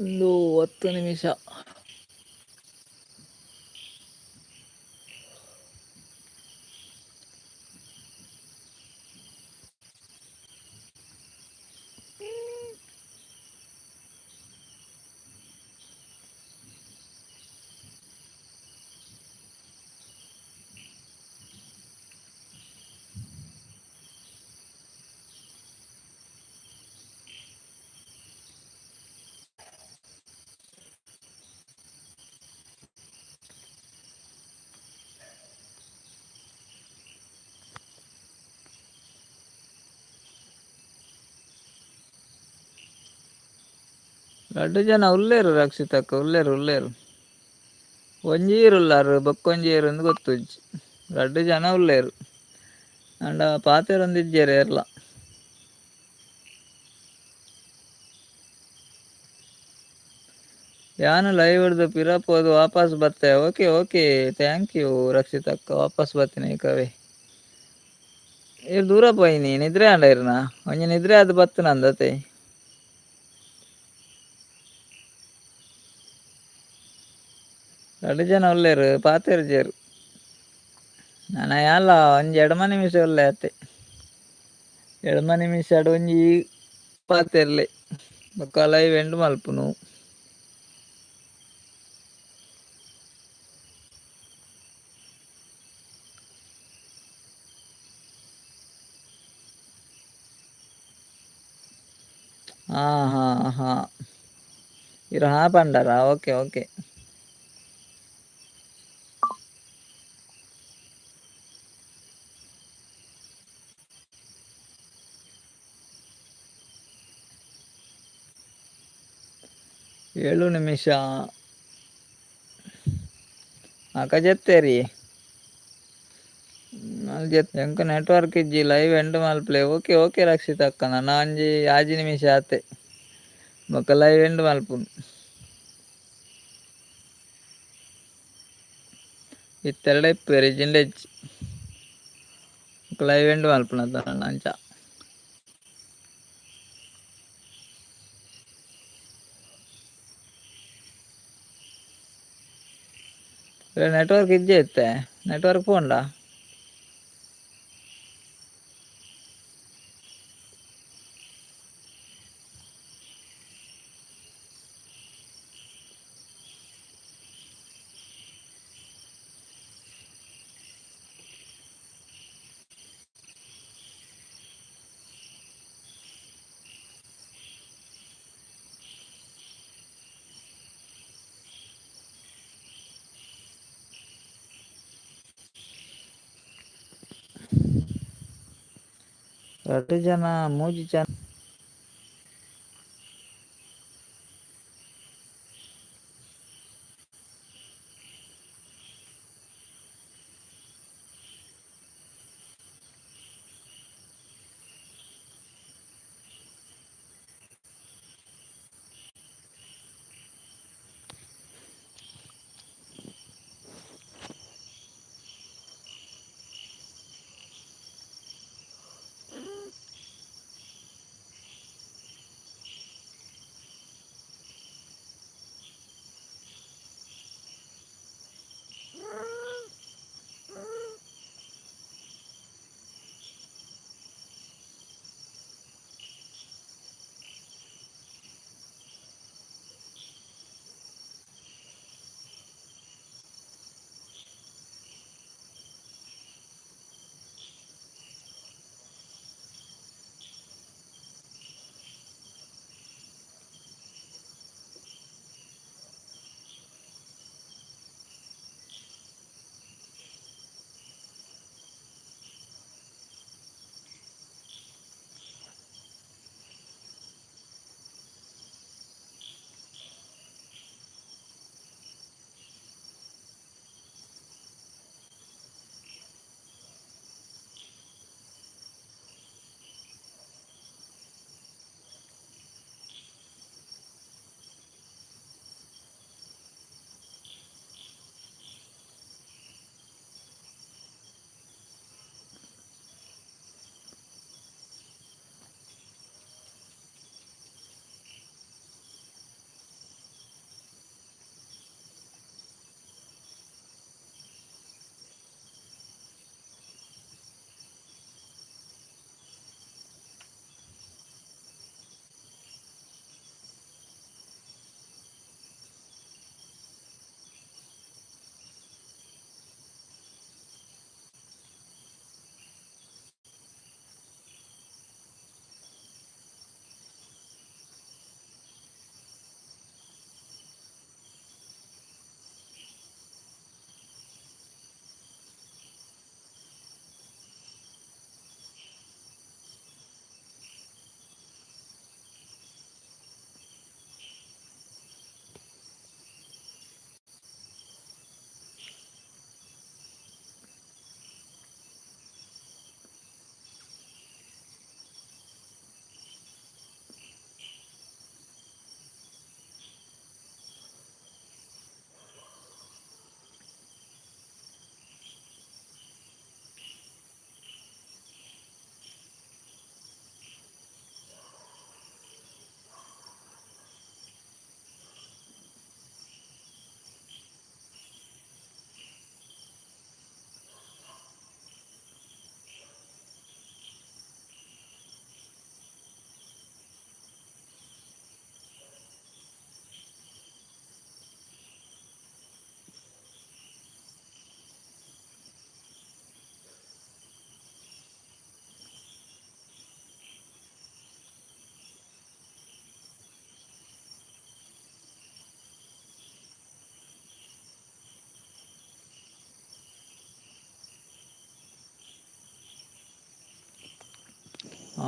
ಒಂದು 10 ನಿಮಿಷ. ರಡ್ಡು ಜನ ಉಲ್ಲೇರು ರಕ್ಷಿತಕ್ಕ, ಉಲ್ಲೇರು ಉಲ್ಲೇರು. ಒಂಜೀರುಲ್ಲಾರು ಬೊಕ್ಕೊಂಜೀರು ಅಂದ್ ಗೊತ್ತುಜ್ಜಿ. ರಡ್ಡು ಜನ ಉಲ್ಲೇರು ಅಂಡ ಪಾತೆರೊಂದಿಜ್ಜೆರ್ ಏರ್ಲ. ಯಾನ್ ಲೈವ್ ಡ್ದ್ ಪಿರ ಪೋದು ವಾಪಸ್ ಬತ್ತೆ. Okay okay, thank you ರಕ್ಷಿತಕ್ಕ, ವಾಪಸ್ ಬತ್ತಿನ ಕವೆ. ಈರ್ ದೂರ ಪೋಯಿನಿ, ನಿದ್ರೆ ಆಂಡ ಇರ್ನ ಒಂಜಿ ನಿದ್ರೆ ಆದ್ ಬತ್ತಿನಂದತೆ. ರಡ್ಡು ಜನ ಉಲ್ಲೇರು ಪಾತೆರ್ಜೆರ್. ನನ ಯಾನ್ಲ ಒಂಜಿ ಎಡ್ಮ ನಿಮಿಷ ಉಲ್ಲೆ ಅತೆ. ಎಡ್ಮ ನಿಮಿಷಡ್ ಒಂಜಿ ಪಾತೆರ್ಲೆ ಬೊಕ್ಕ ಲೈವ್ ಎಂಡ್ ಮಲ್ಪುನು. ಹಾ ಹಾ ಹಾ, ಇರ್ ಹಾ ಪಂಡರಾ? Okay okay. 7 ನಿಮಿಷ. ಅಕ್ಕ ಜೆತ್ತೇರಿ ಎಂಕ್ ನೆಟ್ವರ್ಕ್ ಇಜ್ಜಿ, ಲೈವ್ ಎಂಡ್ ಮಲ್ಪಲೆ. ಓಕೆ ಓಕೆ ರಕ್ಷಿತ ಅಕ್ಕ, ನನ ಒಂಜಿ 6 ನಿಮಿಷ ಆತೆ, ಬೊಕ್ಕ ಲೈವ್ ಎಂಡ್ ಮಲ್ಪುನು. ಇತ್ತೆರಡ ಇಪ್ಪುವೆರ್ ಇಜ್ಜಿಂಡ ಇಜ್ಜಿ. ಲೈವ್ ಎಂಡ್ ಮಲ್ಪುನ ಅಂಚ. ನೆಟ್ವರ್ಕ್ ಇಜ್ಜೆ ಇತ್ತೆ, ನೆಟ್ವರ್ಕ್ ಪೋಂಡಾ? ರಡ್ಡು ಜನ ಮೂಜಿ ಜನ.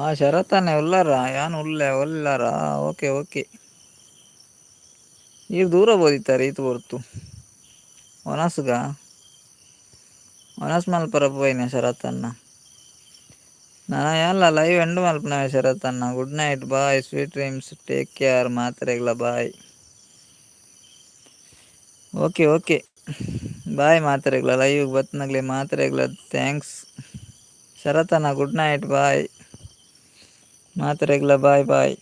ಆ ಶರತ್ತನ್ನೆ ಉಲ್ಲಾರ? ಯಾನ್ ಉಲ್ಲೆ ಉಲ್ಲಾರ? Okay okay. ಈರ್ ದೂರ ಬೋದಿತ್ತಾರೆ ಈತ್ ಪೊರ್ತು ಒನಸ್ಗ ಒನಸ್ ಮಲ್ಪರ ಪೋಯಿನ ಶರತ್ತನ್ನ. ನನ ಯಾನ್ಲ ಲೈವ್ ಎಂಡ್ ಮಲ್ಪುನವೆ ಶರತ್ತನ್ನ. Good night, bye, sweet dreams, take care ಮಾತ್ರೆಗ್ಲ. Bye. Okay okay, ಬಾಯ್ ಮಾತ್ರೆಗ್ಲ. ಲೈವ್ ಬತ್ನಗ್ಲೆ ಮಾತ್ರೆಗ್ಲ thanks. ಶರತನ, ಗುಡ್ ನೈಟ್, ಬಾಯ್. ಮಾತ್ರೆಗ್ಲ ಬಾಯ್ ಬಾಯ್.